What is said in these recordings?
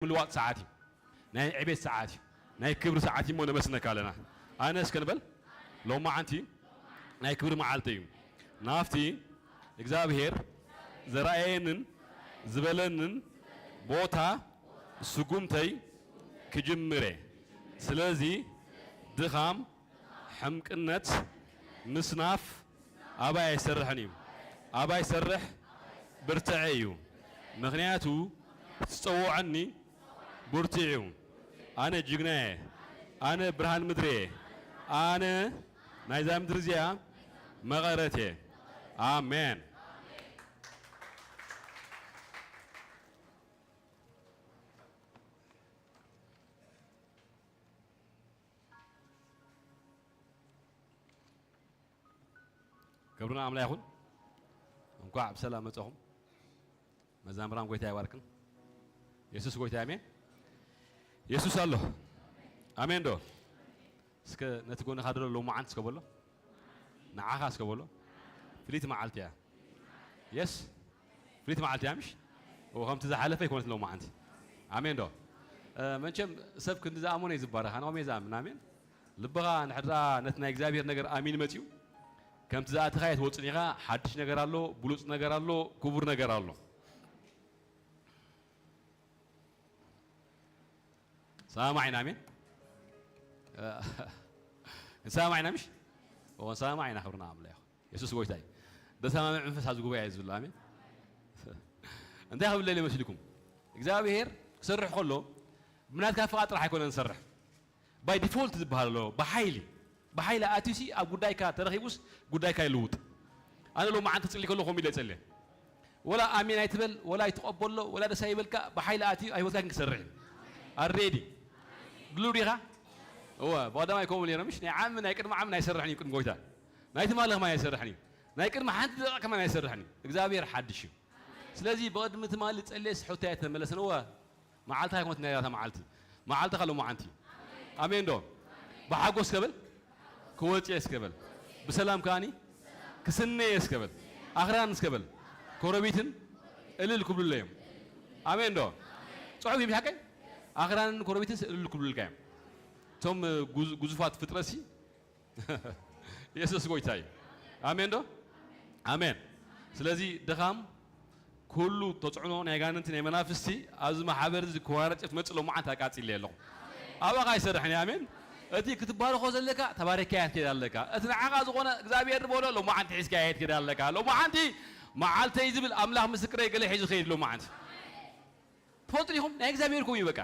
ምልዋጥ ሰዓት እዩ። ናይ ዕቤት ሰዓት እዩ። ናይ ክብሪ ሰዓት እዩ እሞ ነመስግነካ ኣለና። ኣነ እስከ ንበል፣ ሎማዓንቲ ናይ ክብሪ መዓልቲ እዩ። ናብቲ እግዚኣብሔር ዘርኣየንን ዝበለንን ቦታ ስጉምተይ ክጅምር እየ። ስለዚ ድኻም፣ ሕምቅነት፣ ምስናፍ ኣባይ ኣይሰርሕን እዩ። ኣባይ ሰርሕ ብርትዐ እዩ። ምኽንያቱ ዝጸውዐኒ ብርቱዕ እዩ። ኣነ ጅግና እየ። ኣነ ብርሃን ምድሪ እየ። ኣነ ናይዛ ምድሪ እዚኣ መቐረት እየ። ኣሜን። ክብሪ ንኣምላኽ ይኹን። እንኳዕ ብሰላም መጻኹም። መዛምራን ጎይታ ይባርክን። የሱስ ጎይታ፣ ኣሜን። የሱስ ኣሎ። ኣሜን ዶ? እስከ ነቲ ጎንኻ ደሎ ሎማዓንቲ እስከ በሎ። ንዓኻ እስከ በሎ። ፍልይቲ መዓልቲ እያ። የስ። ፍልይቲ መዓልቲ እያ ምሽ? ኦ፣ ከምቲ ዝሓለፈ ኣይኮነት ሎማዓንቲ። ኣሜን ዶ? እ፣ መቸም ሰብ ክንዲ ዝኣመኖ እዩ ዝባረኽ። ኣነ ከምኡ እየ ዝኣምን። ኣሜን። ልብኻ እንድሕር ደኣ ነቲ ናይ እግዚኣብሔር ነገር ኣሚን መጺኡ፣ ከምቲ ዝኣተኻዮ ትወጽን ኢኻ። ሓድሽ ነገር ኣሎ፣ ብሉጽ ነገር ኣሎ፣ ክቡር ነገር ኣሎ። ሰማማዕ ኢና፣ ኣሜን። ሰማማዕ ኢና ምሽ? ኦ፣ ሰማማዕ ኢና፣ ክብርና ኣምላኽ ይኹን። የሱስ ጎይታ እዩ። ደሰማምዕ መንፈስ ኣብዚ ጉባኤ እዩ ዝብሎ፣ ኣሜን። እንታይ ክብል ደልየ መሲልኩም? እግዚኣብሔር ክሰርሕ ከሎ ብናትካ ፍቓድ ጥራሕ ኣይኮነን ዝሰርሕ። ባይ ዲፎልት ዝበሃል ኣሎ፣ ብሓይሊ፣ ብሓይሊ ኣትዩሲ ኣብ ጉዳይካ ተረኺቡስ ጉዳይካ ይልውጥ። ኣነ ሎማዓንቲ ክጽሊ ከለኹ ከምኡ ኢለ እጸልየ። ወላ ኣሜን ኣይትበል፣ ወላ ኣይትቐበሎ፣ ወላ ደስ ኣይበልካ፣ ብሓይሊ ኣትዩ ኣብ ህይወትካ ግን ክሰርሕ እዩ። ኣሬዲ። ድሉው ዲኻ? እወ፣ ብቐዳማይ ከምኡ ነይረ፣ ምሽ? ናይ ዓሚ፣ ናይ ቅድሚ ዓሚ ኣይሰርሕን እዩ ቅድሚ ጎይታ። ናይ ትማሊ ከማን ኣይሰርሕን እዩ። ናይ ቅድሚ ሓንቲ ደቂቕ ከማን ኣይሰርሕን እዩ። እግዚኣብሔር ሓድሽ እዩ። ስለዚ ብቕድሚ ትማሊ ጸልየስ ሕቶይ ኣይተመለሰን። እወ፣ መዓልቲ ኣይኮነት ናይ ዛታ መዓልቲ። መዓልትኻ ሎማዓንቲ። ኣሜን ዶ? ብሓጎስ ከበል፣ ክወጽእ እስከ በል። ብሰላም ከኣኒ ክስነየ እስከ በል። ኣኽራን እስከ በል። ኮረቢትን እልል ክብሉለይ እዮም። ኣሜን ዶ? ጽሑፍ እዩ ሓቀይ? ኣኽራንን ኮረቢትን እልል ክብሉልካ እዮም። እቶም ጉዝ-፣ ጉዙፋት ፍጥረትሲ የሱስ ጎይታ እዩ። ኣሜን ዶ? ኣሜን። ስለዚ ድኻም፣ ኩሉ ተጽዕኖ ናይ ኣጋንንቲ፣ ናይ መናፍስቲ ኣብዚ ማሕበር እዚ ክዋረድ ትመጽእ ሎማዓንቲ ኣቃጺለ ኣለኹ። ኣባኻ ኣይሰርሕን እዩ። ኣሜን። እቲ ክትባረኾ ዘለካ ተባሪኽካያ ትከይድ ኣለካ። እቲ ንዓኻ ዝኾነ እግዚኣብሔር ዝበሎ ሎማዓንቲ ሒዝካያ ትከይድ ኣለካ። ሎማዓንቲ መዓልተይ ዝብል ኣምላኽ ምስክረይ ገለ ሒዙ ከይድ ሎማዓንቲ። ትፈልጡ ዲኹም? ናይ እግዚኣብሔር እኮ እዩ በቃ።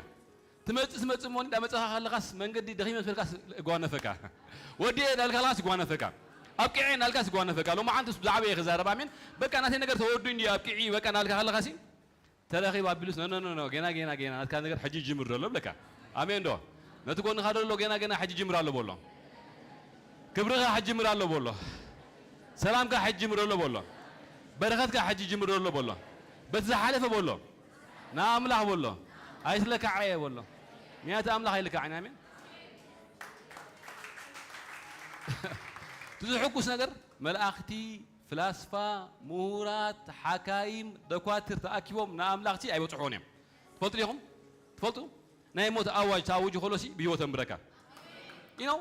ትመጽእ ትመጽእ እሞ እንዳመጻኻ ከለኻስ መንገዲ ደኺመ ምስ በልካስ እጓነፈካ። ወዲኤ እንዳልካ ከለኻስ ይጓነፈካ። ኣብቂዐ እንዳልካስ ይጓነፈካ። ሎማዓንትስ ብዛዕባ እየ ክዛረብ፣ ኣሜን። በቃ ናተይ ነገር ተወዱ እንዲ ኣብቂዒ በቃ እንዳልካ ከለኻሲ ተረኺብ ኣቢሉስ፣ ኖ፣ ኖ፣ ኖ፣ ኖ፣ ገና፣ ገና፣ ገና፣ ናትካ ነገር ሕጂ ይጅምር ዘሎ ብለካ። ኣሜን ዶ? ነቲ ጎንኻ ዘሎ ገና፣ ገና ሕጂ ይጅምር ኣሎ በሎ። ክብርኻ ሕጂ ይጅምር ኣሎ በሎ። ሰላምካ ሕጂ ይጅምር ኣሎ በሎ። በረኸትካ ሕጂ ይጅምር ኣሎ በሎ። በቲ ዝሓለፈ በሎ። ንኣምላኽ በሎ። ኣይትለካዓየ በሎ። ምክንያቱ ኣምላኽ ኣይልካዕን። ኣሜን። እቲ ዝሕጉስ ነገር፣ መላእኽቲ፣ ፍላስፋ፣ ምሁራት፣ ሓካይም፣ ደኳትር ተኣኪቦም ንኣምላኽሲ ኣይበጽሕዎን እዮም። ትፈልጡ ዲኹም? ትፈልጡ? ናይ ሞት ኣዋጅ ተኣውጁ ከሎሲ ብህይወት ኣንብረካ። You know?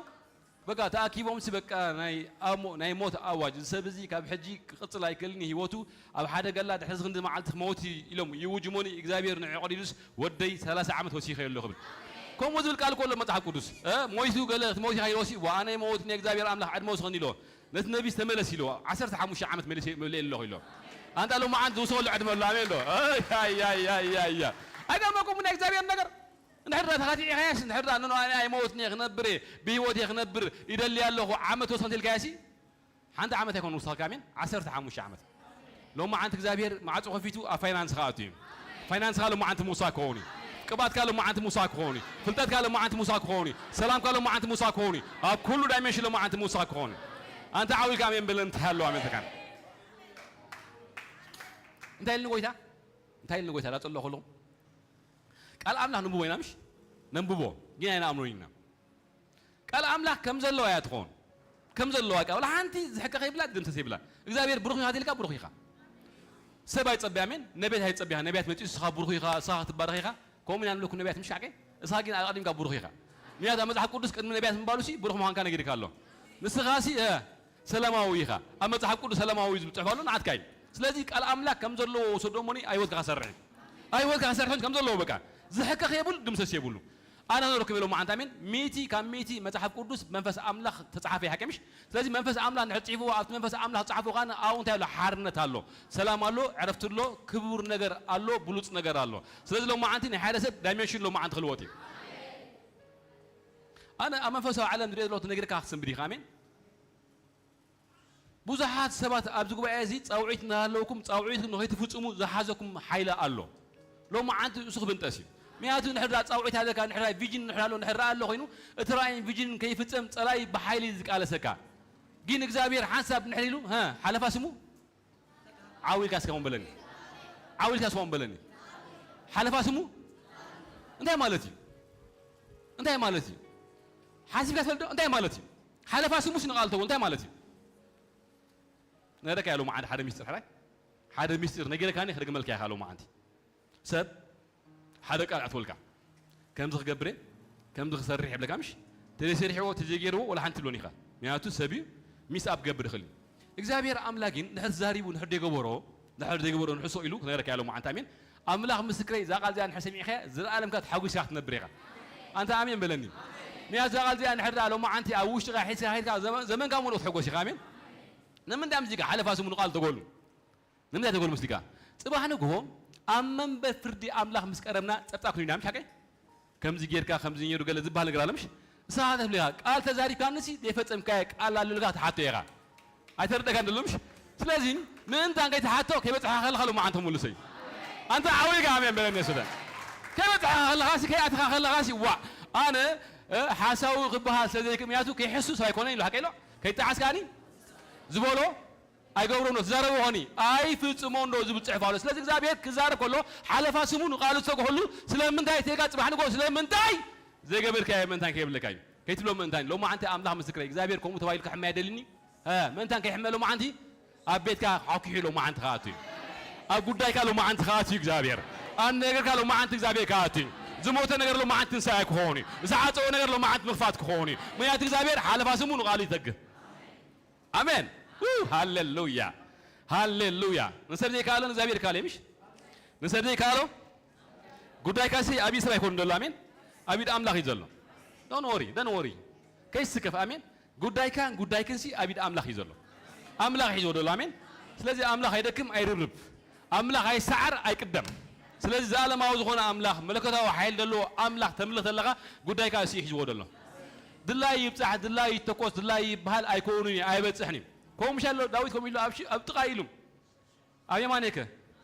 በቃ ተኣኪቦምሲ በቃ ናይ ኣሞ-፣ ናይ ሞት ኣዋጅ፣ እዚ ሰብ እዚ ካብ ሕጂ ክቕጽል ኣይክእልን እዩ፣ ህይወቱ ኣብ ሓደጋ ኣላ፣ ድሕሪ እዚ ክንዲ መዓልቲ ክመውት እዩ ኢሎም ይእውጁ እሞኒ፣ እግዚኣብሔር ንዕኡ ቀዲዱስ ወደይ ሰላሳ ዓመት ወሲኸዮ ኣለኹ ክብል። ከምኡ ዝብል ቃል እኮ ኣሎ መጽሓፍ ቅዱስ። እ፣ ሞይቱ ገለ ክትመውት ኢኻ ኢልዎሲ፣ ዋ፣ ኣነ ይመውት ንእግዚኣብሔር ኣምላኽ ዕድመ ውስኸኒ ኢልዎ። ነቲ ነቢስ ተመለስ ኢልዎ። ዓሰርተ ሓሙሽተ ዓመት መሊሰ መሊኤ ኣለኹ ኢልዎ። ኣንታ ሎማዓንቲ ዝውሰኸሉ ዕድመ ኣሎ፣ ኣሜን ዶ? ኣይ፣ ኣይ፣ ኣይ። ኣይገርመኩም ናይ እግዚኣብሔር ነገር? እንድሕር ዳ ተኻቲዕካያስ፣ እንድሕር ዳ፣ "ኖ፣ ኖ፣ ኣነ ኣይመውትን እየ፣ ክነብር እየ፣ ብህይወት እየ ክነብር ይደሊ ኣለኹ፣ ዓመት ወሰንት" ኢልካያሲ፣ ሓንቲ ዓመት ኣይኮን ውሳካ፣ ኣሜን? ዓሰርተ ሓሙሽተ ዓመት። ሎማዓንቲ እግዚኣብሔር ማዕጾ ከፊቱ ኣብ ፋይናንስኻ ኣቱ እዩ። ፋይናንስኻ ሎማዓንቲ ምውሳክ ክኸውን እዩ። ቅባትካ ሎማዓንቲ ምውሳክ ክኸውን እዩ። ፍልጠትካ ሎማዓንቲ ምውሳክ ክኸውን እዩ። ሰላምካ ሎማዓንቲ ምውሳክ ክኸውን እዩ። ኣብ ኩሉ ዳይሜንሽን ሎማዓንቲ ምውሳክ ክኸውን እዩ። ኣንተ ዓው ኢልካ ኣሜን በል፣ እንታይ ኣሎ ኣሜን ተካን? እንታይ ኢልኒ ጎይታ? እንታይ ኢልኒ ጎይታ? ዳጸሎ ከለኹ ቃል ኣምላኽ ንንብቦ ኢና፣ ምሽ? ነንብቦ፣ ግን ኣይንኣምኖን ኢና። ቃል ኣምላኽ ከም ዘለዋ እያ ትኸውን። ከም ዘለዋ እያ፣ ወላ ሓንቲ ዝሕቀ ከይብላ፣ ዝድምሰስ የብላ። እግዚኣብሔር ብሩኽ ኢኻ ተልካ፣ ብሩኽ ኢኻ። ሰብ ኣይጸበ፣ ኣሜን? ነቢያት ኣይጸበ ኢኻ። ነቢያት መጺኡ፣ "ንስኻ ብሩኽ ኢኻ፣ ንስኻ ክትባረኽ ኢኻ"፣ ከምኡ ኢና ንብለኩም ነቢያት፣ ምሽ ሓቀይ? እስኻ ግን ኣቐዲምካ ብሩኽ ኢኻ። ምኽንያቱ ኣብ መጽሓፍ ቅዱስ ቅድሚ ነቢያት ምባሉሲ ብሩኽ ምዃንካ ነጊርካ ኣሎ። ንስኻሲ፣ እ፣ ሰላማዊ ኢኻ። ኣብ መጽሓፍ ቅዱስ ሰላማዊ እዩ ዝብል ጽሑፍ ኣሎ፣ ንዓትካ እዩ። ስለዚ ቃል ኣምላክ ከም ዘለዎ ውሰዶ እሞኒ፣ ኣብ ህይወትካ ክሰርሕ እዩ። ኣብ ህይወትካ ክሰርሕ ከም ዘለዎ በቃ። ዝሕከኽ የብሉ፣ ድምሰስ የብሉ። ኣነ ክነግረኩም ኢሎም መዓንታ፣ ኣሜን። ሚእቲ ካብ ሚእቲ መጽሓፍ ቅዱስ መንፈስ ኣምላኽ ተጻሓፈ እዩ፣ ሓቂ ምሽ? ስለዚ መንፈስ ኣምላኽ እንድሕር ጽሒፍዎ፣ ኣብቲ መንፈስ ኣምላኽ ዝጻሓፎ ከኣ ኣብኡ እንታይ ኣሎ? ሓርነት ኣሎ፣ ሰላም ኣሎ፣ ዕረፍቲ ኣሎ፣ ክቡር ነገር ኣሎ፣ ብሉጽ ነገር ኣሎ። ስለዚ ሎም መዓንቲ ናይ ሓደ ሰብ ዳይሜንሽን ሎም መዓንቲ ክልወጥ እዩ። ኣነ ኣብ መንፈሳዊ ዓለም ዝሪኦ ዘለኹ ነጊርካ ክትስንብድ ኢኻ። ኣሜን። ብዙሓት ሰባት ኣብዚ ጉባኤ እዚ ጻውዒት እናሃለውኩም ጻውዒት ንኸይትፍጽሙ ዝሓዘኩም ሓይሊ ኣሎ። ሎም መዓንቲ እሱ ክብንጠስ እዩ። ምክንያቱ ንሕድራ ጻውዒት ኣለካ፣ ንሕድራ ቪዥን ንሕድራ ኣሎ፣ ንሕድራ ኣሎ ኮይኑ እቲ ራእይን ቪዥንን ከይፍጸም ጸላይ ብሓይሊ ዝቃለሰካ። ግን እግዚኣብሔር ሓንሳብ ንሕር ኢሉ፣ ሀ፣ ሓለፋ ስሙ ዓው ኢልካ እስከ ውን በለኒ። ዓው ኢልካ እስከ ውን በለኒ። ሓለፋ ስሙ እንታይ ማለት እዩ? እንታይ ማለት እዩ? ሓሲብካ ትፈልጥ ዶ? እንታይ ማለት እዩ? ሓለፋ ስሙስ ንቓል ተወ እንታይ ማለት እዩ? ነረካ ያለው መዓድ ሓደ ሚስጥር ሕራይ ሓደ ሚስጥር ነጊረካኒ ክደግመልካ ኢኻ። ለው መዓንቲ ሰብ ሓደ ቃል ኣትወልካ ከምዚ ክገብር እየ፣ ከምዚ ክሰርሕ የብለካ ምሽ? ተዘይሰሪሕዎ ተዘይገይርዎ ወላ ሓንቲ ትብሎን ኢኻ። ምክንያቱ ሰብ እዩ ሚስ ኣብ ክገብር ይኽእል እዩ። እግዚኣብሔር ኣምላክ ግን ንሕር ተዛሪቡ ንሕር ደይገበሮ ንሕር ደይገበሮ ንሕሶ ኢሉ ክነግረካ ያለው መዓንቲ። ኣሜን። ኣምላኽ ምስክረይ እዛ ቃል እዚኣ ንሕር ሰሚዕኻ ዘለኣለምካ ተሓጒስካ ክትነብር ኢኻ። ኣንታ ኣሜን በለኒ። ምክንያቱ እዛ ቃል እዚኣ ንሕር ዳ ሎመዓንቲ ኣብ ውሽጥኻ ሒዝካ ኸይድካ ዘመ- ዘመንካ ሙሉእ ክትሕጎስ ኢኻ። ኣሜን። ንምንታይ ምስዚካ ሓለፋ ስሙ ንቃል ተጎሉ ንምንታይ ተጎሉ ምስሊካ? ጽባሕ ንግሆ ኣብ መንበር ፍርዲ ኣምላኽ ምስ ቀረብና ጸብጻብ ክንብና ምሽ ሓቀይ? ከምዚ ጌርካ ከምዚ ነይሩ ገለ ዝበሃል ነገር ኣለ ምሽ? ንስኻ ተፍልኻ ቃል ተዛሪብካንሲ ዘይፈጸምካዮ ቃል ኣሎ ኢልካ ትሓቶ ኢኻ። ኣይተረደእካን ዘሎ ምሽ? ስለዚ ምእንታን ከይትሓቶ ከይበጽሓ ከለኻ ሎማዓንቲ ክምልሶ እዩ። ኣንታ ዓው ኢልካ ኣሜን በለኒ ሱዳን። ከይበጽሓ ከለኻሲ ከይኣትኻ ከለኻሲ ዋዕ ኣነ እ፣ ሓሳዊ ክበሃል ስለ ዘይክእል ምክንያቱ ከይሕሱ ሰብ ኣይኮነን ኢሉ ሓቀ ኢሎ ከይጠዓስካኒ ዝበሎ ኣይገብሮን ዶ ትዛረቦ ኾኒ ኣይፍጽሞን ዶ ዝብል ጽሑፍ ኣሎ። ስለዚ እግዚኣብሔር ክዛረብ ከሎ ሓለፋ ስሙ ንቃሉ ዝሰግሐሉ ስለምንታይ ተጋ ጽባሕ ንጎ ስለምንታይ ዘይገበርካዮ ምእንታን ከይብለካ እዩ። ከይትብሎ ምእንታን ሎማዓንቲ ኣምላኽ ምስክረይ እግዚኣብሔር ከምኡ ተባሂሉ ክሕመ ኣይደልኒ። እ፣ ምእንታን ከይሕመ ሎማዓንቲ ኣብ ቤትካ ሓኪሑ ሎማዓንቲ ክኣቱ እዩ። ኣብ ጉዳይካ ሎማዓንቲ ክኣቱ እዩ እግዚኣብሔር። ኣብ ነገርካ ሎማዓንቲ እግዚኣብሔር ክኣቱ እዩ። ዝሞተ ነገር ሎማዓንቲ ትንሳኤ ክኸውን እዩ። ዝዓጸወ ነገር ሎማዓንቲ ምኽፋት ክኸውን እዩ። ምክንያቱ እግዚኣብሔር ሓለፋ ስሙ ንቃሉ ይተግህ። ኣሜን። ው፣ ሃሌሉያ፣ ሃሌሉያ። ንሰብ ዘይከኣሎ ንእግዚኣብሔር ይከኣሎ፣ ምሽ? ንሰብ ዘይከኣሎ ጉዳይካሲ ኣብ ኢድ ሰብ ኣይኮን ዘሎ። ኣሜን። ኣብ ኢድ ኣምላኽ እዩ ዘሎ። ዶን ወሪ፣ ዶን ወሪ። ከይስከፍ። ኣሜን። ጉዳይካን ጉዳይክንሲ ኣብ ኢድ ኣምላኽ እዩ ዘሎ። ኣምላኽ ሒዝዎ ዘሎ። ኣሜን። ስለዚ ኣምላኽ ኣይደክም፣ ኣይርብርብ። ኣምላኽ ኣይሰዓር፣ ኣይቅደም። ስለዚ ዘላለማዊ ዝኾነ ኣምላኽ፣ መለኮታዊ ሓይል ዘለዎ ኣምላኽ ተምልኽ ዘለኻ ጉዳይካ እሱ እዩ ሒዝዎ ዘሎ። ድላይ ይብጻሕ፣ ድላይ ይተኮስ፣ ድላይ ይበሃል ኣይከውንን እዩ፣ ኣይበጽሕን እዩ። ከምኡ ምሻ ኣሎ ዳዊት ከምኡ ኢሉ ኣብ ሽ- ኣብ ጥቓ ኢሉ ኣብ የማነይከ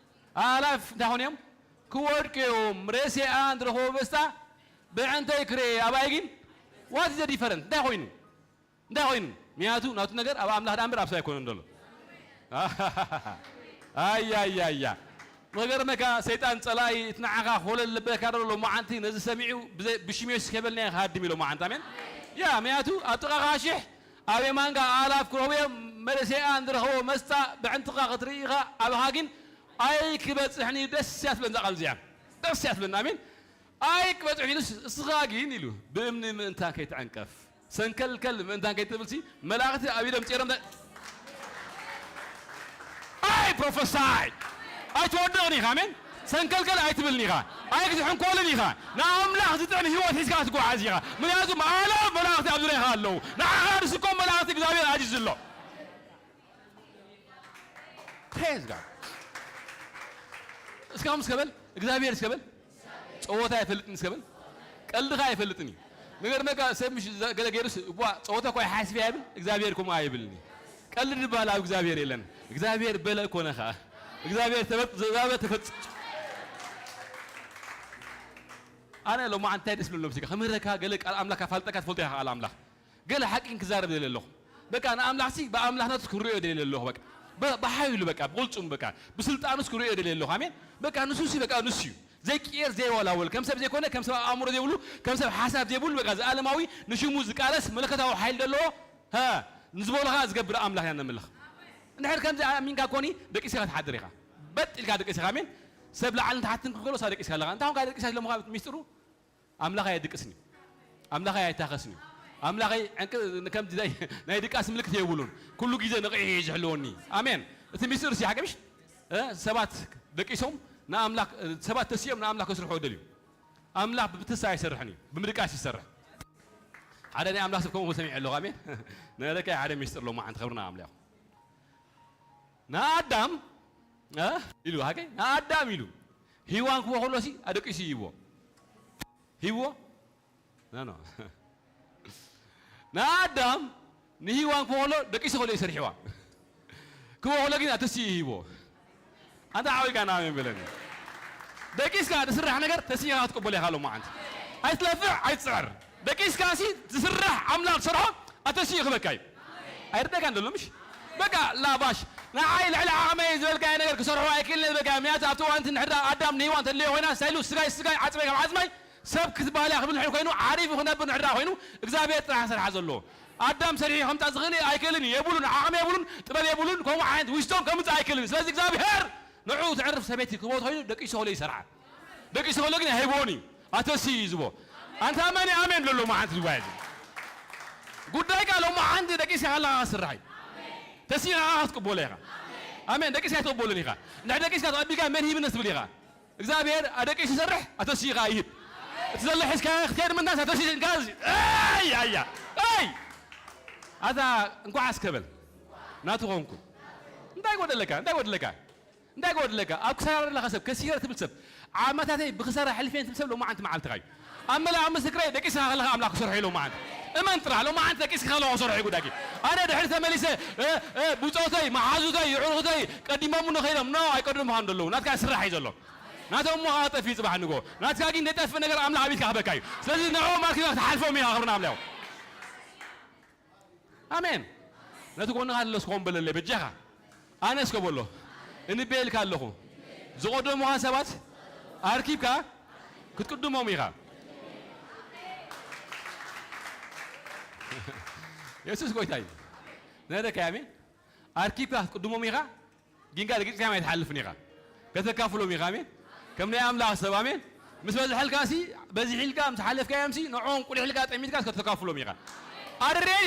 ኣላፍ እንታይ ኾን እዮም ክወድቁ እዮም። ሬሴኣን ዝረኸቦ በስታ ብዕንተይ ክሬ ኣብኣይ ግን ዋት ዘ ዲፈረንት እንታይ ኮይኑ እንታይ ኮይኑ ምክንያቱ ናቱ ነገር ኣብ ኣምላኽ ዳኣ እምበር ኣብ ሰብ ኣይኮነን ዘሎ። ኣያያያ መገርመካ ሰይጣን ጸላኢ እቲ ንዓኻ ኮለል ልበካ ደሎ መዓንቲ ነዚ ሰሚዑ ብዘይ- ብሽም የሱስ ከይበልና ክሃድም ኢሎ መዓንቲ ኣሜን። ያ ምክንያቱ ኣብ ጥቓኻ ሽሕ ኣብ የማንካ ኣላፍ ክረኽቡ እዮም። መለሴኣን ዝረኸቦ መስጣ ብዕንትኻ ክትርኢ ኢኻ። ኣብኻ ግን ኣይክበጽሕን እዩ። ደስ እያ ትብለን እዛ ቃል እዚኣ። ደስ እያ ትብለና። ኣሜን። ኣይክበጽሕን ኢሉስ እስኻ ግን ኢሉ ብእምኒ ምእንታን ከይትዕንቀፍ ሰንከልከል ምእንታን ከይትብልሲ መላእኽቲ ኣብ ኢዶም ጼሮም ኣይ ፕሮፈሳይ ኣይትወድቕን ኢኻ። ኣሜን። ሰንከልከል ኣይትብልን ኢኻ። ኣይክትሕንኮልን ኢኻ። ንኣምላኽ ዝጥዕም ህይወት ሒዝካ ክትጓዓዝ ኢኻ። ምክንያቱ ኣእላፍ መላእኽቲ ኣብ ዙርያኻ ኣለዉ። ንዓኻ ዝስኮም መላእኽቲ እግዚኣብሔር ኣዚዙ ኣሎ። ፕሬዝ ጋድ። እስካሁን እስከ በል እግዚኣብሔር እስከ በል ጸወታ ኣይፈልጥን እስከ በል ቀልድኻ ኣይፈልጥን እዩ። ነገር መጋ ሰብ ምሽ ገለ ገይሩስ እቧ ጸወታ እኮ ይሓስብ ኣይብል እግዚኣብሔር እኮ ኣይብልኒ። ቀልድ ዝበሃል ኣብ እግዚኣብሔር የለን። እግዚኣብሔር በለ እኮ ነኻ። እግዚኣብሔር ተበጥ ዘዛበ ተፈጽ ኣነ ሎማዓንቲ እንታይ ደስ ዝብል ነብስካ ክምህረካ ገለ ቃል ኣምላኽ ኣፋልጠካ ትፈልጦ ኢኻ ቃል ኣምላኽ። ገለ ሓቂ ግን ክዛረብ ደልየ ኣለኹ። በቃ ንኣምላኽሲ ብኣምላኽነቱ ክርእዮ ደልየ ኣለኹ። በቃ ብ- ብሓይሉ በቃ ብቕልጹም በቃ ብስልጣኑስ ክርእዮ ደልየ ኣለኹ። ኣሜን። በቃ ንሱሲ በቃ ንሱ እዩ ዘይቅየር ዘይወላወል ከም ሰብ ዘይኮነ ከም ሰብ ኣእምሮ ዘይብሉ ከም ሰብ ሓሳብ ዘይብሉ በቃ ዘኣለማዊ ንሽሙ ዝቃለስ መለኮታዊ ሓይሊ ዘለዎ ሀ ንዝበሎ ኸዓ ዝገብር ኣምላኽ ኢና ነምልኽ። እንድሕር ከምዚ ኣሚንካ ኮኒ ደቂስኻ ትሓድር ኢኻ። በጥ ኢልካ ደቂስኻ ኣሜን። ሰብ ላዕልን ታሕትን ክብሎ ሳ ደቂስካ ኣለኻ። እንታይ ኾንካ ደቂስካ ኢሎምኻ? ሚስጥሩ ኣምላኸይ ኣይድቅስን እዩ። ኣምላኸይ ኣይታኸስን እዩ። ኣምላኸይ ዕንቅ-፣ ከምዚ ናይ፣ ናይ ድቃስ ምልክት የብሉን። ኩሉ ግዜ ነቒሑ እዩ ዝሕልወኒ። ኣሜን። እቲ ሚስጥር ሲ ሓቂ ምሽ? እ፣ ሰባት ደቂሶም ንኣምላኽ፣ ሰባት ተሲኦም ንኣምላኽ ከስርሑ ደልዩ። ኣምላኽ ብትሳ ኣይሰርሕን እዩ፣ ብምድቃስ ይሰርሕ። ሓደ ናይ ኣምላኽ ሰብ ከምኡ ሰሚዐ ኣለኹ። ኣሜን። ንረካ ሓደ ሚስጥር ሎማ ሓንቲ ክብርና ኣምላኽ። ንኣዳም፣ እ፣ ኢሉ፣ ሃገይ፣ ንኣዳም ኢሉ፣ ሂዋን ክቦ ከሎ ሲ ኣደቂሱ ይህቦ። ሂቦ? ኖ፣ ኖ። ንኣዳም ንሂዋን ክቦ ከሎ ደቂሱ ከሎ ይሰርሕዋ። ክቦ ከሎ ግን ኣተሲኡ ይህቦ። ኣንታ ዓዊልካ ንኣሜን በለኒ። ደቂስካ ዝስራሕ ነገር ተሲኻ ክትቅበሎ ኢኻ ሎማዓንቲ። ኣይትለፍዕ፣ ኣይትጽዕር። ደቂስካ ሲ ዝስራሕ ኣምላኽ ዝሰርሖ ኣተሲኡ ክበካ እዩ። ኣይርደካ እንደሎ ምሽ? በቃ ላባሽ ንዓይ ልዕሊ ዓቕመይ ዝበልካዮ ነገር ክሰርሖ ኣይክእልን ዝበልካዮ። ምክንያቱ ኣብቲ እዋን እቲ ንሕዳ ኣዳም ንሂዋን ተድልዮ ኮይና፣ ስታይሉ ስጋይ ስጋይ ዓጽመይ ካብ ዓጽመይ ሰብ ክትበሃል እያ ክብል ንሕር ኮይኑ ዓሪፉ ክነብር ንሕዳ ኮይኑ እግዚኣብሔር ጥራሕ ክሰርሓ ዘለዎ። ኣዳም ሰሪሑ ከምጻእ ዝኽእል እዩ ኣይክእልን እዩ፣ የብሉን፣ ዓቕሚ የብሉን፣ ጥበብ የብሉን፣ ከምኡ ዓይነት ዊስቶም ከምጽእ ኣይክእልን እዩ። ስለዚ እግዚኣብሔር ንዕኡ ተዕርፍ ሰበይቲ ክቦት ኮይኑ ደቂሱ ከሎ ይሰርሓ። ደቂሱ ከሎ ግን ኣይህቦን እዩ። ኣተሲ እዩ ዝቦ። ኣንታ መን ኣሜን ሎ ሎማዓንቲ ዝዋየ እዚ? ጉዳይካ ሎማዓንቲ ደቂስካ ከለኻ ክስራሕ እዩ። ተሲኻ ክትቅበሎ ኢኻ። ኣሜን። ደቂስካ ኣይትቕበሉን ኢኻ። እንድሕር ደቂስካ ተቐቢልካ መን ሂብነስ ትብል ኢኻ። እግዚኣብሔር ኣደቂሱ ይሰርሕ፣ ኣተሲኻ ይህብ። እቲ ዘሎ ሒዝካ ክትሄድ ምንታስ ኣተሲኻ ኣይ ኣያ ኣይ ኣታ እንኳዕ ኣስከበል ናቱ ኾንኩ። እንታይ ጎደለካ? እንታይ ጎደለካ? እንታይ ጎደለካ? ኣብ ክሳራ ዘለኻ ሰብ፣ ከሲረ ትብል ሰብ፣ ዓመታተይ ብክሳራ ሕልፌን ትብል ሰብ ሎማዓንቲ መዓልትኻ እዩ። ኣብ መላእ ምስክረይ ደቂስካ ከለኻ ኣምላኽ ክሰርሖ እዩ ሎማዓንቲ። እመን ጥራሕ፣ ሎማዓንቲ ደቂስካ ከለኻ ክሰርሖ እዩ ጉዳይኪ። ኣነ ድሕሪ ተመሊሰ፣ እ፣ እ፣ ብጾተይ፣ መሓዙተይ፣ ይዕሩኽተይ ቀዲሞምኒ ከይዶም፣ ኖ፣ ኣይቀድሙኻን ዘለዉ። ናትካ ስራሕ እዩ ዘሎ። ናቶም እሞ ኸዓ ጠፊኡ ጽባሕ ንግሆ። ናትካ ግን ዘይጠፍእ ነገር ኣምላኽ ኣብ ኢድካ ክህበካ እዩ። ስለዚ ንዕኦም ኣርኪብካ ክትሓልፎም ኢኻ ክብርና ኣምላኽ። ኣሜን። ነቲ ጎንኻ ዘሎ እስከ ኮን በለለይ በጃኻ። ኣነ እስከ በሎ። እንቤ ኢልካ ኣለኹ። ዝቐደሙኻ ሰባት ኣርኪብካ ክትቅድሞም ኢኻ። የሱስ ጎይታ እዩ። ነረካ ኣሜን። ኣርኪብካ ክትቅድሞም ኢኻ። ጊንጋ ረጊጽካዮም ኣይትሓልፍን ኢኻ። ከተካፍሎም ኢኻ፣ ኣሜን። ከም ናይ ኣምላኽ ሰብ፣ ኣሜን። ምስ በዝሐልካ ሲ፣ በዚሕ ኢልካ ምስ ሓለፍካዮም ሲ፣ ንዕኦም ቁሊሕ ኢልካ ጠሚትካ ከተካፍሎም ኢኻ። ኣረ ሬዲ።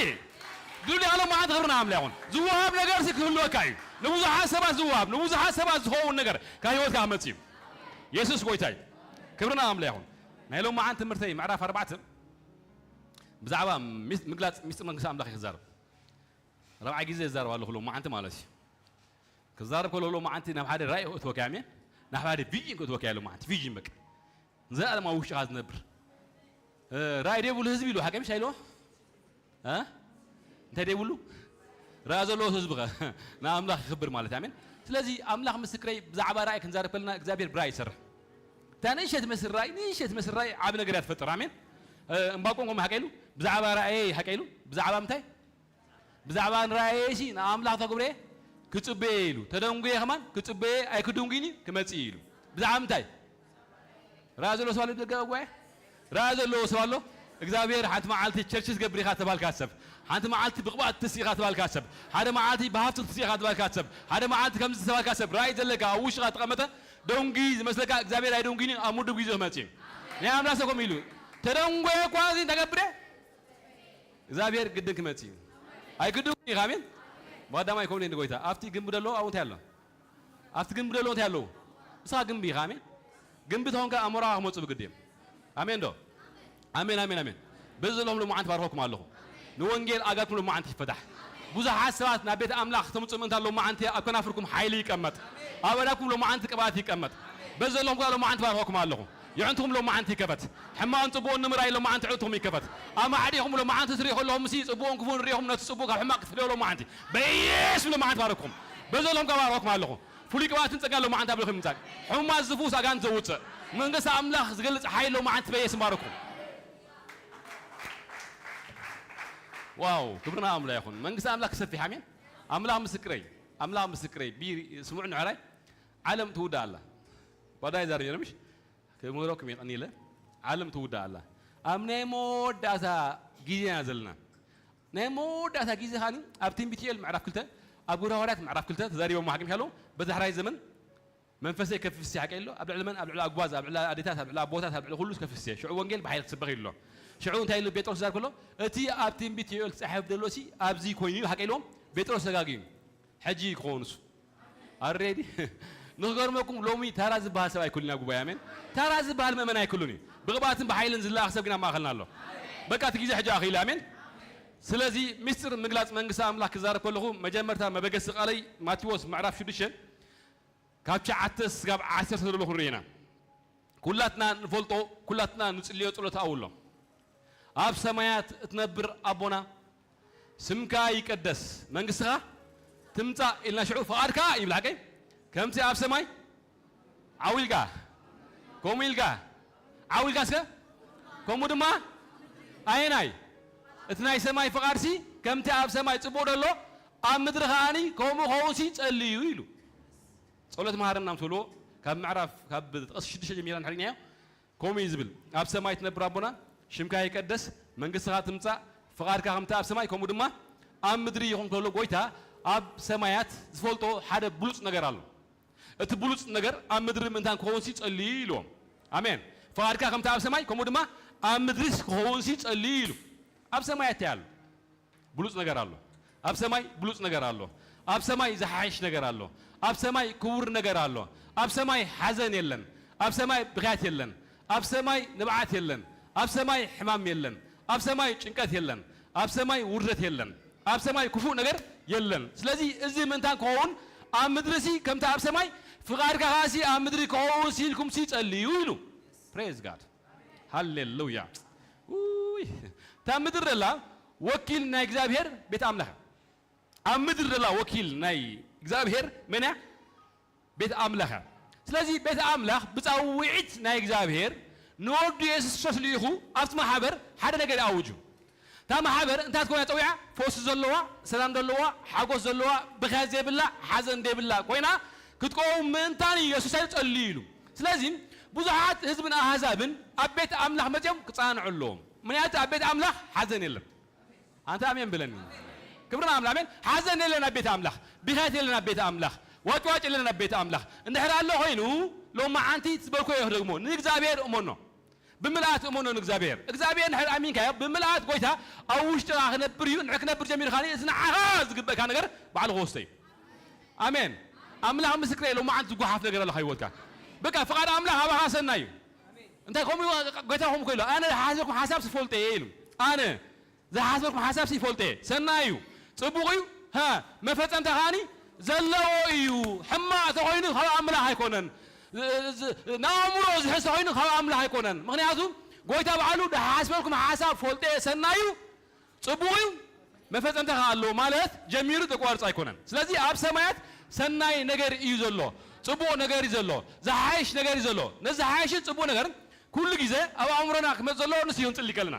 ድሉ ኢኻ ሎማዓንቲ ክብርና ኣምላኽ ይኹን። ዝወሃብ ነገር ሲ ክህልወካ እዩ። ንብዙሓት ሰባት ዝወሃብ፣ ንብዙሓት ሰባት ዝኸውን ነገር ካብ ህይወትካ ክመጽእ እዩ። የሱስ ጎይታ እዩ። ክብርና ኣምላኽ ይኹን። ናይ ሎማዓንቲ ትምህርተይ ምዕራፍ ኣርባዕተ ብዛዕባ ሚስ-፣ ምግላጽ ሚስጥር መንግስቲ ኣምላኽ እዩ ክዛረብ። ራብዓይ ግዜ ይዛረብ ኣለኹ ሎማዓንቲ ማለት እዩ። ክዛረብ ከሎ ሎማዓንቲ ናብ ሓደ ራእይ ክእትወካ፣ ኣሜን። ናብ ሓደ ቪዥን ክእትወካ ሎማዓንቲ፣ ቪዥን በቃ። ንዘለኣለም ኣብ ውሽጥኻ ዝነብር። እ፣ ራእይ ደይብሉ ህዝቢ ኢሉ፣ ሓቂ ምሽ ኣይልዎ? እ? እንታይ ደይብሉ? ራእይ ዘለዎ ህዝቢ ኸ ንኣምላኽ ይኽብር ማለት፣ ኣሜን። ስለዚ ኣምላኽ ምስክረይ ብዛዕባ ራእይ ክንዛረብ ከለና እግዚኣብሔር ብራእይ ይሰርሕ። እታ ንእሽተይ ትመስል ራእይ፣ ንእሽተይ ትመስል ራእይ ዓቢ ነገር እያ ትፈጥር፣ ኣሜን። እ፣ እምባቆም ከምኡ ሓቂ ኢሉ፣ ብዛዕባ ራእየይ ሓቂ ኢሉ፣ ብዛዕባ ምንታይ? ብዛዕባ ንራእየሲ ንኣምላኽ ተግብሬ ክጽበየ ኢሉ ተደንጉየ ከማን ክጽበየ ኣይክድንጉይን እዩ ክመጽእ እዩ ኢሉ። ብዛዕባ ምንታይ? ራእይ ዘለዎ ሰብ ኣሎ ደገ ጉባኤ? ራእይ ዘለዎ ሰብ ኣሎ? እግዚኣብሔር ሓንቲ መዓልቲ ቸርች ዝገብር ኢኻ ተባልካ ሰብ፣ ሓንቲ መዓልቲ ብቕባእ ትስ ኢኻ ተባልካ ሰብ፣ ሓደ መዓልቲ ብሃፍቲ ትስ ኢኻ ተባልካ ሰብ፣ ሓደ መዓልቲ ከምዚ ተባልካ ሰብ፣ ራእይ ዘለካ ኣብ ውሽጥኻ ተቐመጠ ደንጉይ ዝመስለካ እግዚኣብሔር ኣይደንጉይን እዩ፣ ኣብ ምዱብ ግዜ ክመጽእ እዩ። ናይ ኣምላኽ ሰብ ከምኡ ኢሉ ተደንጎየ እኳ እዚ እንተገብረ እግዚኣብሔር ግድን ክመጽእ እዩ። ኣይግድን ኢኻ፣ ኣሜን። ብቐዳማይ ኮብኔ ንጎይታ ኣብቲ ግንቢ ደሎ ኣብኡ እንታይ ኣሎ? ኣብቲ ግንቢ ደሎ እንታይ ኣለዉ? ንስኻ ግንቢ ኢኻ፣ ኣሜን። ግንቢ ተኾንካ ኣሞራ ክመጹ ብግዲ እዮም። ኣሜን ዶ? ኣሜን፣ ኣሜን፣ ኣሜን። በዚ ዘለኹም ሎማዓንቲ ባርኸኩም ኣለኹ። ንወንጌል ኣጋልኩም ሎማዓንቲ ይፈታሕ። ብዙሓት ሰባት ናብ ቤት ኣምላኽ ተምጹ ምእንታ ሎማዓንቲ ኣብ ከናፍርኩም ሓይሊ ይቀመጥ። ኣብ ኣእዳውኩም ሎማዓንቲ ቅብኣት ይቀመጥ። በዚ ዘለኹም ከኣ ሎማዓንቲ ባርኸኩም ኣለኹ። የዕንትኹም ሎማዓንቲ ይከፈት። ሕማቕን ጽቡቕን ንምርኣይ ሎማዓንቲ ኣዕንትኹም ይከፈት። ኣማዕዲኹም ሎማዓንቲ ትሪኡ ከለኹም፣ ምስ ጽቡቕን ክፉእን ርኢኹም ነቲ ጽቡቕ ካብ ሕማቕ ክትፍለዩ ሎማዓንቲ። በኢየሱስ ሎማዓንቲ ባረኩም። በዘሎም ከባረኩም ኣለኹ። ፍሉይ ቅብኣትን ጸጋን ሎማዓንቲ ኣብ ልኹም ይምጻእ። ሕሙማት ዝፍውስ ኣጋንንቲ ዘውጽእ። መንግስቲ ኣምላኽ ዝገልጽ ሓይሊ ሎማዓንቲ በኢየሱስ ባረኩም። ዋው፣ ክብርና ኣምላኽ ይኹን። መንግስቲ ኣምላኽ ክሰፊሕ፣ ኣሜን። ኣምላኽ ምስክረይ፣ ኣምላኽ ምስክረይ። ቢ-፣ ስምዑ ንዕራይ። ዓለም ትውዳእ ኣላ። ባዳ ይዛረብ ነይረ፣ ምሽ? ክምህረኩም እየ ቀኒለ። ዓለም ትውዳእ ኣላ። ኣብ ናይ መወዳእታ ግዜ ኢና ዘለና። ናይ መወዳእታ ግዜ ኸኣኒ ኣብ ትንቢት ዮኤል ምዕራፍ ክልተ፣ ኣብ ግብረ ሃዋርያት ምዕራፍ ክልተ ተዛሪቦም ሓኪም ከለዉ፣ በዚ ዳሕራይ ዘመን መንፈሰይ ከፍስስ ሓቀ ኣሎ ኣብ ልዕሊ መን ኣብ ልዕሊ ኣጓዝ ኣብ ልዕሊ ኣዴታት ኣብ ልዕሊ ኣቦታት ኣብ ልዕሊ ኩሉ ከፍስስ ሽዑ ወንጌል ብሓይል ክስበኽ ኢሉ ኣሎ። ሽዑ እንታይ ኢሉ ጴጥሮስ ዛር ከሎ እቲ ኣብ ትንቢት ዮኤል ክጸሓፍ ደሎሲ ኣብዚ ኮይኑ ሓቀ ኢልዎም። ጴጥሮስ ተጋግዩ። ሕጂ ክኸውን እሱ ኣሬዲ ንክገርመኩም ሎሚ ታራ ዝበሃል ሰብ ኣይክሉን ኣብ ጉባኤ ኣሜን። ታራ ዝበሃል ምእመን ኣይክሉን እዩ። ብቕብኣትን ብሓይልን ዝለኣኽ ሰብ ግን ኣብ ማእኸልና ኣሎ። በቃ እቲ ግዜ ሕጂ ኣኺሉ ኣሜን። ስለዚ ምስጢር ምግላፅ መንግስቲ ኣምላኽ ክዛረብ ከለኹ መጀመርታ መበገሲ ቃለይ ማቴዎስ ምዕራፍ ሽዱሽተ ካብ ትሽዓተ ስጋብ ዓሰርተ ዘሎ ክንርኢ ኢና። ኩላትና ንፈልጦ ኩላትና ንጽልዮ ጸሎት ኣውሎ ኣብ ሰማያት እትነብር ኣቦና ስምካ ይቀደስ መንግስትኻ ትምጻእ ኢልና ሽዑ ፍቓድካ ይብል ሓቀይ ከምቲ ኣብ ሰማይ ዓው ኢልካ ከምኡ ኢልካ ዓው ኢልካ እስከ ከምኡ ድማ ኣየናይ እቲ ናይ ሰማይ ፍቓድሲ ከምቲ ኣብ ሰማይ ጽቡቕ ደሎ ኣብ ምድሪ ከዓኒ ከምኡ ከውንሲ ጸልዩ ኢሉ ጸሎት መሃረና ምስ በልዎ ካብ ምዕራፍ ካብ ጥቕሲ ሽዱሽተ ጀሚራ ንሕሪናዮ ከምኡ እዩ ዝብል ኣብ ሰማይ ትነብር ኣቦና ሽምካ ይቀደስ መንግስትኻ ትምጻእ ፍቓድካ ከምቲ ኣብ ሰማይ ከምኡ ድማ ኣብ ምድሪ ይኹን ከሎ ጎይታ ኣብ ሰማያት ዝፈልጦ ሓደ ብሉፅ ነገር ኣሎ እቲ ብሉፅ ነገር ኣብ ምድሪ ምእንታን ክኸውን ሲ ጸልዩ ኢልዎም ኣሜን ፍቓድካ ከምቲ ኣብ ሰማይ ከምኡ ድማ ኣብ ምድሪ ክኸውን ሲ ጸልዩ ኢሉ ኣብ ሰማያት ኣሎ ብሉጽ ነገር ኣሎ ኣብ ሰማይ ብሉጽ ነገር ኣሎ ኣብ ሰማይ ዝሓይሽ ነገር ኣሎ ኣብ ሰማይ ክቡር ነገር ኣሎ ኣብ ሰማይ ሓዘን የለን ኣብ ሰማይ ብኽያት የለን ኣብ ሰማይ ንብዓት የለን ኣብ ሰማይ ሕማም የለን ኣብ ሰማይ ጭንቀት የለን ኣብ ሰማይ ውርደት የለን ኣብ ሰማይ ክፉእ ነገር የለን ስለዚ እዚ ምእንታን ክኸውን ኣብ ምድሪ ሲ ከምቲ ኣብ ሰማይ ፍቓድካ ከኣ ሲ ኣብ ምድሪ ክኸውን ሲልኩም ሲ ጸልዩ ኢሉ praise God ሃሌሉያ ውይ እታ ምድር ደላ ወኪል ናይ እግዚኣብሔር ቤት ኣምላኽ ኣብ ምድር ደላ ወኪል ናይ እግዚኣብሔር መን እያ ቤት ኣምላኽ እያ ስለዚ ቤት ኣምላኽ ብፃውዒት ናይ እግዚኣብሔር ንወዱ የሱስ ክርስቶስ ልኢኹ ኣብቲ ማሕበር ሓደ ነገር ኣውጁ እታ ማሕበር እንታይ ትኮን እያ ፀዊዓ ፈውሲ ዘለዋ ሰላም ዘለዋ ሓጎስ ዘለዋ ብኽያት ዘይብላ ሓዘን ዘይብላ ኮይና ክትቀውም ምእንታን ኢየሱስ ኣይጸልዩ ኢሉ ስለዚ ብዙሓት ህዝብን ኣህዛብን ኣብ ቤት ኣምላኽ መፅኦም ክፃንዑ ኣለዎም ምክንያቱ ኣብ ቤት ኣምላኽ ሓዘን የለን ኣንተ ኣሜን ብለኒ ክብርን ኣምላኽ ኣሜን ሓዘን የለን ኣብ ቤት ኣምላኽ ብኽያት የለን ኣብ ቤት ኣምላኽ ዋጭዋጭ የለን ኣብ ቤት ኣምላኽ እንድሕር ኣሎ ኮይኑ ሎማዓንቲ ዝበልኮ እየ ክደግሞ ንእግዚኣብሔር እመኖ ብምልኣት እመኖ ንእግዚኣብሔር እግዚኣብሔር እንድሕር ኣሚንካዮ ብምልኣት ጎይታ ኣብ ውሽጥኻ ክነብር እዩ እንድሕር ክነብር ጀሚሩ ካኒ እዚ ንዓኻ ዝግበእካ ነገር ባዕሉ ክወስዶ እዩ ኣሜን ኣምላኽ ምስክረ ሎማዓንቲ ዝጓሓፍ ነገር ኣሎ ሃይወትካ በቃ ፍቓድ ኣምላኽ ኣባኻ ሰናይ እዩ እንታይ ከምኡ ጎይታ ከምኡ ኮይሎ ኣነ ዝሓሰብኩም ሓሳብ ስፈልጦ እየ ኢሉ ኣነ ዝሓሰብኩም ሓሳብ ይፈልጦ እየ ሰናይ እዩ ጽቡቕ እዩ ሃ መፈጸምታ ከዓኒ ዘለዎ እዩ ሕማቕ ተኾይኑ ካብ ኣምላኽ ኣይኮነን ንኣእምሮ ዝሕዝ ተኾይኑ ካብ ኣምላኽ ኣይኮነን ምክንያቱ ጎይታ ባዕሉ ዝሓስበልኩም ሓሳብ ፈልጦ እየ ሰናይ እዩ ጽቡቕ እዩ መፈጸምታ ከኣ ኣለዎ ማለት ጀሚሩ ዘቋርጽ ኣይኮነን ስለዚ ኣብ ሰማያት ሰናይ ነገር እዩ ዘሎ ጽቡቕ ነገር እዩ ዘሎ ዝሓይሽ ነገር እዩ ዘሎ ነዚ ዝሓይሽን ጽቡቕ ነገርን ኩሉ ግዜ ኣብ ኣእምሮና ክመጽእ ዘለዎ ንስ ይንጽል ይከልና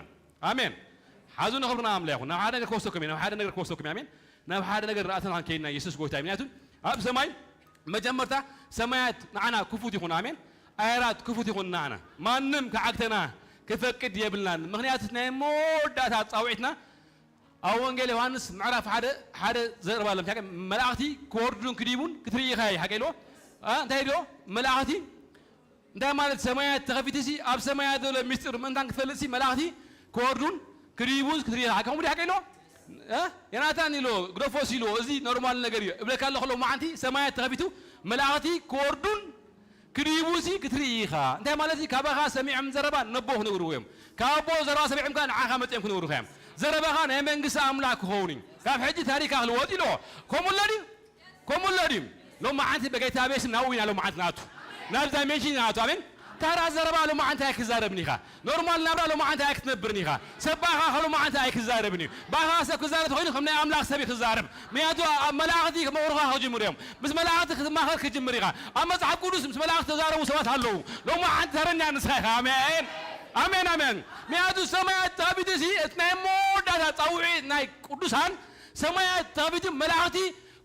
ኣሜን ሓዙ ንኽብርና ኣምላ ይኹን ናብ ሓደ ነገር ክወስደኩም እየ ናብ ሓደ ነገር ክወስደኩም እየ ኣሜን ናብ ሓደ ነገር ርኣተና ከይድና የሱስ ጎይታ ምክንያቱ ኣብ ሰማይ መጀመርታ ሰማያት ንዓና ክፉት ይኹን ኣሜን ኣየራት ክፉት ይኹን ንዓና ማንም ክዓግተና ክፈቅድ የብልናን ምክንያቱ ናይ መወዳእታ ጻውዒትና ኣብ ወንጌል ዮሃንስ ምዕራፍ ሓደ ሓደ ዘረባ ኣሎ መላእኽቲ ክወርዱን ክዲቡን ክትርኢ ኢኻ ሓቀ ኢልዎ እንታይ ኢልዎ መላእኽቲ እንታይ ማለት ሰማያት ተኸፊቱ ሲ ኣብ ሰማያት ዘሎ ሚስጥር ምእንታን ክትፈልጥ ሲ መላእኽቲ ክወርዱን ክድይቡን ክትርኢ ከምኡ ሓቂ ኢሎ ዮናታን ኢሎ ግደፎስ ኢሎ እዚ ኖርማል ነገር እዩ እብለካ ኣለኹ ሎማዓንቲ ሰማያት ተኸፊቱ መላእኽቲ ክወርዱን ክድይቡ ሲ ክትርኢ ኢኻ እንታይ ማለት ካባኻ ሰሚዖም ዘረባ ነቦ ክነግርዎ እዮም ካብ ኣቦ ዘረባ ሰሚዖም ከ ንዓኻ መፅኦም ክነግሩኻ እዮም ዘረባኻ ናይ መንግስቲ ኣምላኽ ክኸውን እዩ ካብ ሕጂ ታሪካ ክልወጥ ኢሎ ከምኡ ኣሎ ድዩ ከምኡ ኣሎ ድዩ ሎማዓንቲ በጌታ ቤስም ናብኡ ኢና ሎማዓንቲ ንኣቱ ናብ ዳይሜንሽን ኢና ንኣቱ ኣሜን ታራ ዘረባ ሎማዓንቲ ኣይክዛረብን ኢኻ ኖርማል ናብራ ሎማዓንቲ ኣይክትነብርን ኢኻ ሰብ ባኻ ሎማዓንቲ ኣይክዛረብን እዩ ባኻ ሰብ ክዛረብ ተኮይኑ ከም ናይ ኣምላኽ ሰብ ክዛረብ ምክንያቱ ኣብ መላእኽቲ መቕሩኻ ክጅምሩ እዮም ምስ መላእኽቲ ክትማኸር ክጅምር ኢኻ ኣብ መፅሓፍ ቅዱስ ምስ መላእኽቲ ተዛረቡ ሰባት ኣለዉ ሎማዓንቲ ተረኛ ንስኻ ኢኻ ኣሜን ኣሜን ኣሜን ምክንያቱ ሰማያት ዳዊት እዚ እቲ ናይ መወዳእታ ፃውዒ ናይ ቅዱሳን ሰማያት ዳዊት መላእኽቲ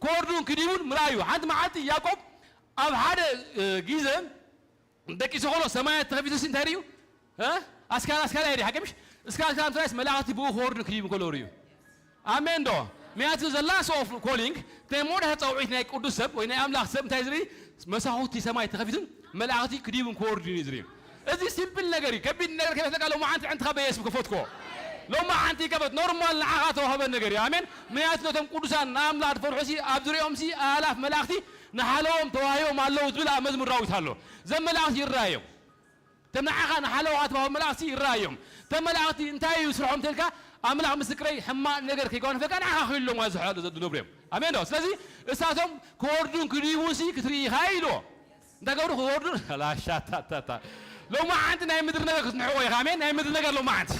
ክወርዱን ክዲቡን ምርኣዩ ሓንቲ መዓልቲ ያዕቆብ ኣብ ሓደ ግዜ ደቂሱ ከሎ ሰማያት ተኸፊቱ ሲ እንታይ ርእዩ ኣስካላ ኣስካላ ይርኢ ሓቂ ምሽ እስካላ እስካላ እንትራይስ መላእኽቲ ብኡ ክወርዱን ክዲቡን ከሎ ርእዩ ኣሜን ዶ ምክንያቱ ዘላ ሶፍ ኮሊንግ ናይ ሞዳ ጸውዒት ናይ ቅዱስ ሰብ ወይ ናይ ኣምላኽ ሰብ እንታይ ዝርኢ? መሳኹቲ ሰማይ ተኸፊቱን መላእኽቲ ክዲቡን ክወርዱን እዩ ዝርኢ። እዚ ሲምፕል ነገር እዩ። ከቢድ ነገር ከይመስለካ ሎማዓንቲ ዕንትኻ በየስም ከፈትክዎ። ሎማዓንቲ ከፈት ኖርማል ንዓኻ ተዋህበ ነገር እዩ። ኣሜን። ምክንያቱ ነቶም ቅዱሳን ንኣምላኽ ዝፈርሑሲ ኣብ ዙሪኦም ሲ ኣላፍ መላእኽቲ ንሓለዎም ተዋሂቦም ኣለዉ ዝብል ኣብ መዝሙር ዳዊት ኣሎ። ዘም መላእኽቲ ይረኣዮም። እቶም ንዓኻ ንሓለዋ ኣትባዊ መላእኽቲ ይረኣዮም። እቶም መላእኽቲ እንታይ እዩ ስርሖም ተልካ? ኣምላኽ ምስክረይ ሕማቕ ነገር ከይጓንፈካ ንዓኻ ክኢሎም ዝሓሉ ዝነብሩ እዮም። ኣሜን ዶ? ስለዚ እሳቶም ክወርዱን ክድይቡን ሲ ክትርኢ ኢኻ ኢልዎ። እንታይ ገብሩ ክወርዱ? ላሻታታታ። ሎማዓንቲ ናይ ምድሪ ነገር ክትንሕቆ ኢኻ። ኣሜን። ናይ ምድሪ ነገር ሎማዓንቲ።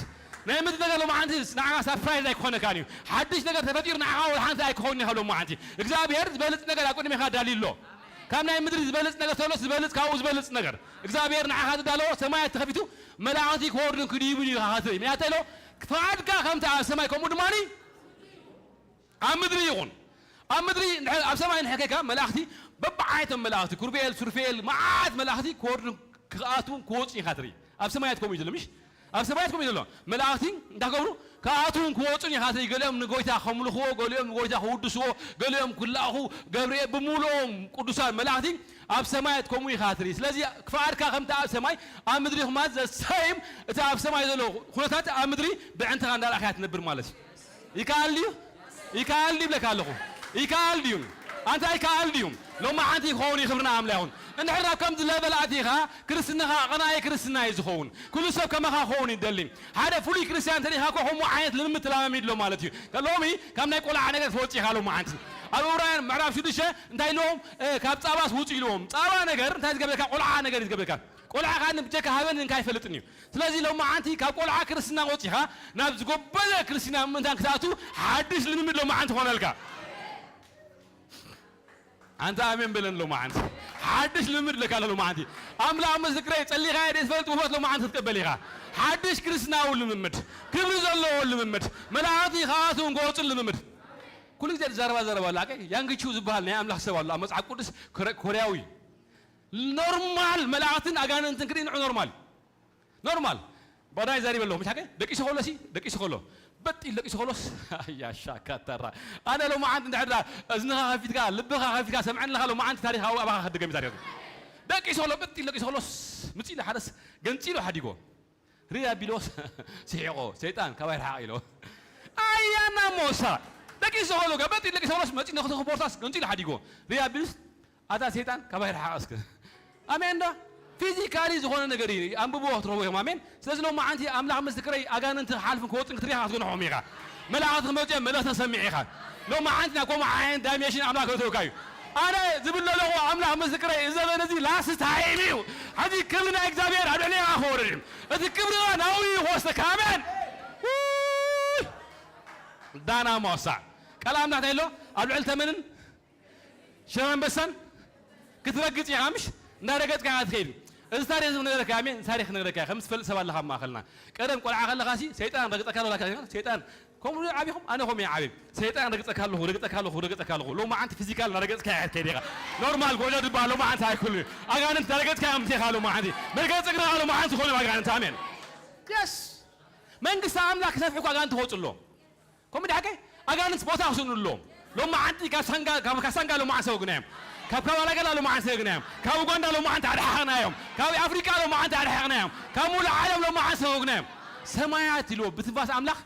ናይ ምድሪ ነገር ሎማዓንቲ ንዓኻ ሳፕራይዝ ኣይኮነካን እዩ። ሓድሽ ነገር ተፈጢሩ ንዓኻ ወላ ሓንቲ ኣይኮን ኢኻ ሎማዓንቲ። እግዚኣብሔር ዝበልጽ ነገር ኣብ ቅድሜኻ ዳልዩ ኣሎ። ካብ ናይ ምድሪ ዝበልጽ ነገር ተሎ ዝበልጽ ካብኡ ዝበልጽ ነገር እግዚኣብሔር ንዓኻ ዝዳለዎ ሰማያት ተኸፊቱ መላእኽቲ ክወርዱን ክድይቡን እዩ ኢኻ ክትርኢ። ምክንያቱ ኢሎ ፍቓድካ ከምቲ ኣብ ሰማይ ከምኡ ድማ ኣብ ምድሪ ይኹን። ኣብ ምድሪ እንድሕር ኣብ ሰማይ እንድሕር ከይካ መላእኽቲ በብዓይነቶም መላእኽቲ ኩርቤል ሱርፌል መዓት መላእኽቲ ክወርዱን ክኣትዉን ክወጹን ኢኻ ትርኢ። ኣብ ሰማያት ከምኡ እዩ ዘሎ ምሽ? ኣብ ሰማያት ከምኡ እዩ ዘሎ። መላእኽቲ እንታይ ክገብሩ? ክኣትዉን ክወጹን ኢኻ ትርኢ። ገሊኦም ንጎይታ ከምልኽዎ፣ ገሊኦም ንጎይታ ክውድስዎ፣ ገሊኦም ክላእኹ፣ ገብርኤል ብምሉኦም ቅዱሳን መላእኽቲ ኣብ ሰማያት ከምኡ ኢኻ ትርኢ። ስለዚ ፍቓድካ ከምቲ ኣብ ሰማይ ኣብ ምድሪ ኩማ ዘሰይም እቲ ኣብ ሰማይ ዘሎ ኩነታት ኣብ ምድሪ ብዕንተኻ እንዳረኣኻ ትነብር ማለት እዩ። ይከኣል ድዩ? ይከኣል ድዩ ይብለካ ኣለኹ። ይከኣል ድዩ? ኣንታ ይከኣል ድዩ? ሎማዓንቲ ክኸውን እዩ ክብርና ኣምላ ይኹን። እንድሕር ናብ ከምዚ ለበል ኣቲኻ ክርስትናኻ ቀናኢ ክርስትና እዩ ዝኸውን። ኩሉ ሰብ ከማኻ ክኸውን ይደሊ። ሓደ ፍሉይ ክርስትያን እንተዲኻ እኮ ከምኡ ዓይነት ልምምድ ተለማሚድ ኣሎ ማለት እዩ። ሎሚ ካብ ናይ ቆልዓ ነገር ትወጽእ ኢኻ ሎማዓንቲ። ኣብ ዕብራውያን ምዕራፍ ሽዱሽተ እንታይ ኢልዎም? እ፣ ካብ ጻባስ ውጹ ኢልዎም። ጻባ ነገር እንታይ ዝገብረካ? ቆልዓ ነገር እዩ ዝገብረካ። ቆልዓ ከኣ ብጀካ ሃበን እንካ ኣይፈልጥን እዩ። ስለዚ ሎማዓንቲ ካብ ቆልዓ ክርስትና ወጺኻ ናብ ዝጎበዘ ክርስትና ምእንታን ክትኣቱ ሓድሽ ልምምድ ሎማዓንቲ ኮነልካ። ኣንታ ኣሜን በለን ሎማዓንቲ። ሓድሽ ልምምድ ለካ ኣሎ ሎማዓንቲ። ኣምላኽ ምስክረይ ጸሊኻ እየ ዘይትፈልጥ ውፈት ሎማዓንቲ ክትቀበል ኢኻ። ሓድሽ ክርስትናዊ ልምምድ። ክብሪ ዘለዎ ልምምድ። መላእኽቲ ከኣትውን ክወጹን ልምምድ። ኩሉ ግዜ ዘረባ ዘረባ ኣሎ። ኣቀ ያንግ ቹ ዝበሃል ናይ ኣምላኽ ሰብ ኣሎ። ኣብ መጽሓፍ ቅዱስ ኮረ-፣ ኮርያዊ። ኖርማል መላእኽትን ኣጋንንትን ክርኢ ንዑ ኖርማል። ኖርማል። ባዳይ ዛሪበ ኣለኹ። ምሽ ሓቀ ደቂሱ ከሎ ሲ፣ ደቂሱ ከሎ። በጥ ኢሉ ደቂሱ ከሎስ፣ ኣያ ሻካታራ። ኣነ ሎማዓንቲ እንድሕር ዳ እዝንኻ ከፊትካ፣ ልብኻ ከፊትካ፣ ሰምዐኒ ኣለኻ ሎማዓንቲ ታሪኽ ኣብ ኣባኻ ክድገም እዩ ታሪኽ። ደቂሱ ከሎ፣ በጥ ኢሉ ደቂሱ ከሎስ፣ ምጽእ ኢሉ ሓደስ ገንጺሉ ሓዲጎ። ርእ ኣቢሎስ፣ ስሒቆ። ሰይጣን፣ ካባይ ርሓቕ ኢሎ። ኣያና ሞሳ። ደቂሱ ከሎ፣ በጥ ኢሉ ደቂሱ ከሎስ፣ መጺእ ነኽትኽ ቦርሳስ ገንጺሉ ሓዲጎ። ርእ ኣቢሉስ፣ ኣታ ሰይጣን ካባይ ርሓቕ እስከ። ኣሜን ዶ? ፊዚካሊ ዝኾነ ነገር እዩ። ኣንብብዎ ክትረኽቡ ኢኹም። ኣሜን። ስለዚ ሎማዓንቲ ኣምላኽ ምስክረይ ኣጋንንቲ ክሓልፍን ክወጽን ክትሪኻ ክትገንሖም ኢኻ። መላእኽቲ ክመጹ እዮም፣ መልእኽቲ ተሰሚዕ ኢኻ። ሎማዓንቲ ናብ ከምኡ ዓይነት ዳይሜንሽን ኣምላኽ ከእትወካ እዩ። ኣነ ዝብል ዘለኹ ኣምላኽ ምስክረይ እዚ ዘመን እዚ ላስት ታይም እዩ። ሕዚ ክብሪ ናይ እግዚኣብሔር ኣብ ልዕሌኻ ክወርድ እዩ። እቲ ክብሪ ኸኣ ናብኡ እዩ ክወስደካ። ኣሜን። ውይ! ዳና ሞሳ። ቃል ኣምላኽ እንታይ ኣሎ? ኣብ ልዕሊ ተመንን ሽረ ኣንበሳን ክትረግጽ ኢኻ ምሽ? እንዳረገጽካ ኢኻ ትኸይድ። እዚ ታሪኽ እዚ ክነግረካ እየ፣ ኣሜን፣ ታሪኽ ክነግረካ እየ። ከም ዝፈልጥ ሰብ ኣለኻ ኣብ ማእኸልና። ቀደም ቆልዓ ከለኻሲ ሰይጣን ረግጸካ ኣሎ፣ ላካ ሰይጣን፣ ከምኡ ዓቢኹም? ኣነ ከምኡ እየ ዓብየ። ሰይጣን ረግጸካ ኣለኹ፣ ረግጸካ ኣለኹ፣ ረግጸካ ኣለኹ። ሎማዓንቲ ፊዚካል እንዳረገጽካ ኢኻ ትኸይድ ኢኻ። ኖርማል ጎጆ ድበሃል ሎማዓንቲ ኣይኩን። ኣጋንንት እንዳረገጽካ እዮም ምቴኻ ሎማዓንቲ። መርገጽ እግርኻ ሎማዓንቲ ዝኾኑ ኣጋንንት፣ ኣሜን። የስ። መንግስቲ ኣምላኽ ክሰፍሑ እኮ ኣጋንንት ክወጹ ኣለዎም። ከምኡ ድሓቀ ኣጋንንት ቦታ ክስእኑ ኣለዎም። ሎማዓንቲ ካብ ሳንጋ፣ ካብ ካሳንጋ ሎማዓንቲ ሰጉግና እዮም። ካብ ካባላገላ ሎማዓንቲ ሰጉግና እዮም። ካብ ኡጋንዳ ሎማዓንቲ ኣድሓቕና እዮም። ካብ ኣፍሪቃ ሎማዓንቲ ኣድሓቕና እዮም። ካብ ሙሉእ ዓለም ሎማዓንቲ ሰጉግና እዮም። ሰማያት ኢልዎ ብትንፋስ ኣምላኽ።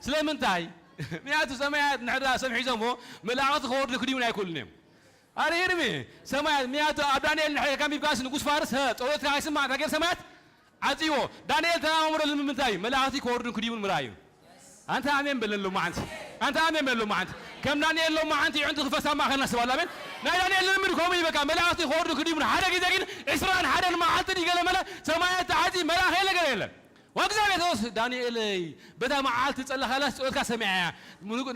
ስለምንታይ? ምክንያቱ ሰማያት እንድሕር ደኣ ሰብ ሒዞምዎ መላእኽቲ ክወርዱ ክድይቡን ኣይክእሉን እዮም። ኣረ ሂርሚ ሰማያት፣ ምክንያቱ ኣብ ዳንኤል እንድሕር ከንቢብካስ ንጉስ ፋርስ፣ ጸሎትካ ከይስማዕ እንታይ ገይሩ ሰማያት ዓጽይዎ። ዳንኤል ተለማመደሉ ንምንታይ? መላእኽቲ ክወርዱን ክድይቡን ምርኣይ እዩ። ኣንታ ኣሜን በለን ሎማዓንቲ። ኣንታ ኣሜን በለን ሎማዓንቲ። ከም ዳንኤል ሎማዓንቲ ይዕንቱ ክፈሳ ማእኸልና ሰብ ኣሎ። ኣሜን። ናይ ዳንኤል ልምምድ ከምኡ እዩ በቃ። መላእኽቲ ክወርዱ ክድይቡን ሓደ ግዜ ግን ዕስራን ሓደን መዓልቲ ድዩ ገለ መለ ሰማያት ተዓጽዩ መልኣኽ የለ ገለ የለ። ወእግዚኣብሔር ተወስ ዳንኤለይ በታ መዓልቲ ጸለኻላስ ጸሎትካ ሰሚዓ እያ።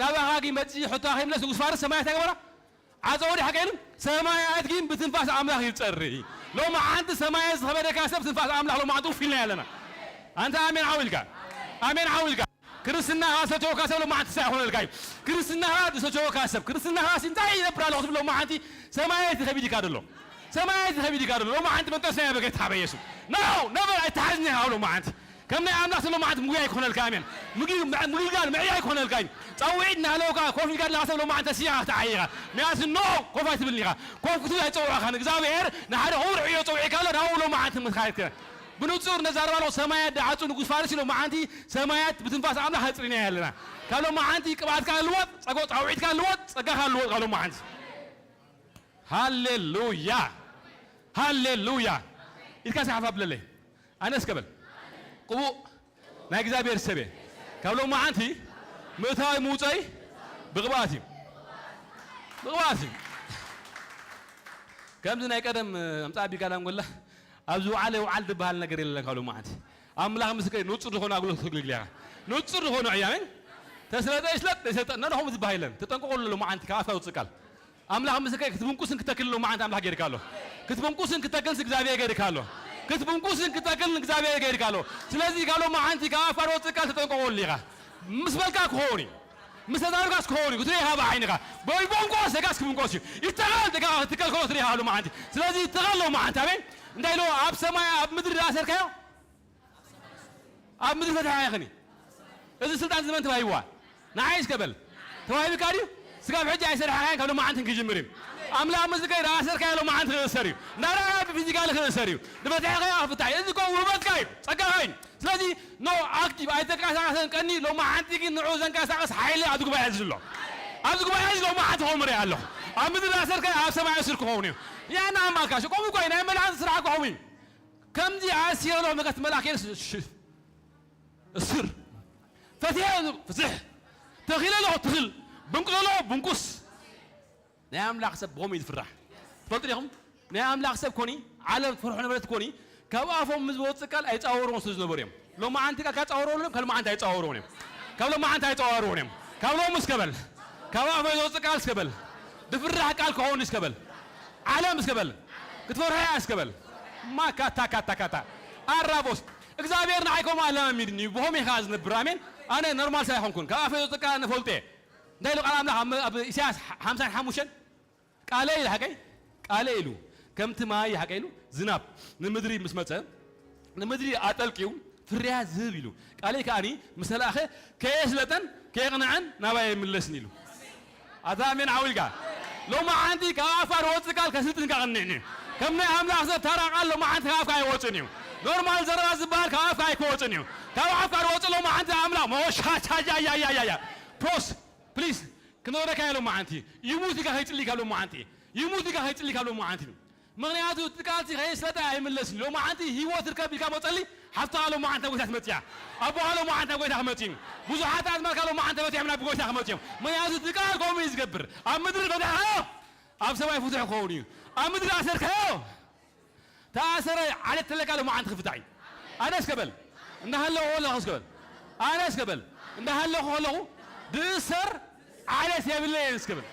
ናባኻ ግን መጺ ሕቶኻ ከይምለስ ንጉስ ፋርስ ሰማያት ያገበራ። ዓጸው ዲኻ ከይኑ ሰማያት ግን ብትንፋስ ኣምላኽ ይጸሪ። ሎማዓንቲ ሰማያት ዝኸበደካ ሰብ ትንፋስ ኣምላኽ ሎማዓንቲ ውፍ ኢልና ኣለና። ኣንታ ኣሜን ዓው ኢልካ። ኣሜን ዓው ኢልካ። ክርስትናኻ ዝሰቸወካ ሰብ ሎማዓንቲ እንታይ ይኾነልካ እዩ? ክርስትናኻ ዝሰቸወካ ሰብ፣ ክርስትናኻ ሲ እንታይ ይነብር ኣለኹ ትብል ሎማዓንቲ ሰማያት ይኸቢድካ ደሎ። ሰማያት ይኸቢድካ ደሎ። ሎማዓንቲ መንጠስ ናይ በገት ሓበ የሱ። No! Never! ኣይተሓዝኒ ኢኻ ሎማዓንቲ። ከም ናይ ኣምላኽ ሰብ ሎማዓንቲ ምጉያይ ክኾነልካ። ኣሜን። ምግልጋል ምዕያይ ክኾነልካ እዩ። ጸውዒት እናሃለውካ ኮፍ ኢልካ ኣለኻ ሰብ ሎማዓንቲ ተሲኻ ክትዓይኻ። ምክንያቱ ኖ ኮፍ ኣይትብልን ኢኻ። ኮፍ ክትብል ኣይጸውዐኻን እግዚኣብሔር። ንሓደ ክቡር ዕዮ ጸውዒካ ኣሎ ናብኡ ሎማዓንቲ ምትኻየድከ ብንጹር ነዛረባ ኣለኹ። ሰማያት ደዓጹ ንጉስ ፋርስ ኢሎም መዓንቲ ሰማያት ብትንፋስ ኣምላኽ ኣጽሪና ኣለና። ካብ ሎም መዓንቲ ቅብኣትካ ልወጥ፣ ጸጎ ጻውዒትካ ልወጥ፣ ጸጋኻ ልወጥ ካብ ሎም መዓንቲ። ሃሌሉያ ሃሌሉያ። ኢድካ ሳሓፍ ኣብለለይ ኣነ እስከ በል ቅቡእ ናይ እግዚኣብሔር ሰብ እየ። ካብ ሎም መዓንቲ ምእታዊ ምውፀይ ብቕብኣት እዩ። ብቕብኣት እዩ። ከምዚ ናይ ቀደም ኣምፃ ኣቢጋላ ንጎላ ኣብዚ ውዓለ ውዓል ዝበሃል ነገር የለን። ካብ ሎም መዓንቲ ኣምላኽ ምስከይ ንፁር ዝኾነ ኣግሎት ተግልግል ኢኻ። ንፁር ዝኾነ ዕያምን ተስለጠ ይስለጥ ይሰልጠ ነንኹም ዝበሃል የለን። ተጠንቀቑ ኣሎ መዓንቲ ካብ ኣፍካ ዝውፅእ ቃል ኣምላኽ ምስከይ ክትብንቁስን ክተክልን ሎም መዓንቲ ኣምላኽ ገይርካ ኣሎ። ክትብንቁስን ክተክልን እግዚኣብሔር ገይርካ ኣሎ። ክትብንቁስን ክተክልን እግዚኣብሔር ገይርካ ኣሎ። ስለዚ ካብ ሎም መዓንቲ ካብ ኣፍካ ዝወፅእ ቃል ተጠንቀቑ ኣሎ ኢኻ። ምስ በልካ ክኸውን እዩ። ምስ ተዛረብካስ ክኸውን እዩ። ክትሪኢኻ ብዓይንኻ። ወይ ቦንቆስ ደጋስ ክብንቆስ እዩ። ይተኻል ደጋ ክትከል ከሎ ትሪኢኻ ኣሎ መዓንቲ። ስለዚ ይተኻል ሎም መዓንቲ ኣሜን። እንታይ ኢልዎ ኣብ ሰማይ ኣብ ምድሪ ዝኣሰርካዮ ኣብ ምድሪ ፈትሐ ኣይኽን እዩ። እዚ ስልጣን እዚ መን ተዋሂብዋ? ንዓይ እስከ በል። ተዋሂብካ ድዩ? ስጋብ ሕጂ ኣይሰርሐኻን ካብ ሎማዓንቲ ክጅምር እዩ። ኣምላኽ ምስከይ ዝኣሰርካዮ ሎማዓንቲ ክእሰር እዩ። እንዳረኣየ ብፊዚካሊ ክእሰር እዩ። ዝፈትሐኻዮ ክፍታሕ እዩ። እዚ እኮ ውህበትካ እዩ። ጸጋኻ እዩ። ስለዚ ኖ ኣክቲቭ ኣይተንቀሳቐሰን ቀኒ ሎማዓንቲ ግን ንዑ ዘንቀሳቐስ ሓይሊ ኣብዚ ጉባኤ እዚ ኣሎ። ኣብዚ ጉባኤ እዚ ሎማዓንቲ ክኾን ሪኣ ኣለኹ። ኣብ ምድሪ ዝኣሰርካዮ ኣብ ሰማይ እሱር ክኸውን እዩ። ያና ኣማልካሽ ከምኡ እኮ እዩ። ናይ መላእኽቲ ስራሕ ክኸውን እዩ። ከምዚ ኣስዮ ኣለኹ መከት መልኣክ የለስ እሱር ፈትሐ ፍትሕ ተኺለ ኣለኹ ትኽል ብንቁስ ኣለኹ ብንቁስ። ናይ ኣምላኽ ሰብ ብኸምኡ እዩ ዝፍራሕ። ትፈልጡ ዲኹም? ናይ ኣምላኽ ሰብ ኮኒ ዓለም ትፈርሖ ነበረት ኮኒ ካብ ኣፎም ምስ ዝወፅእ ቃል ኣይፃወርዎን ስለ ዝነበሩ እዮም። ሎማዓንቲ ቃል ካፃወርዎ ሎም ካብ ሎማዓንቲ ኣይፃወርዎን እዮም። ካብ ሎማዓንቲ ኣይፃወርዎን እዮም። ካብ ሎም እስከ በል ካብ ኣፎም ዝወፅእ ቃል እስከ በል ድፍራሕ ቃል ክኸውን እስከ በል ዓለም እስከ በል ክትፈርሖ እያ እስከ በል ማካታ ካታ ካታ ኣራቦስ እግዚኣብሔር ንዓይ ከምኡ ኣለማሚድኒ እዩ። ብኸመይ ኸዓ ዝነብር ኣሜን። ኣነ ኖርማል ሰብ ኣይኮንኩን። ካብ ኣፈይ ዝወፅእ ቃል ኣነ ፈልጦ እየ። እንታይ ኢሉ ቃል ኣምላኽ ኣብ፣ ኣብ ኢሳያስ ሓምሳን ሓሙሽተን ቃለይ ኢሉ ሓቀይ ቃለይ ኢሉ ከምቲ ማይ ሓቀይ ኢሉ ዝናብ ንምድሪ ምስ መፀ ንምድሪ ኣጠልቅዩ ፍርያት ዝህብ ኢሉ ቃለይ ከዓኒ ምስ ተላእኸ ከየስለጠን ከየቕንዐን ናባይ ኣይምለስን ኢሉ። ኣታ ኣሜን ዓው ኢልካ። ሎማዓንቲ ካብ ኣፋ ዝወፅእ ቃል ከስልጥንካ ቅንዕን እዩ። ከም ናይ ኣምላኽ ሰብ ተራ ቃል ሎማዓንቲ ካብ ኣፍካ ኣይወፅን እዩ። ኖርማል ዘረባ ዝበሃል ካብ ኣፍካ ኣይክወፅን እዩ። ካብ ኣፍካ ዝወፅእ ሎማዓንቲ ኣምላኽ መወሻቻያያያያያ ፕሮስ ፕሊስ ክነግረካ እየ ሎማዓንቲ። ይሙት ኢልካ ከይፅሊ ካብ ሎማዓንቲ ይሙት ኢልካ ከይፅሊ ካብ ሎማዓንቲ ምኽንያቱ እቲ ቃልሲ ከየስለጠ ኣይምለስን። ሎማዓንቲ ህይወት ርከብ ኢልካ መፀሊ ሓፍትኻ ሎማዓንቲ ናብ ጎይታ ትመፅያ ኣቦኻ ሎማዓንቲ ናብ ጎይታ ክመፅእ እዩ። ብዙሓት ኣዝማድካ ሎማዓንቲ ተፈቲሖም ናብ ጎይታ ክመፅኡ እዮም። ምኽንያቱ እቲ ቃል ከምኡ እዩ ዝገብር። ኣብ ምድሪ ፈታሕካዮ ኣብ ሰማይ ፍቱሕ ክኸውን እዩ። ኣብ ምድሪ ኣሰርካዮ ተኣሰረ ዓለት ተለካ ሎማዓንቲ ክፍታሕ እዩ። ኣነ እስከ በል እንዳሃለኹ ከለኹ እስከ በል ኣነ እስከ በል እንዳሃለኹ ከለኹ ድእሰር ዓለት የብለየን እስከ በል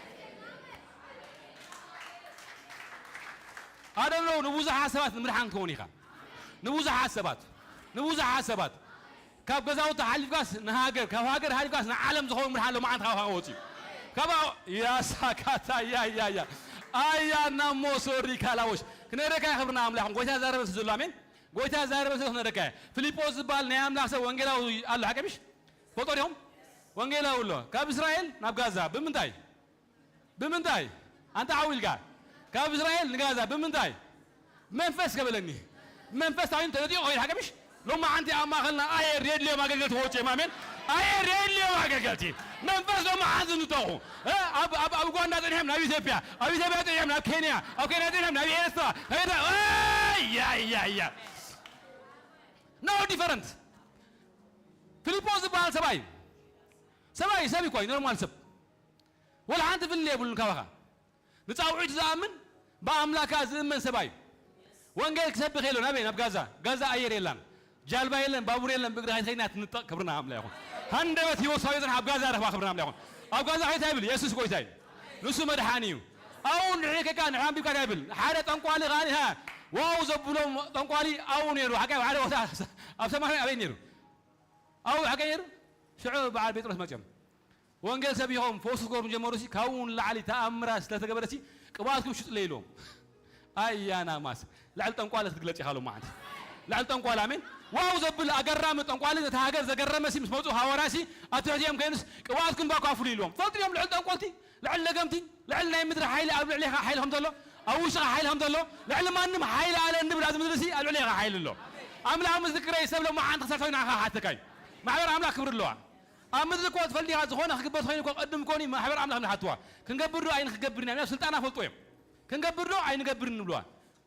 ኣደሎ ንብዙሓት ሰባት ንምድሓን ክኸውን ኢኻ። ንብዙሓት ሰባት ንብዙሓት ሰባት ካብ ገዛውቲ ሓሊፍካስ ንሃገር ካብ ሃገር ሓሊፍካስ ንዓለም ዝኸውን ምድሓን ሎማዓንቲ ካብ ወፂ ካብ ያሳካታ ያያያ ኣያ ናሞ ሶሪ ካላቦሽ ክነረካ ክብርና ኣምላኽ ጎይታ ዛረበ ዘሎ ኣሜን። ጎይታ ዛረበ ስለ ክነረካ ፊልጶስ ዝበሃል ናይ ኣምላኽ ሰብ ወንጌላዊ ኣሎ ሓቀ ምሽ ፈልጦ ዲኹም? ወንጌላዊ ኣሎ ካብ እስራኤል ናብ ጋዛ ብምንታይ ብምንታይ ኣንታ ዓው ኢልካ ካብ እስራኤል ንጋዛ ብምንታይ መንፈስ ከበለኒ መንፈስ ታይን ተለጢዮ ኮይን ሓቀ ምሽ ሎማ ዓንቲ ኣብ ማእኸልና ኣየር የድልዮም ኣገልገልቲ ክወፁ እዮም ኣሜን ኣየር የድልዮም ኣገልገልቲ መንፈስ ሎማ ዓንቲ ንጠቑ ኣብ ኡጋንዳ ፅንሖም ናብ ኢትዮጵያ ኣብ ኢትዮጵያ ፅንሖም ናብ ኬንያ ኣብ ኬንያ ፅንሖም ናብ ኤርትራ ያያያ no different ፊልጶስ ዝበሃል ሰብኣይ ሰብኣይ ሰብ እኮ ኖርማል ሰብ ወላ ሓንቲ ፍልልይ የብሉን ካባኻ ንፃውዒቱ ዝኣምን ብኣምላካ ዝእመን ሰብኣይ ወንጌል ክሰብኽ የሎን ኣበይ ናብ ጋዛ ጋዛ ኣየር የላን ጃልባ የለን ባቡር የለን ብእግሪ ከይድካ ትንጠቕ ክብርና ኣምላ ይኹን ሃንደበት ህይወት ሳዊ ፅንሓ ኣብ ጋዛ ረኽባ ክብርና ኣምላ ይኹን ኣብ ጋዛ ከይታ ይብል የሱስ ጎይታ እዩ ንሱ መድሓኒ እዩ ኣብኡ ንሕከካ ንሓንቢብካ ይብል ሓደ ጠንቋሊ ከኣ ዋው ዘብሎም ጠንቋሊ ኣብኡ ነይሩ ሓቀ ሓደ ቦታ ኣብ ሰማርያ ኣበይ ነይሩ ኣብኡ ሓቀ ነይሩ ሽዑ በዓል ጴጥሮስ መፅኦም ወንጌል ሰቢኾም ፈውሲ ክገብሩ ጀመሩ ሲ ካብኡ ንላዕሊ ተኣምራት ስለተገበረ ሲ ቅብኣትኩም ሽጡለይ ኢልዎም ኣያ ናማስ ልዕሊ ጠንቋለ ክትግለፅ ኢኻ ሎም መዓንቲ ልዕሊ ጠንቋል፣ ኣሜን። ዋው ዘብል ኣገራሚ ጠንቋል፣ ነታ ሃገር ዘገረመ ሲ ምስ መጹ ሃዋርያ ሲ ኣብ ትሕቲኦም ከይኑስ፣ "ቅብኣትኩም ባኳ ፍሉይ" ኢልዎም። ትፈልጡ እዮም ልዕሊ ጠንቆልቲ፣ ልዕሊ ለገምቲ፣ ልዕሊ ናይ ምድሪ ሓይሊ ኣብ ልዕሌኻ ሓይሊ ከም ዘሎ፣ ኣብ ውሽጥኻ ሓይሊ ከም ዘሎ፣ ልዕሊ ማንም ሓይሊ ኣለ እንብል ኣብዚ ምድሪ ሲ ኣብ ልዕሌኻ ሓይሊ ኣሎ። ኣምላኽ ምስክረይ፣ ሰብ ሎማዓንቲ ክሰርቶ ንዓኻ ክሓተካ እዩ። ማሕበር ኣምላኽ ክብሪ ኣለዋ። ኣብ ምድሪ እኮ ትፈልጥ ኢኻ፣ ዝኾነ ክግበር ተኾይኑ እኮ ቅድም ኮኒ ማሕበር ኣምላኽ ንሓትዋ። ክንገብር ዶ ኣይንክገብርን ኢና? ስልጣና ፈልጦ እዮም። ክንገብር ዶ ኣይንገብርን ንብልዋ።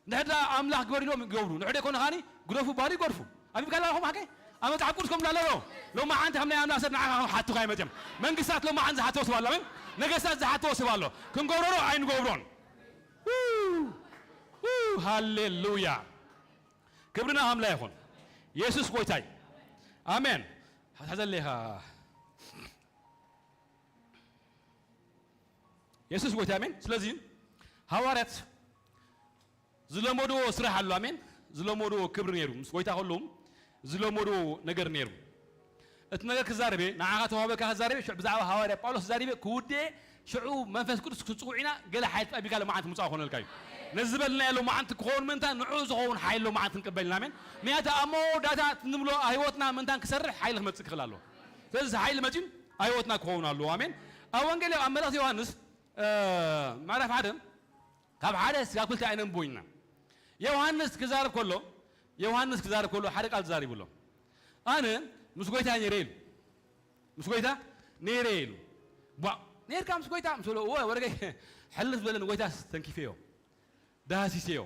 ንሕዳ ኣምላኽ ግበር ኢሎም ይገብሩ። ንሕደ ኮነ ኻኒ ግደፉ ባሉ ይገድፉ። ኣንቢብካ ኣለኹም ሓቀይ? ኣብ መጽሓፍ ቅዱስ ከም ኣሎ ዶ? ሎማዓንቲ ከም ናይ ኣምላኽ ሰብ ንዓኻ ሓቱኻ ኣይመጽም። መንግስታት ሎማዓንቲ ዝሓተዎ ሰብ ኣሎ፣ ኣሜን? ነገስታት ዝሓተዎ ሰብ ኣሎ። ክንገብሮ ዶ ኣይንገብሮን? ው! ው! ሃሌሉያ! ክብሪ ንኣምላኽ ይኹን። የሱስ ጎይታይ። ኣሜን። ሓዘለኻ። የሱስ ጎይታ፣ ኣሜን። ስለዚ ሃዋርያት ዝለመድዎ ስራሕ ኣሎ፣ ኣሜን። ዝለመድዎ ክብሪ ነይሩ። ምስ ጎይታ ከለዉ ዝለመድዎ ነገር ነይሩ። እቲ ነገር ክዛረብ እየ፣ ንዓኻ ተዋህበካ ክዛረብ እየ፣ ሽዑ ብዛዕባ ሃዋርያ ጳውሎስ ክዛረብ እየ፣ ክውድእ እየ፣ ሽዑ መንፈስ ቅዱስ ክትጽውዕ ኢና፣ ገለ ሓይሊ ጠቢካ ሎማዓንቲ ምጻእ ክኾነልካ እዩ። ነዚ ዝበልናዮ ሎማዓንቲ ክኸውን ምእንታን ንዕኡ ዝኸውን ሓይሊ ሎማዓንቲ ክንቅበል ኢና፣ ኣሜን። ምክንያቱ ኣብ መወዳእታ እቲ ንብሎ ህይወትና ምእንታን ክሰርሕ ሓይሊ ክመጽእ ክኽእል ኣለዎ። ስለዚ ሓይሊ መጺኡ ኣብ ህይወትና ክኸውን ኣለዎ፣ ኣሜን። ኣብ ወንጌል ኣብ መልእኽቲ ዮሃንስ፣ እ፣ ምዕራፍ ሓደ ካብ ሓደ እስካብ ክልተ ኣይነንብቦ ኢና። ዮሃንስ ክዛረብ ከሎ፣ ዮሃንስ ክዛረብ ከሎ ሓደ ቃል ተዛሪቡ ኣሎ። "ኣነ ምስ ጎይታ ነይረ" ኢሉ። "ምስ ጎይታ ነይረ" ኢሉ። "ቧ፣ ነይርካ ምስ ጎይታ?" ምስ በሎ፣ "እወ፣ ወረገይ ሕልፍ ዝበለ ንጎይታ ተንኪፈዮ፣ ዳህሲሰዮ፣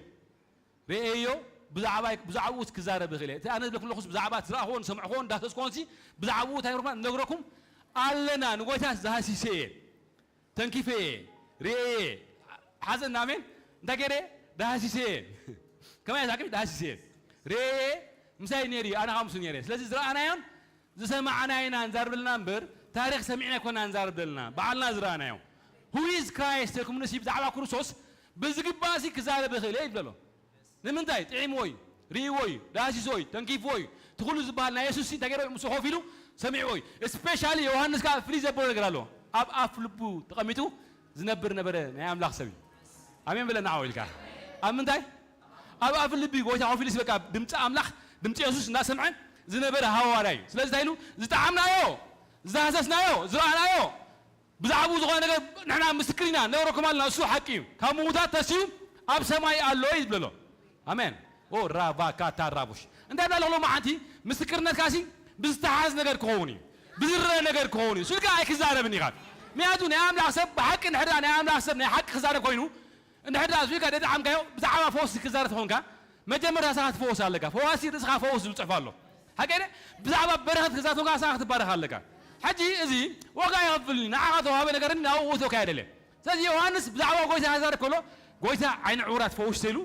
ርእየዮ፣ ብዛዕባይ-፣ ብዛዕባኡ ክዛረብ ይኽእል እየ። እቲ ኣነ ዝብለኩም ዘለኹስ ብዛዕባ እቲ ዝረኣኽዎን ዝሰምዕኽዎን ዳህሰስክዎንሲ፣ ብዛዕባኡ እንታይ ይብለኩም? ነግረኩም ኣለና፣ ንጎይታ ዝሃሲሰ እየ። ተንኪፈ እየ፣ ርእየ እየ፣ ሓዘን፣ ኣሜን። እንታይ ገይረ? ዳህሲሰ እየ። ከመይ ኣዛቅም ዳህሲሰ እየ። ርእየ እየ፣ ምሳይ ነይሩ እዩ፣ ኣነ ከዓ ምስኡ ነይረ። ስለዚ ዝረኣናዮን ዝሰማዕናዮ ኢና ንዛረብ ዘለና እምበር፣ ታሪኽ ሰሚዕና ኣይኮና ንዛረብ ዘለና፣ ባዕልና ዝረኣናዮ። Who is Christ ኢልኩም ንሲ ብዛዕባ ክርስቶስ ብዝግባእሲ ክዛረብ ይኽእል እየ ይብል ኣሎ። ንምንታይ? ጥዒምዎ እዩ፣ ርእይዎ እዩ፣ ዳህሲስዎ እዩ፣ ተንኪፍዎ እዩ። እቲ ኩሉ ዝበሃል ናይ የሱስ ሲ እንታይ ገይርዎ እዩ? ምስኡ ኮፍ ኢሉ ሰሚዕዎ እዩ። ስፔሻሊ ዮሃንስ ከኣ ፍልይ ዘብሎ ነገር ኣለዎ። ኣብ ኣፍ ልቡ ተቐሚጡ ዝነብር ነበረ ናይ ኣምላኽ ሰብ እዩ። ኣሜን በለና ዓው ኢልካ። ኣብ ምንታይ? ኣብ ኣፍ ልቢ ጎይታ ኮፍ ኢሉስ በቃ ድምፂ ኣምላኽ፣ ድምፂ የሱስ እናሰምዐ ዝነበረ ሃዋርያ እዩ። ስለዚ እንታይ ኢሉ? ዝጠዓምናዮ፣ ዝዳህሰስናዮ፣ ዝረኣናዮ፣ ብዛዕባኡ ዝኾነ ነገር ንሕና ምስክር ኢና፣ ነግረኩም ኣለና፣ እሱ ሓቂ እዩ። ካብ ምዉታት ተሲኡ ኣብ ሰማይ ኣሎ እዩ ዝብለሎ። ኣሜን። ኦ ራቫካታ ራቡሽ። እንታይ ብላ ኣለኹ ሎማዓንቲ? ምስክርነትካሲ ብዝተሓዝ ነገር ክኸውን እዩ። ብዝረአ ነገር ክኸውን እዩ። ስልካ ኣይክዛረብን ኢኻ። ምክንያቱ ናይ ኣምላኽ ሰብ ብሓቂ እንድሕር ናይ ኣምላኽ ሰብ ናይ ሓቂ ክዛረብ ኮይኑ፣ እንድሕር እሱ ኢልካ ደጣዓምካዮ ብዛዕባ ፈውሲ ክዛረብ ተኾንካ፣ መጀመርታ ንስኻ ክትፈወስ ኣለካ። ፈዋሲ ርእስኻ ፈውስ ዝብል ጽሑፍ ኣሎ። ሓቂ ኣይደ? ብዛዕባ በረኸት ክዛረብ ተኾንካ ንስኻ ክትባረኽ ኣለካ። ሕጂ እዚ ዋጋ የኸፍልኒ፣ ንዓኻ ተዋህበ ነገርኒ ናብኡ ውእቶ ካየደለ። ስለዚ ዮሃንስ ብዛዕባ ጎይታ ክዛረብ ከሎ፣ ጎይታ ዓይኒ ዕውራት ፈውስ ተይሉ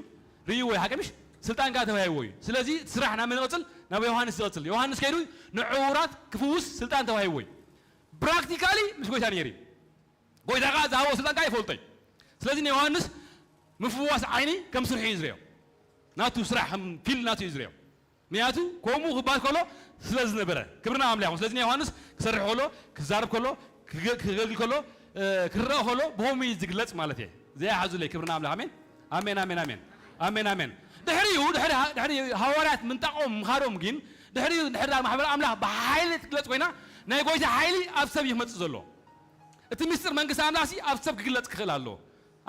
ርእይዎ እዩ። ሓቂ ምሽ? ስልጣን ከኣ ተዋሂብዎ እዩ። ስለዚ እቲ ስራሕ ናብ መን ይቕጽል? ናብ ዮሃንስ ይቕጽል። ዮሃንስ ከይዱ ንዕውራት ክፍውስ ስልጣን ተዋሂብዎ እዩ። ፕራክቲካሊ ምስ ጎይታ ነይሩ እዩ። ጎይታ ከኣ ዝሃቦ ስልጣን ከኣ ይፈልጦ እዩ። ስለዚ ንዮሃንስ ምፍዋስ ዓይኒ ከም ስርሑ እዩ ዝርእዮ። ናቱ ስራሕ ከም ፊልድ ናቱ እዩ ዝርእዮ። ምክንያቱ ከምኡ ክበሃል ከሎ ስለ ዝነበረ። ክብሪ ንኣምላኽ ይኹን። ስለዚ ንዮሃንስ ክሰርሕ ከሎ፣ ክዛረብ ከሎ፣ ክገ-፣ ክገልግል ከሎ፣ እ፣ ክረአ ከሎ ብኸምኡ እዩ ዝግለጽ ማለት እየ። ዘይሓዙለይ። ክብሪ ንኣምላኽ። ኣሜን። ኣሜን፣ ኣሜን፣ ኣሜን። ኣሜን፣ ኣሜን። ድሕሪኡ፣ ድሕሪ ሃ-፣ ድሕሪ ሃዋርያት ምንጣቆም ምኻዶም ግን፣ ድሕሪኡ ድሕሪ ማሕበር ኣምላኽ ብሓይሊ ትግለጽ ኮይና፣ ናይ ጎይታ ሓይሊ ኣብ ሰብ እዩ ክመጽእ ዘሎ። እቲ ምስጢር መንግስቲ ኣምላኽሲ ኣብ ሰብ ክግለጽ ክኽእል ኣለዎ።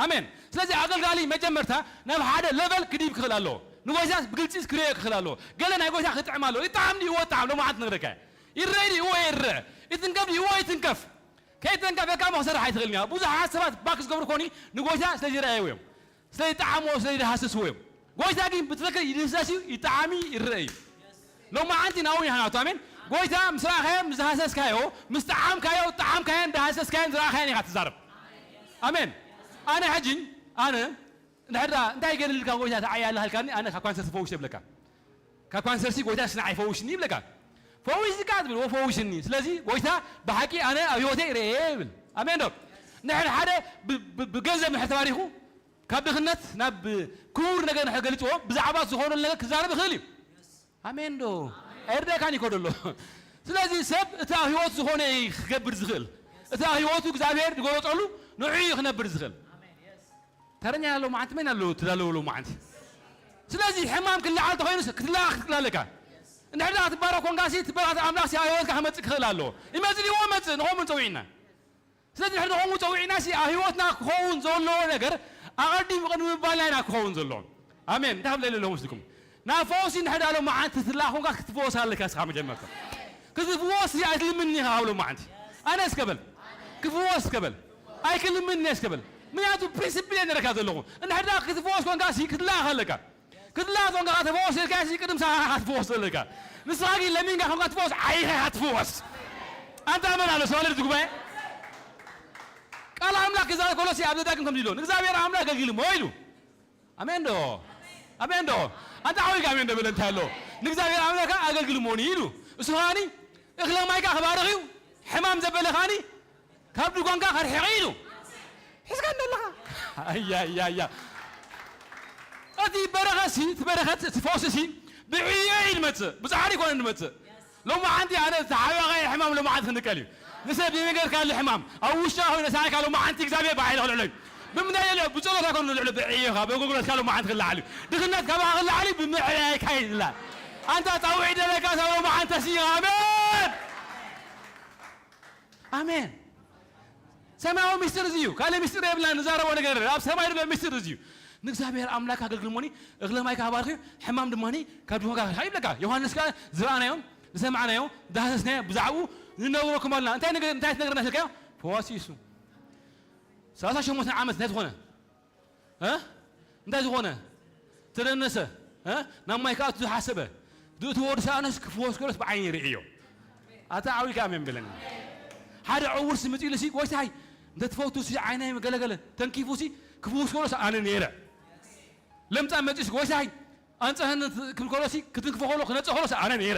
ኣሜን። ስለዚ ኣገልጋሊ መጀመርታ ናብ ሓደ ለቨል ክድይብ ክኽእል ኣለዎ። ንጎይታስ ብግልጺ ክርእዮ ክኽእል ኣለዎ። ገለ ናይ ጎይታ ክጥዕም ኣለዎ። ይጥዓም ድዩ? እወ ይጥዓም። ሎማዓንቲ ንግረካ። ይረኣይ ድዩ? እወ ይረአ። ይትንከፍ ድዩ? እወ ይትንከፍ። ከይተንከፈካ እሞ ክሰርሕ ኣይትኽእልን ኢኻ። ብዙሓት ሰባት ባክ ዝገብሩ ኮኒ ንጎይታ ስለ ዘይረኣይዎ እዮም። ስለ ይጠዓምዎ፣ ስለ ይደሃሰስዎ እዮም። ጎይታ ግን ብትኽክል ይድህሰስ እዩ፣ ይጠዓም እዩ፣ ይረአ እዩ። ሎማዓንቲ ናብኡ ኢና ናቱ። ኣሜን። ጎይታ ምስ ረኣኻዮ፣ ምስ ዝሃሰስካዮ፣ ምስ ጠዓምካዮ፣ ጠዓምካዮን ደሃሰስካዮን ዝረኣኻዮን ኢኻ ትዛረብ። ኣሜን። ኣነ ሕጂ፣ ኣነ፣ እንድሕር ደኣ እንታይ ይገድልካ ጎይታ ተዓያ ኣለኻ ኢልካኒ፣ ኣነ ካብ ካንሰር ተፈዊሰ ይብለካ። ካብ ካንሰርሲ ጎይታ ስናዓይ ፈውሽኒ ይብለካ። ፈዊስካ ትብል፣ "ወ-፣ ፈውሽኒ። ስለዚ ጎይታ ብሓቂ ኣነ ኣብ ህይወተይ ርእየ" ይብል። ኣሜን ዶ? ንሕር ሓደ ብ-፣ ብ-፣ ብገንዘብ ንሕር ተባሪኹ፣ ካብ ድኽነት ናብ ክቡር ነገር ንሕር ገሊጽዎ፣ ብዛዕባ ዝኾነሉ ነገር ክዛረብ ይኽእል እዩ። ኣሜን ዶ? ኣይርደእካን እዩ ኮደሎ። ስለዚ ሰብ እቲ ኣብ ህይወቱ ዝኾነ እዩ ክገብር ዝኽእል። እቲ ኣብ ህይወቱ እግዚኣብሔር ዝገለጸሉ ንዑ እዩ ክነብር ዝኽእል። ተረኛ ኣለዉ መዓንቲ መን ኣለዉ? ትዳለዉ ኣለዉ መዓንቲ? ስለዚ ሕማም ክለዓል ተኾይኑ ክትለኣ ክትክእል ኣለካ። እንድሕር ደኣ ትባረኽ ኮንካ ሲ ትባረኽ ኣምላኽ ሲ ኣብ ህይወትካ ክመጽእ ክኽእል ኣለዎ። ይመጽእ ድዩ? ይመጽእ ንኸምኡ ጸዊዕና። ስለዚ ንሕና ንኸምኡ ጸዊዕናሲ ኣብ ህይወትና ክኸውን ዘለዎ ነገር ኣቐዲሙ ቅድሚ ምባልና ኢና ክኸውን ዘለዎ። ኣሜን። እንታይ ክብለ ኢለ ኣለኹ ምስልኩም? ናብ ፈውሲ እንድሕር ዳኣ ሎማዓንቲ ትላእ ኮንካ ክትፈወስ ኣለካ እስኻ መጀመርታ። ክትፍወስ ኣይትልምኒ ኢኻ ካብ ሎማዓንቲ። ኣነ እስከ በል። ክፍወስ እስከ በል። ኣይክልምኒ እስከ በል። ምክንያቱ ፕሪንሲፕል እየ ነረካ ዘለኹ። እንድሕር ዳኣ ክትፍወስ ኮንካ ሲ ክትላእ ኣለካ። ክትላእ ኮንካ ተፈወስ ኢልካ ሲ ቅድም ሳኻ ኢኻ ትፍወስ ዘለካ። ንስኻ ግን ለሚንካ ኮንካ ትፍወስ ዓይኻ ኢኻ ትፍወስ። ኣንታ ኣመን ኣሎ ሰዋለ ዝጉባኤ። ቃል ኣምላኽ ክዛረብ ከሎ ሲ ኣብ ዘዳግም ከምዚ ኢሎ ንእግዚኣብሔር ኣምላኽ ኣገልግልሞ ኢሉ። ኣሜን ዶ? ኣሜን ዶ? ኣንታ ዓዊካ ኣሜን ዶ በለ እንታይ ኣሎ? ንእግዚኣብሔር ኣምላኽ ኣገልግልሞኒ ኢሉ። እሱ ኸኣኒ እኽለ ማይካ ክባርኽ እዩ። ሕማም ዘበለ ኸኣኒ ካብ ድጓንካ ከርሕቕ ኢሉ። ሒዝካ እንደ ኣለኻ። ኣያ፣ ኣያ፣ ኣያ። እቲ በረኸትሲ፣ እቲ በረኸት፣ እቲ ፈውስሲ ብዕዮ እዩ ዝመጽእ። ብጻዕሪ ይኮነ ዝመጽእ። ሎማዓንቲ ኣነ ዝተሓበቐ ሕማም ሎማዓንቲ ክንቀል እዩ። ንሰብ ዘይነገርካሉ ሕማም ኣብ ውሽጥኻ ኮይኑ ሳይካ ሎማዓንቲ እግዚኣብሔር ብዓይለ ክልዕሎ እዩ። ብምንታይ ይልዕሎ? ብጸሎት ኣይኮነ ዝልዕሎ፣ ብዕዮኻ፣ ብኣገልግሎትካ ሎማዓንቲ ክለዓል እዩ። ድኽነት ካባኻ ክለዓል እዩ፣ ብምዕያይካ እዩ ዝለዓል። ኣንታ ጻውዒት ደለካ ሳብ ሎማዓንቲ ተሲኻ። ኣሜን። ኣሜን። ሰማያዊ ሚስጥር እዚ እዩ። ካልእ ሚስጥር የብልና ንዛረቦ ነገር የለን። ኣብ ሰማይ ዘሎ ሚስጥር እዚ እዩ። ንእግዚኣብሔር ኣምላክ ኣገልግልሞኒ እኽለ ማይ ካባርክ ሕማም ድማ ካብ ድሆን ጋር ይብለካ። ዮሃንስ ከኣ ዝረኣናዮም ዝሰማዕናዮ ዳህሰስናዮ ብዛዕባኡ ንነግረኩም ኣለና። እንታይ ነገር እንታይ ትነግረና ስልካዮ? ፈዋሲ እሱ። ሰላሳ ሸሞንተ ዓመት እንታይ ዝኾነ እ? እንታይ ዝኾነ? ተደነሰ እ? ናብ ማይ ክኣቱ ዝሓሰበ ዝእትዎ ወዲ ሰኣነስ ክፍወስ ከሎስ ብዓይኒ ርእዮ። ኣታ ዓዊልካ ኣሜን በለኒ። ሓደ ዕውርሲ መጺኡ ኢሉሲ ጎይታይ እንተ ትፈቱ ሲ ዓይነይ ገለገለ ተንኪፉ ሲ ክፍውስ ከሎስ ኣነ ነይረ። ለምጻም መጺኡስ ጎይታይ ኣንጸህኒ ክብል ከሎሲ ክትንክፎ ከሎ ክነጽእ ከሎስ ኣነ ነይረ።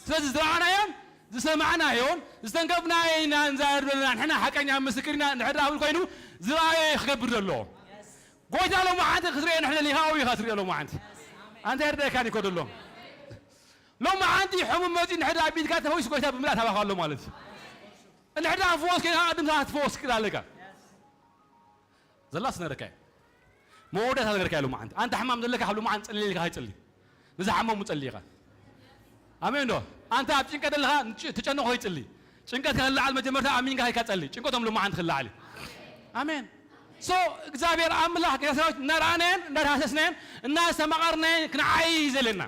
ስለዚ ዝረኣናዮን ዝሰማዕናዮን ዝተንከፍናዮ ኢና እንዛረብ ዘለና ንሕና ሓቀኛ ምስክር ኢና እንድሕር ደኣ ክብል ኮይኑ ዝረኣዮ እዩ ክገብር ዘለዎ። ጎይታ ሎማዓንቲ ክትሪኦ ንሕና ሊኻዊ ኢኻ ትሪኦ ሎማዓንቲ። ኣንታ የርደእካን ይኮ ደሎ። ሎማዓንቲ ሕሙም መፂኡ ንሕዳ ኣቢልካ ተፈዊሱ ጎይታ ብምልኣት ሃባኻ ኣሎ ማለት እዩ። እንድሕዳ ክፍወስ ከይንካ ቅድም ትፈወስ ክእል ኣለካ። ዘላስ ነረካ እዩ። መወዳእታ ነገርካ እዩ ሎማዓንቲ። ኣንታ ሕማም ዘለካ ካብ ሎማዓንቲ ጸልየ ኢልካ ከይጸሊ። ንዝሓመሙ ጸሊ ኢኻ። ኣሜን ዶ? ኣንታ ኣብ ጭንቀት ዘለኻ ንጭ-፣ ትጨነቕ ከይጸሊ። ጭንቀትካ ክለዓል መጀመርታ ኣሚንካ ከይካ ጸሊ። ጭንቀቶም ሎማዓንቲ ክለዓል እዩ። ኣሜን። ሶ እግዚኣብሔር ኣምላኽ ጌታ ሰራዊት እናረኣናየን እናተሃሰስናየን እናስተማቐርናየን ክንዓይ እዩ ዘለና።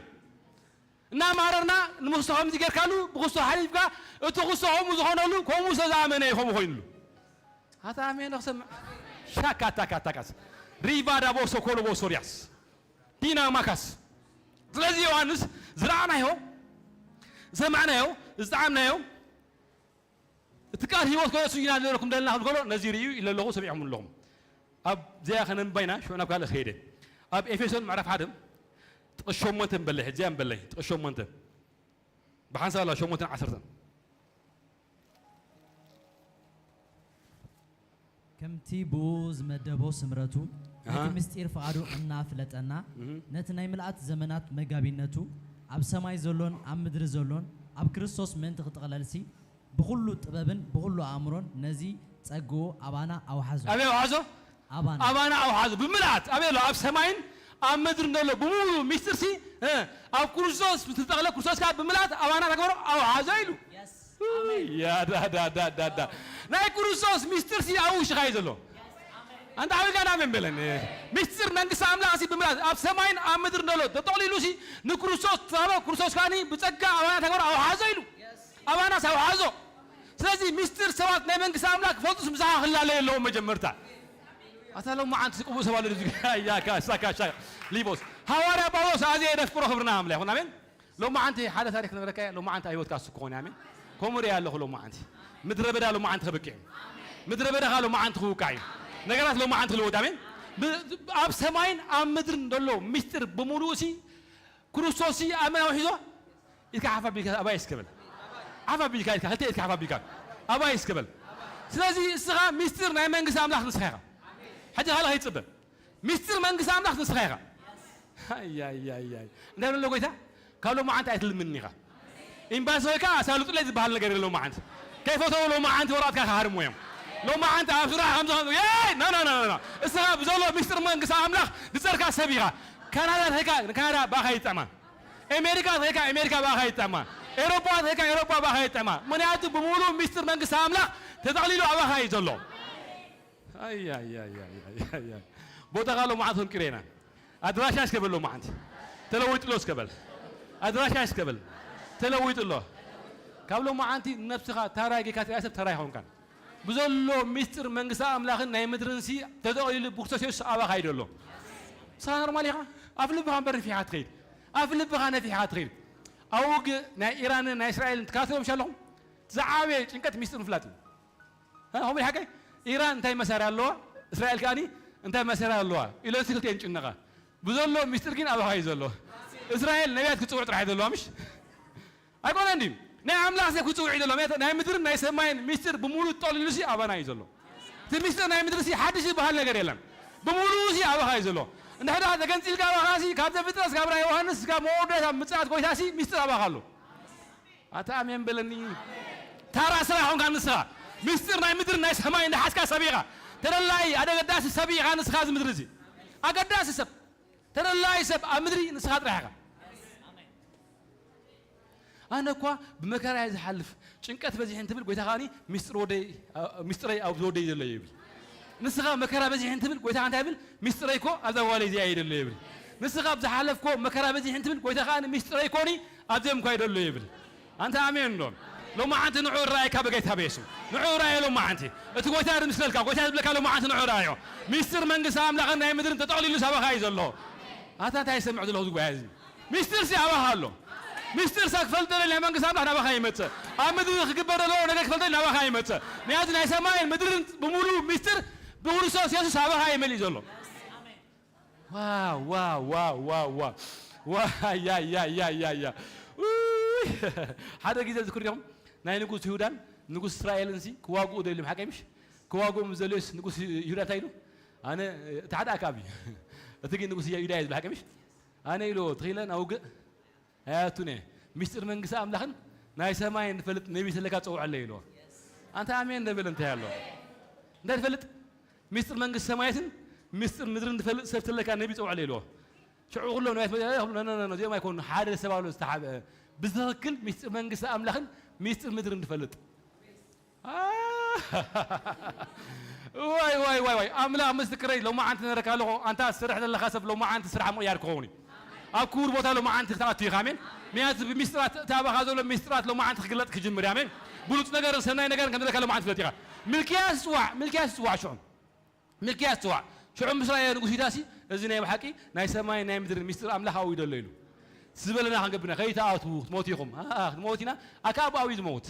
እናማረርና ንምክስቶ ከምዚ ጌርካሉ ብክስቶ ሓሊፍካ እቲ ክስቶ ከምኡ ዝኾነሉ ከምኡ ዝተዛመነ እዩ ከምኡ ኮይኑሉ። ኣታ ኣሜን ክሰምዕ ሻካ ታካ ታካስ ሪቫ ዳቦ ሶኮሎ ቦሶሪያስ ዲና ማካስ። ስለዚ ዮሃንስ ዝረኣናዮ ዝሰማዕናዮ ዝጠዓምናዮ እቲ ቃል ህይወት ከለሱ ኢና ንረኩም ደለና ክብል ከሎ ነዚ ርእዩ ኢለ ኣለኹ ሰሚዕኩም ኣለኹም። ኣብ ዚኣ ከነንባይና ሽዑ ናብ ካልእ ከይደ ኣብ ኤፌሶን ምዕራፍ ሓደ ጥቕስ ሸሞንተ ንበለይ ሕጂ እዚኣ ንበለይ ጥቕስ ሸሞንተ ብሓንሳብ ኣላ ሸሞንተን ዓሰርተን ከምቲ ብኡ ዝመደቦ ስምረቱ ነቲ ምስጢር ፍቓዱ እናፍለጠና ነቲ ናይ ምልኣት ዘመናት መጋቢነቱ ኣብ ሰማይ ዘሎን ኣብ ምድሪ ዘሎን ኣብ ክርስቶስ ምእንቲ ክጥቕለልሲ ብኹሉ ጥበብን ብኹሉ ኣእምሮን ነዚ ጸግኡ ኣባና ኣውሓዞ። ኣበይ ኣውሓዞ? ኣባና። ኣባና ኣውሓዞ። ብምልኣት ኣበይ ኣሎ? ኣብ ሰማይን ኣብ ምድርን ዘሎ ብምሉኡ ሚስጥርሲ እ፣ ኣብ ክርስቶስ ምስ ተጠቕለ ክርስቶስ ከኣ ብምልኣት ኣባና ተግበሮ ኣውሓዞ ኢሉ። ያዳዳዳዳዳ ናይ ክርስቶስ ሚስጥርሲ ኣብ ውሽኻ እዩ ዘሎ። ኣንታ ሓቢርካ ኣሜን በለኒ። ሚስጥር መንግስቲ ኣምላኽ ሲ ብምልኣት ኣብ ሰማይን ኣብ ምድርን ዘሎ ተጠቕሊሉ ሲ ንክርስቶስ ተዋህቦ ክርስቶስ ከኣ ብጸጋ ኣባና ተግበሮ ኣውሓዞ ኢሉ። ኣባናስ ኣውሓዞ። ስለዚ ሚስጥር ሰባት ናይ መንግስቲ ኣምላክ ክፈልጡስ ምሳኻ ክላለዩ ኣለዎም መጀመርታ። ኣታ ሎማዓንቲ ቅቡእ ሰብ ኣሎ ድዩ? ያካ ሳካ ሻ ሊቦስ ሃዋርያ ጳውሎስ ኣዝየ የደፍሮ ክብርና ኣምላ ይኹን ኣሜን። ሎማዓንቲ ሓደ ታሪክ ክነግረካ እየ። ሎማዓንቲ ኣብ ህይወትካ ስኩ ኾነ ኣሜን። ከምኡ ሪኣ ኣለኹ ሎማዓንቲ ምድረ በዳ ሎማዓንቲ ክብቅዕ እዩ። ምድረ በዳኻ ሎማዓንቲ ክውቃዕ እዩ። ነገራት ሎማዓንቲ ክልወጥ ኣሜን። ብ- ኣብ ሰማይን ኣብ ምድርን ዘሎ ሚስጥር ብምሉኡ ሲ ክርስቶስ ሲ ኣመን ኣውሒዞ ኢልካ ሓፍ ኣቢልካ ኣባይ እስከ በል። ሓፍ ኣቢልካ ኢልካ ክልተ ኢልካ ሓፍ ኣቢልካ ኣባይ እስከ በል። ስለዚ እስኻ ሚስጥር ናይ መንግስቲ ኣምላኽ ንስኻ ኢኻ። ሕጂ ካልእ ከይትጽበ። ሚስጥር መንግስቲ ኣምላኽ ንስኻ ኢኻ። ኣያያያይ እንታይ ብሎ ጎይታ ካብ ሎማዓንቲ ኣይትልምኒ ኢኻ። ኤምባሲ ወይ ከዓ ኣሳልጡለይ ዝበሃል ነገር የለ ሎማዓንቲ። ከይፈተው ሎማዓንቲ ወረቐትካ ክሃርሞ እዮም። ሎማዓንቲ ኣብ ስራሕ ከምዚ ከምዚ የይ ና ና ና ና እስኻ ብዘሎ ሚስጥር መንግስቲ ኣምላኽ ዝጸርካ ሰብ ኢኻ። ካናዳ ተኸይካ ንካናዳ ባኻ ይጠማ። ኣሜሪካ ተኸይካ ኣሜሪካ ባኻ ይጠማ። ኤሮፓ ተኸይካ ኤሮፓ ባኻ ይጠማ። ምኽንያቱ ብምሉእ ሚስጥር መንግስቲ ኣምላኽ ተጠቕሊሉ ኣባኻ እዩ ዘሎ። ኣይ፣ ኣይ፣ ኣይ፣ ኣይ፣ ኣይ፣ ኣይ። ቦታኻ ሎማዓንቲ ክንቅይሮ ኢና። ኣድራሻ እስከ በል ሎማዓንቲ። ተለዊጡ ኣሎ እስከ በል። ኣድራሻ እስከ በል። ተለዊጡ ኣሎ። ካብ ሎማዓንቲ ነብስኻ ታራይ ጌካ ትሪኣ ሰብ ታራይ ኣይኮንካን። ብዘሎ ሚስጥር መንግስቲ ኣምላኽን ናይ ምድርን ሲ ተጠቕሊሉ ብክርስቶስ የሱስ ኣባኻ እዩ ዘሎ። ንስኻ ኖርማል ኢኻ። ኣፍ ልብኻ እምበር ነፊሕካ ትኸይድ። ኣፍ ልብኻ ነፊሕካ ትኸይድ። ኣብ ውግእ ናይ ኢራንን ናይ እስራኤልን ትከታተሎም ኣለኹም። ዝዓበየ ጭንቀት ሚስጥር ምፍላጥ እዩ። እ፣ ከምኡ ሓቀይ ኢራን እንታይ መሳርያ ኣለዋ፣ እስራኤል ከኣኒ እንታይ መሳርያ ኣለዋ ኢለን ሲ ክልቲኤን ጭነቓ። ብዘሎ ሚስጥር ግን ኣባኻ እዩ ዘሎ። እስራኤል ነቢያት ክጽውዕ ጥራሕ እዩ ዘለዋ፣ ምሽ? ኣይኮነን ድዩ? ናይ ኣምላኽ ዘ ክጽውዕ እዩ ዘሎ። ናይ ምድርን ናይ ሰማይን ሚስጥር ብምሉእ ጠቕሊሉ ሲ ኣባና እዩ ዘሎ። እቲ ሚስጥር ናይ ምድሪ ሲ ሓድሽ ዝበሃል ነገር የለን። ብምሉኡ ሲ ኣባኻ እዩ ዘሎ። እንድሕር ደኣ ተገንጺልካ ኣባኻ ሲ ካብ ዘፍጥረት እስካብ ራእይ ዮሃንስ እስካብ መወዳእታ ምጽኣት ጎይታ ሲ ሚስጥር ኣባኻ ኣሎ። ኣታ ኣሜን በለኒ። ታራ ስራ ኾንካ ንስኻ። ሚስጥር ናይ ምድሪ ናይ ሰማይ እንዳሓዝካ ሰብ ኢኻ። ተደላዪ ኣገዳሲ ሰብ ኢኻ ንስኻ እዚ ምድሪ እዚ። ኣገዳሲ ሰብ። ተደላዪ ሰብ ኣብ ምድሪ ንስኻ ጥራሕ ኢኻ። ኣነ እኳ ብመከራ እየ ዝሓልፍ፣ ጭንቀት በዚሑ እንትብል፣ ጎይታ ከኣኒ ሚስጥር ወደይ፣ ሚስጥረይ ኣብዚ ወደይ ዘሎ እዩ ይብል። ንስኻ መከራ በዚሑ እንትብል፣ ጎይታ እንታይ ይብል? ሚስጥረይ እኮ ኣብዛ ጓለይ እዚኣ እዩ ዘሎ ይብል። ንስኻ ኣብ ዝሓለፍኮ መከራ በዚሑ እንትብል፣ ጎይታ ከኣኒ ሚስጥረይ እኮኒ ኣብዚኦም እኳ እዩ ዘሎ ይብል። ኣንታ ኣሜን እንዶ። ሎማዓንቲ ንዑ ራእይካ በጌታ በየሱ። ንዑ ራእዮ ሎማዓንቲ። እቲ ጎይታ ርምስለልካ፣ ጎይታ ዝብለካ ሎማዓንቲ ንዑ ራእዮ። ሚስጥር መንግስቲ ኣምላኽን ናይ ምድርን ተጠቕሊሉ ሳባኻ እዩ ዘሎ። ኣታ እንታይ ይሰምዕ ዘለኹ ዝጉባኤ እዚ? ሚስጥር ሲ ኣባኻ ኣሎ። ሚስጥር ሳ ክፈልጥ ደሊ ናይ መንግስቲ ኣምላኽ ናባኻ ይመጽእ። ኣብ ምድሪ ክግበር ዘለዎ ነገር ክፈልጥ ደሊ ናባኻ ይመጽእ። ምክንያቱ ናይ ሰማይን ምድርን ብምሉኡ ሚስጥር ብክርስቶስ የሱስ ኣባኻ እዩ መሊኡ ዘሎ። ዋው፣ ዋው፣ ዋው፣ ዋው፣ ዋው። ዋ፣ ያ፣ ያ፣ ያ፣ ያ፣ ያ። ውይ። ሓደ ግዜ ዝክር ዲኹም? ናይ ንጉስ ይሁዳን ንጉስ እስራኤልን ሲ ክዋግኡ ደልዮም ሓቀይ ምሽ? ክዋግኡ ምስ ደልዮስ ንጉስ ይሁዳ እንታይ ኢሉ? ኣነ፣ እቲ ሓደ ኣክኣብ እዩ። እቲ ግን ንጉስ ይሁዳ እዩ ዝብል ሓቀይ ምሽ? ኣነ ኢሉ ትኽኢለ ናውግእ ኣያቱነ፣ ሚስጥር መንግስቲ ኣምላኽን ናይ ሰማይን ዝፈልጥ ነቢ ተለካ ጸውዐለይ ኢልዎ። ኣንታ ኣሜን ደብል እንታይ ኣሎ? እንታይ ትፈልጥ? ሚስጥር መንግስቲ ሰማያትን ሚስጥር ምድርን ዝፈልጥ ሰብ ተለካ ነቢ ጸውዐለይ ኢልዎ። ሽዑ ኩሎም ነቢያት መ-፣ "እ፣ ኖ፣ ኖ፣ ኖ፣ ኖ፣ እዚኦም ኣይኮኑ፣ ሓደ ሰብ ኣሎ ዝተሓብአ፣ ብትኽክል ሚስጥር መንግስቲ ኣምላኽን ሚስጥር ምድርን ዝፈልጥ." አ፣ ዋይ፣ ዋይ፣ ዋይ፣ ዋይ። ኣምላኽ ምስክረይ፣ ሎማዓንቲ ነረካ ኣለኹ። ኣንታ ስራሕ ዘለኻ ሰብ ሎማዓንቲ ስራሕ ምቕያር ክኸውን እዩ። ኣብ ክቡር ቦታ ሎማዓንቲ ክትኣቱ ኢኻ። ኣሜን። ምክንያቱ ብሚስጥራት፣ እቲ ኣባኻ ዘሎ ሚስጥራት ሎማዓንቲ ክግለጥ ክጅምር እዩ። ኣሜን። ብሉጽ ነገርን ሰናይ ነገርን ከም ዘለካ ሎማዓንቲ ትፍለጥ ኢኻ። ሚልክያስ ጽዋዕ፣ ሚልክያስ ጽዋዕ ሽዑ። ሚልክያስ ጽዋዕ። ሽዑ ምስ ረኣዮ ንጉስ ይሁዳሲ፣ እዚ ናይ ብሓቂ ናይ ሰማይ ናይ ምድርን ሚስጥር ኣምላኽ ኣብኡ እዩ ዘሎ ኢሉ። ዝበለና ክንገብር ኢና። ከይትኣትዉ፣ ክትሞቱ ኢኹም። ኣኣ፣ ክትሞት ኢና። ኣክኣብ ኣብኡ እዩ ዝመውት።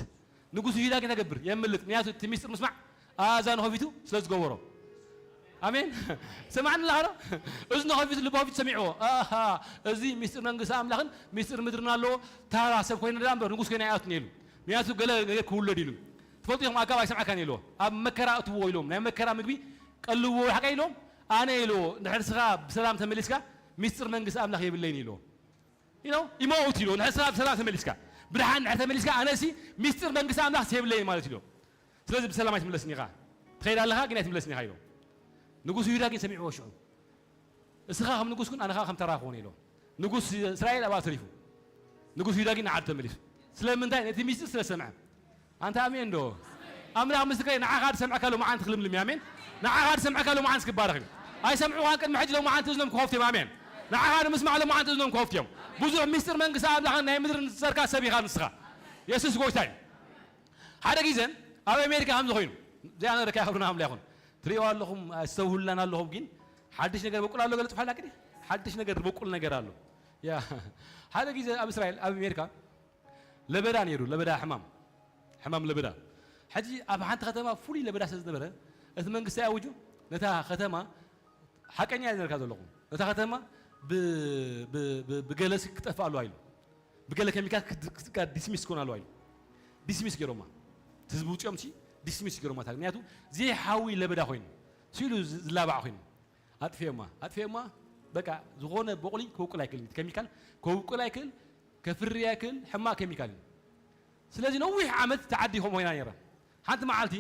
ንጉስ ይሁዳ ግን ተገብር፣ የምልጥ። ምክንያቱ እቲ ሚስጥር ምስማዕ ኣእዛኑ ከፊቱ ስለ ዝገበሮ። ኣሜን። ሰማዕኒ ኣለኻ ዶ? እዝኑ ከፊቱ፣ ልቡ ከፊቱ ሰሚዕዎ። ኣሃ፣ እዚ ሚስጥር መንግስቲ ኣምላኽን ሚስጥር ምድርን ኣለዎ። ታራ ሰብ ኮይኑ ደኣ እምበር ንጉስ ኮይኑ ኣይኣቱን ኢሉ። ምክንያቱ ገለ ነገር ክውለድ ኢሉ። ትፈልጡ ኢኹም፣ ኣክኣብ ኣይሰምዓካን ኢልዎ። ኣብ መከራ እትዎ ኢሎም፣ ናይ መከራ ምግቢ ቀልብዎ ሓቀ ኢሎም። ኣነ ኢልዎ፣ እንድሕር ንስኻ ብሰላም ተመሊስካ ሚስጥር መንግስቲ ኣምላኽ የብለይን ኢልዎ። You know፣ ይመውት ኢልዎ፣ እንድሕር ንስኻ ብሰላም ተመሊስካ። ብድሓን እንድሕር ተመሊስካ፣ ኣነሲ ሚስጥር መንግስቲ ኣምላኽ የብለይን ማለት ኢልዎ። ስለዚ ብሰላም ኣይትምለስን ኢኻ። ትኸይድ ኣለኻ፣ ግን ኣይትምለስን ኢኻ ኢልዎ። ንጉስ ይሁዳ ግን ሰሚዕዎ ሽዑ። እስኻ ከም ንጉስ ኩን፣ ኣነ ኸኣ ከም ተራ ክኾን ኢልዎ። ንጉስ እስራኤል ኣብኣ ተሪፉ። ንጉስ ይሁዳ ግን ንዓዱ ተመሊሱ። ስለምንታይ? ነቲ ሚስጥር ስለ ዝሰምዐ። ኣንታ ኣሜን ዶ? ኣምላኽ ምስክረይ፣ ንዓኻ ዝሰምዐካ ሎማዓንቲ ክልምልም እዩ። ኣሜን። ንዓኻ ዝሰምዐካ ሎማዓንቲ ክባረኽ እዩ። ኣይሰምዑኻን ቅድሚ ሕጂ ሎማዓንቲ እዝኖም ክኸፍቱ እዮም። ኣሜን። ንዓኻ ንምስማዕ ሎማዓንቲ እዝኖም ክኸፍቱ እዮም። ብዙሕ ሚስጥር መንግስቲ ኣምላኽን ናይ ምድርን ዝሰርካ ሰብ ኢኻ ንስኻ። የሱስ ጎይታ እዩ። ሓደ ግዜ ኣብ ኣሜሪካ ከምዚ ኮይኑ፣ እዚኣ ነገር ከይሓብሩና ኣምላኽ ይኹን። ትሪእዋ ኣለኹም፣ ኣስተውህሉላን ኣለኹም፣ ግን ሓድሽ ነገር በቁል ኣሎ፣ ገለ ጽሑፍ ኣላ፣ ግን ሓድሽ ነገር በቁል ነገር ኣሎ። ያ፣ ሓደ ግዜ ኣብ እስራኤል፣ ኣብ ኣሜሪካ ለበዳ ነይሩ፣ ለበዳ ሕማም፣ ሕማም ለበዳ። ሕጂ ኣብ ሓንቲ ከተማ ፍሉይ ለበዳ ስለ ዝነበረ፣ እቲ መንግስቲ ኣውጁ ነታ ከተማ ሓቀኛ እየ ዝነግረካ ዘለኹ። እታ ከተማ ብ-፣ ብ-፣ ብ-፣ ብገለ ሲ ክጠፍእ ኣለዋ ኢሉ። ብገለ ኬሚካል ክድ-፣ ክድ-፣ ዲስሚስ ክኾን ኣለዋ ኢሉ። ዲስሚስ ገይሮማ። እቲ ህዝቢ ውፅኦም ሲ ዲስሚስ ገይሮማ። እታ ምክንያቱ ዘይሓዊ ለበዳ ኮይኑ። ስኢሉ ዝ-፣ ዝላባዕ ኮይኑ። ኣጥፊኦማ። ኣጥፊኦማ። በቃ ዝኾነ በቑሊ ክበቁል ኣይክእልን። እቲ ኬሚካል ክበቁል ኣይክእል፣ ከፍሪ ኣይክእል፣ ሕማቕ ኬሚካል እዩ። ስለዚ ነዊሕ ዓመት እታ ዓዲ ከምኡ ኮይና ነይራ። ሓንቲ መዓልቲ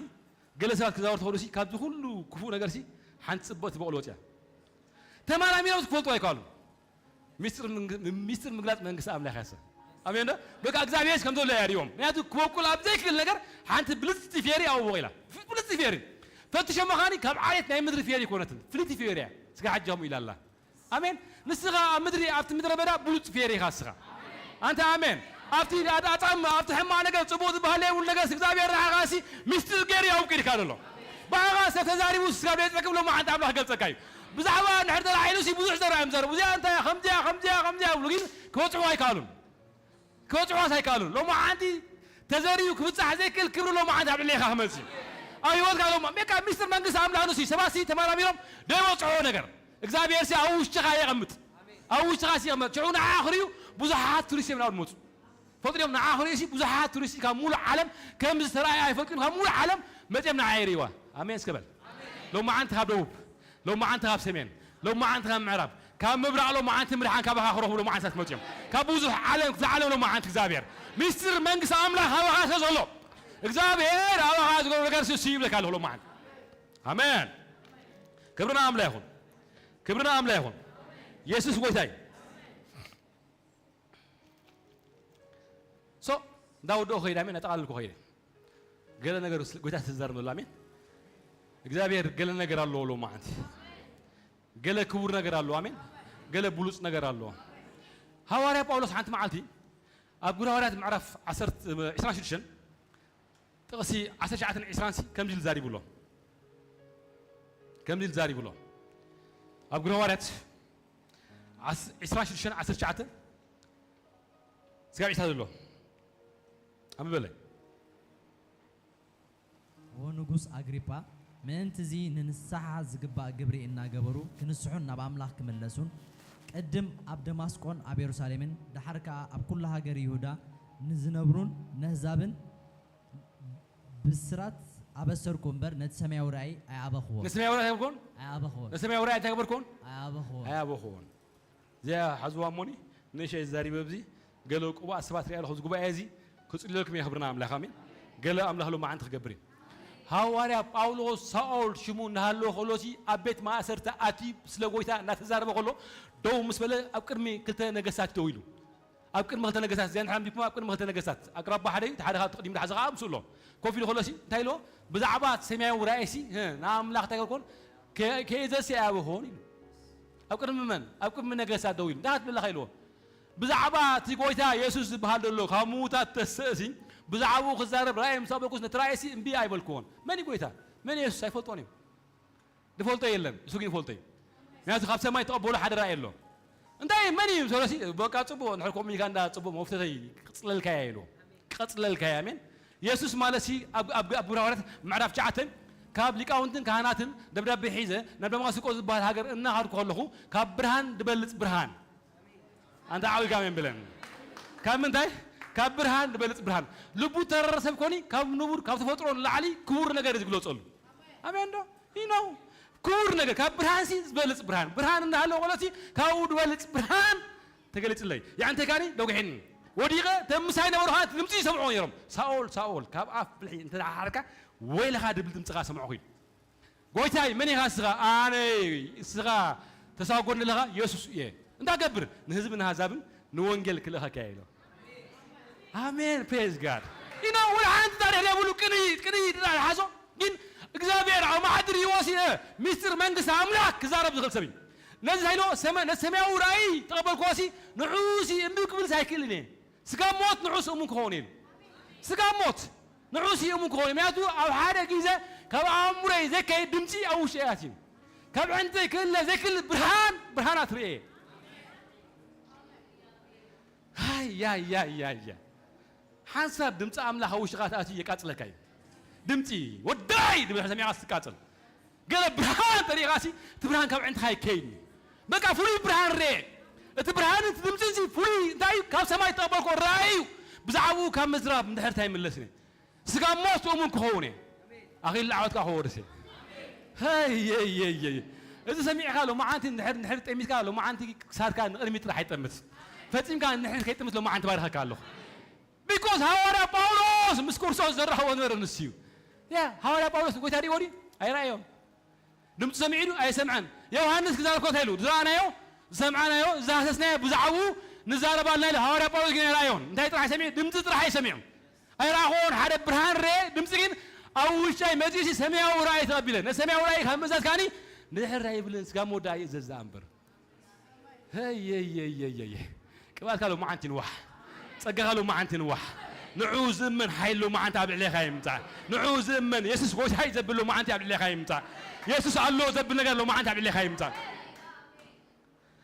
ገለ ሰባት ክዛወሩ ተኸእሉ ሲ ካብዚ ኩሉ ክፉእ ነገር ሲ ሓንቲ ጽብቕቲ በቑሊ ወፅያ። ተመራሚሮም ክፈልጡ ኣይከኣሉን። ሚስጥር ምንግ-፣ ሚስጥር ምግላጽ መንግስቲ ኣምላኽ ያሰ። ኣሜን ዶ? በቃ እግዚኣብሔር ከም ዘሎ ያሪኦም። ምክንያቱ ክበቁል ኣብ ዘይክእል ነገር ሓንቲ ብልጽቲ ፌሪ ኣብዎ ኢላ። ፍ-፣ ብልጽቲ ፌሪ። ፈትሸሞ ኻኒ ካብ ዓሌት ናይ ምድሪ ፌሪ ኮነትን። ፍልይቲ ፌሪ እያ። ስጋ ሓጃሙ ኢላ ኣላ። ኣሜን። ንስኻ ኣብ ምድሪ፣ ኣብቲ ምድረ በዳ ብሉጽ ፌሪ ኢኻ ንስኻ። ኣንተ ኣሜን። ኣብቲ ኣድ-፣ ኣጻም-፣ ኣብቲ ሕማቕ ነገር፣ ጽቡቕ ዝበሃል ዘይብሉ ነገር እግዚኣብሔር ንዓኻ ሲ ሚስጥር ገይሩ የውቅድካ ዘሎ። ብዓኻ ሰብ ተዛሪቡ ስጋብ ዘይጸግብ ሎማዓንቲ ኣምላኽ ገልጸካ እዩ። ብዛዕባ እንድሕር ተላዒሉ ሲ ብዙሕ ዘረባ እዮም ዘረቡ። እዚኣ እንታይ እያ? ከምዚኣ፣ ከምዚኣ፣ ከምዚኣ ይብሉ፣ ግን ክበጽሑ ኣይከኣሉን። ክበጽሑስ ኣይከኣሉን። ሎማዓንቲ ተዘሪኡ ክብጻሕ ዘይክእል ክብሪ ሎማዓንቲ ኣብ ልዕሌኻ ክመጽእ እዩ። ኣብ ህይወትካ ሎማ-፣ በቃ ሚስጥር መንግስቲ ኣምላኽ ንሱ እዩ። ሰባት ሲ ተመራሚሮም ዘይበጽሖ ነገር እግዚኣብሔር ሲ ኣብ ውሽጥኻ የቐምጥ። ኣብ ውሽጥኻ ሲ ይቐመጥ። ሽዑ ንዓ ክርእዩ ብዙሓት ቱሪስት እዮም ናብኡ ዝመጹ። ፈልጡ ድዮም? ንዓ ክርእዩ ሲ ብዙሓት ቱሪስት ካብ ሙሉእ ዓለም ከም ዝተራእየ ኣይፈልጡን። ካብ ሙሉእ ዓለም መጺኦም ንዓ ይርእይዋ። ኣሜን እስከ በል። ሎማዓንቲ ካብ ደቡብ፣ ሎማዓንቲ ካብ ሰሜን፣ ሎማዓንቲ ካብ ምዕራብ፣ ካብ ምብራቕ ሎማዓንቲ ምድሓን ካባኻ ክረኽቡ ሎማዓንቲ ክመጹ እዮም። ካብ ብዙሕ ዓለም ክፍለ ዓለም ሎማዓንቲ እግዚኣብሔር ሚስጥር መንግስቲ ኣምላኽ ኣባኻ ስለ ዘሎ እግዚኣብሔር ኣባኻ ዝገብሮ ነገር ሲ ይብለካ ኣለኹ ሎማዓንቲ። ኣሜን። ክብሪ ንኣምላኽ ይኹን። ክብሪ ንኣምላኽ ይኹን። የሱስ ጎይታ እዩ። ሶ እንዳወደኦ ከይደ ኣሜን፣ ኣጠቓልልኩ ከይደ። ገለ ነገር ስ-፣ ጎይታ ዝተዛረብ ዘሎ ኣሜን። እግዚኣብሔር ገለ ነገር ኣለዎ ሎማዓንቲ። ገለ ክቡር ነገር ኣለዎ ኣሜን። ገለ ብሉጽ ነገር ኣለዎ። ሃዋርያ ጳውሎስ ሓንቲ መዓልቲ ኣብ ግብረ ሃዋርያት ምዕራፍ ዓሰርተ፣ ዕስራን ሽዱሽተን ጥቕሲ ዓሰርተ ትሽዓተን ዕስራን ሲ ከምዚ ኢሉ ዛሪቡ ኣሎ። ከምዚ ኢሉ ዛሪቡ ኣሎ። ኣብ ግብረ ሃዋርያት ዓስ-፣ ዕስራን ሽዱሽተን ዓሰርተ ትሽዓተ ስጋብ ዒስራ ዘሎ ኣንብበለይ። ወንጉስ ኣግሪጳ፣ ምእንቲ እዚ ንንስሓ ዝግባእ ግብሪ እናገበሩ ክንስሑን ናብ ኣምላኽ ክምለሱን፣ ቅድም ኣብ ደማስቆን ኣብ የሩሳሌምን፣ ደሓር ከኣ ኣብ ኩሉ ሃገር ይሁዳ ንዝነብሩን ነህዛብን ብስራት ኣበሰርኩ እምበር፣ ነቲ ሰማያዊ ራእይ ኣይኣበኽዎን። ንሰማያዊ ራእይ ኣይኣበኽዎን? ኣይኣበኽዎን። ንሰማያዊ ራእይ እንታይ ገበርክዎን? ኣይኣበኽዎን። ኣይኣበኽዎን። እዚኣ ሓዝዋ እሞኒ፣ ንእሸይ ዛሪበ ኣብዚ፣ ገለ ቅቡኣት ሰባት ሪኣ ኣለኹ፣ እዚ ጉባኤ እዚ ክጽልየልኩም እየ፣ ክብርና ኣምላኽ፣ ኣሜን። ገለ ኣምላኽ ሎማዓንቲ ክገብር እዩ። ሃዋርያ ጳውሎስ ሳኦል ሽሙ እናሃለወ ከሎሲ ኣብ ቤት ማእሰርቲ ኣትዩ ስለ ጎይታ እናተዛረበ ከሎ ደው ምስ በለ ኣብ ቅድሚ ክልተ ነገስታት ደው ኢሉ። ኣብ ቅድሚ ክልተ ነገስታት፣ እዚኣ ንሕና ኣንቢብኩማ፣ ኣብ ቅድሚ ክልተ ነገስታት፣ ኣቅራባ ሓደ እዩ፣ እቲ ሓደ ካብ ቅድሚ ዝሓዘ ከዓ ምስኡ ኣሎ። ኮፍ ኢሉ ከሎሲ እንታይ ኢልዎ? ብዛዕባ እቲ ሰማያዊ ራእይሲ፣ ህ፣ ንኣምላኽ እንታይ ገብርኮን? ከ-፣ ከእዘዝሲ ኣይኣበኽዎን ኢሉ። ኣብ ቅድሚ መን? ኣብ ቅድሚ ነገስታት ደው ኢሉ። እንታይ ክትብል ኣለኻ ኢልዎ? ብዛዕባ እቲ ጎይታ የሱስ ዝበሃል ዘሎ ካብ ምዉታት ተሰእሲ፣ ብዛዕባኡ ክዛረብ ራእይ ምስ ኣበኩስ ነቲ ራእይሲ እምቢ ኣይበልክዎን። መን እዩ ጎይታ? መን እዩ የሱስ? ኣይፈልጦን እዮም። ዝፈልጦ የለን፣ እሱ ግን ይፈልጦ እዩ። ምክንያቱ ካብ ሰማይ ተቐበሎ ሓደ ራእይ ኣሎ። እንታይ እዩ? መን እዩ? ሰሎሲ በቃ ጽቡቕ፣ እንድሕር ከምኡ ኢልካ እንዳ ጽቡቕ መፍተተይ ክጽለልካያ ኢሉ። ክጽለልካያ፣ ኣሜን። የሱስ ማለት ሲ ኣብ፣ ኣብ፣ ኣብ ግብረ ሃዋርያት ምዕራፍ ትሽዓተ ካብ ሊቃውንትን ካህናትን ደብዳቤ ሒዘ ናብ ደማስቆ ዝበሃል ሃገር እናኸድኩ ከለኹ ካብ ብርሃን ዝበልጽ ብርሃን። ኣንታ ዓው ኢልካ ኣሜን ብለን። ካብ ምንታይ? ካብ ብርሃን ዝበልጽ ብርሃን። ልቡ ተረረ ሰብ ኮኒ ካብ ንቡር፣ ካብ ተፈጥሮ ንላዕሊ ክቡር ነገር እዩ ዝግለጸሉ። ኣሜን ዶ? You know፣ ክቡር ነገር፣ ካብ ብርሃንሲ ዝበልጽ ብርሃን። ብርሃን እንዳሃለወ ቆሎሲ ካብኡ ዝበልጽ ብርሃን ተገሊጽለይ። ያዕንተ ካኒ ደጉሒኒ። ወዲቐ፣ ተምሳይ ነበሩ ኻት ድምጺ ይሰምዑ ነይሮም። ሳኦል፣ ሳኦል፣ ካብ ኣፍ ብልሒ እንተ ደሓርካ፣ ወይልኻ ድብል ድምጺኻ ሰምዑ ኺድ። ጎይታይ፣ መን ኢኻ እስኻ? ኣነ፣ እስኻ ተሳጎድኒ ኣለኻ? የሱስ እየ። እንታይ ገብር? ንህዝቢ ንሃዛብን ንወንጌል ክልእኸካ እየ ኢሎ። ኣሜን፣ praise God። You know፣ ወላ ሓንቲ ታሪኽ ዘይብሉ ቅንይ፣ ቅንይ ጥራሕ ዝሓዞ፣ ግን እግዚኣብሔር ኣብ ማዕድር ይወሲ፣ እ፣ ሚስጥር መንግስቲ ኣምላኽ ክዛረብ ዝኽእል ሰብ እዩ። ነዚ እንታይ ኢሎ? ሰመ-፣ ነቲ ሰማያዊ ራእይ ተቐበልክዎ ሲ፣ ንዑ ሲ እምቢ ክብል ኣይክእልን እየ። ስጋ ሞት ንዑ ሲ እሙን ክኸውን እየ። ስጋ ሞት ንዑ ሲ እሙን ክኸውን እየ። ምክንያቱ ኣብ ሓደ ግዜ ካብ ኣእምሮይ ዘይከይድ ድምፂ ኣብ ውሽጢ ኣትዩ። ካብ ዕንተይ ክእለ ዘይክእል ብርሃን፣ ብርሃናት ርእየ። ሃይ፣ ያይ፣ ያይ፣ ያይ፣ ያይ። ሓንሳብ ድምፂ ኣምላኽ ኣብ ውሽጥኻ ተኣትዩ የቃፅለካ እዩ። ድምፂ ወዳይ ድብል ሰሚዕኻ ትቃፅል። ገለ ብርሃን ተሪእኻሲ፣ እቲ ብርሃን ካብ ዕንትኻ ይከይድ። በቃ ፍሉይ ብርሃን ርኤ። እቲ ብርሃን እቲ ድምፂ እዚ ፍሉይ እንታይ እዩ? ካብ ሰማይ ዝተቐበልኮ ራእይ እዩ። ብዛዕባኡ ካብ ምዝራብ እንድሕር እንታይ ይምለስኒ? ስጋ ሞት እሙን ክኸውን እየ። ኣኺል ዓወትካ ክወርስ እየ። ሄይ፣ ሄይ፣ ሄይ፣ ሄይ። እዚ ሰሚዕካ ሎማዓንቲ እንድሕር፣ እንድሕር ጠሚትካ ሎማዓንቲ ክሳድካ ንቕድሚት ጥራሕ ኣይጠምት። ፈጺምካ እንድሕር ከይጠምት ሎማዓንቲ ባርኸካ ኣለኹ። ቢኮዝ ሃዋርያ ጳውሎስ ምስ ክርስቶስ ዘራኸቦ ነበረ ንሱ እዩ። ያ፣ ሃዋርያ ጳውሎስ ጎይታ ሪእዎ ድዩ? ኣይረኣዮን። ድምፂ ሰሚዑ ዶ? ኣይሰምዐን። ዮሃንስ ክዛረብ ከሎ እንታይ ኢሉ? ዝረኣናዮ ዝሰምዓናዮ ዝሃሰስናዮ ብዛዕባኡ ንዛረብ ኣለና ኢሉ ሃዋርያ ጳውሎስ ግን ኣይረኣዮን። እንታይ ጥራሕ ሰሚዑ? ድምፂ ጥራሕ እዩ ሰሚዑ። ኣይረኣኹዎን፣ ሓደ ብርሃን ረኤ፣ ድምፂ ግን ኣብ ውሽጠይ መፂኡሲ ሰማያዊ ራእይ ተቐቢለ። ነቲ ሰማያዊ ራእይ ካብ ምእዛዝ ከኣኒ ንድሕር ኣይብልን፣ ስጋ መወዳእታ ይእዘዝ ደኣ እምበር። ሄየየየየየ። ቅብኣትካ ሎማዓንቲ ንዋሕ። ጸጋኻ ሎማዓንቲ ንዋሕ። ንዑ ዝእመን ሓይሊ ሎማዓንቲ ኣብ ልዕሌኻ ይምጻእ። ንዑ ዝእመን የሱስ ጎይታይ ዘብል ሎማዓንቲ ኣብ ልዕሌኻ ይምጻእ። የሱስ ኣሎ ዘብል ነገር ሎማዓንቲ ኣብ ልዕሌኻ ይምጻእ።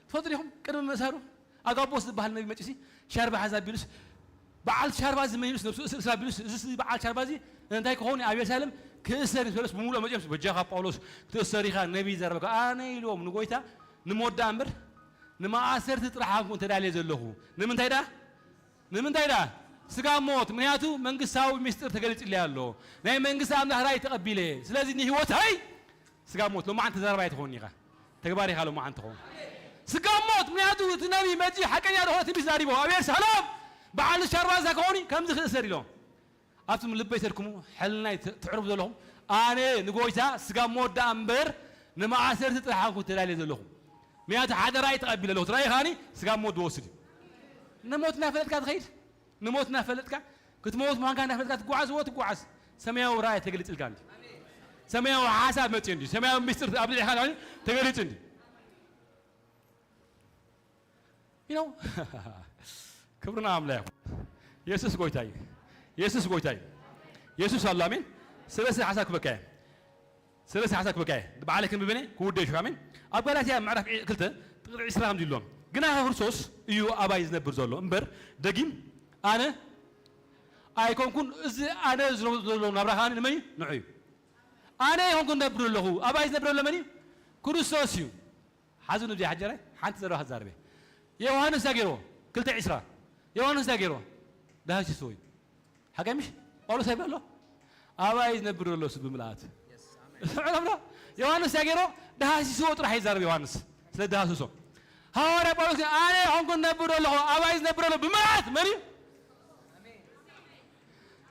ትፈልጡ ዲኹም? ቅድሚ ምእሳሩ ኣጋቦስ ዝበሃል ነቢ መጺኡሲ ሻርባ ሓዝ ኣቢሉስ፣ በዓል ሻርባ እዚ መን ኢሉስ ነብሱ እስር እስር ኣቢሉስ፣ እዚ በዓል ሻርባ እዚ እንታይ ክኸውን ኣብ የሩሳሌም ክእሰር እዩ ዝበለስ ብምሉእ መጺኦምስ፣ በጃኻ ጳውሎስ ክትእሰር ኢኻ፣ ነቢ ይዛረበካ። ኣነ ኢልዎም ንጎይታ ንሞት ደኣ እምበር ንመኣሰርቲ ጥራሕ ኣይኮንኩን ተዳልየ ዘለኹ። ንምንታይ ደኣ? ንምንታይ ደኣ? ስጋ ሞት፣ ምኽንያቱ መንግስታዊ ምስጢር ተገሊጹለይ ኣሎ። ናይ መንግስቲ ኣምላኽ ራእይ ተቐቢለ። ስለዚ ንህይወተይ ስጋ ሞት፣ ሎማዓንቲ ተዛራባይ ኣይትኸውን ኢኻ። ተግባር ኢኻ ሎማዓንቲ ትኸውን። ስጋ ሞት፣ ምኽንያቱ እቲ ነቢይ መጺኡ ሓቀኛ ዝኾነ ትንቢት ተዛሪቡ። ኣቤት ሰላም! በዓል ሻርባ እዛ ከኾኒ ከምዚ ክእሰር ኢሎም። ኣብቲ ልበይ ሰድክሙ፣ ሕልናይ ት-፣ ትዕርፉ ዘለኹም፣ ኣነ ንጎይታ ስጋ ሞት ደኣ እምበር ንመኣሰርቲ ጥራሕ ኣይኮንኩን ተዳልየ ዘለኹ። ምኽንያቱ ሓደ ራእይ ተቐቢለ ኣለኹ። እቲ ራእይ ከኣኒ ስጋ ሞት ዝወስድ እዩ። ንሞት እናፈለጥካ ትኸይድ፣ ንሞት እናፈለጥካ፣ ክትመውት ምዃንካ እናፈለጥካ ትጓዓዝ፣ እዎ ትጓዓዝ። ሰማያዊ ራእይ ተገሊጽልካ እንዲ። ሰማያዊ ሓሳብ መጽኡ እንዲ። ሰማያዊ ምስጢር ኣብ ልዕሊኻ ተገሊጹ እንዲ። You know? ክብሪ ንኣምላኽ ይኹን። የሱስ ጎይታ እዩ። የሱስ ጎይታ እዩ። የሱስ ኣሎ፣ ኣሜን። ስለዚ ሓሳብ ክበካ እየ። ስለዚ ሓሳብ ክበካ እየ። ብዓለይ ክንብብ እየ፣ ክውደይ እዩ፣ ኣሜን። ኣብ ጋላትያ ምዕራፍ ዒ-፣ ክልተ ጥቕሲ ዕስራ ከምዚ ኢሉ ኣሎ። ግና ክርስቶስ እዩ ኣባይ ዝነብር ዘሎ እምበር፣ ደጊም ኣነ ኣይኮንኩን። እዚ ኣነ ዝነብሮ ዘለኹ ናብራ ከኣ ንመን እዩ? ንዑ እዩ። ኣነ ኣይኮንኩን ዝነብር ዘለኹ፣ ኣባይ ዝነብር ዘሎ መን እዩ? ክርስቶስ እዩ። ሓዙ ንብዚ ሓጀራይ ሓንቲ ዘረባ ክዛረብ እየ። ዮሃንስ እንታይ ገይርዎ? ክልተ ዕስራ። ዮሃንስ እንታይ ገይርዎ? ደሃሲስዎ እዩ። ሓቀይ ምሽ? ጳውሎስ ኣይብል ኣሎ? ኣባይ ዝነብር ዘሎ እሱ ብምልኣት። ስምዑ ዶ? ዮሃንስ እንታይ ገይርዎ? ደሃሲስዎ ጥራሕ ይዛረብ ዮሃንስ። ስለ ደሃስሶ። ሃዋርያ ጳውሎስ ግን ኣነ ኣይኮንኩን ዝነብር ዘለኹ፣ ኣባይ ዝነብር ዘሎ ብምልኣት መን እዩ?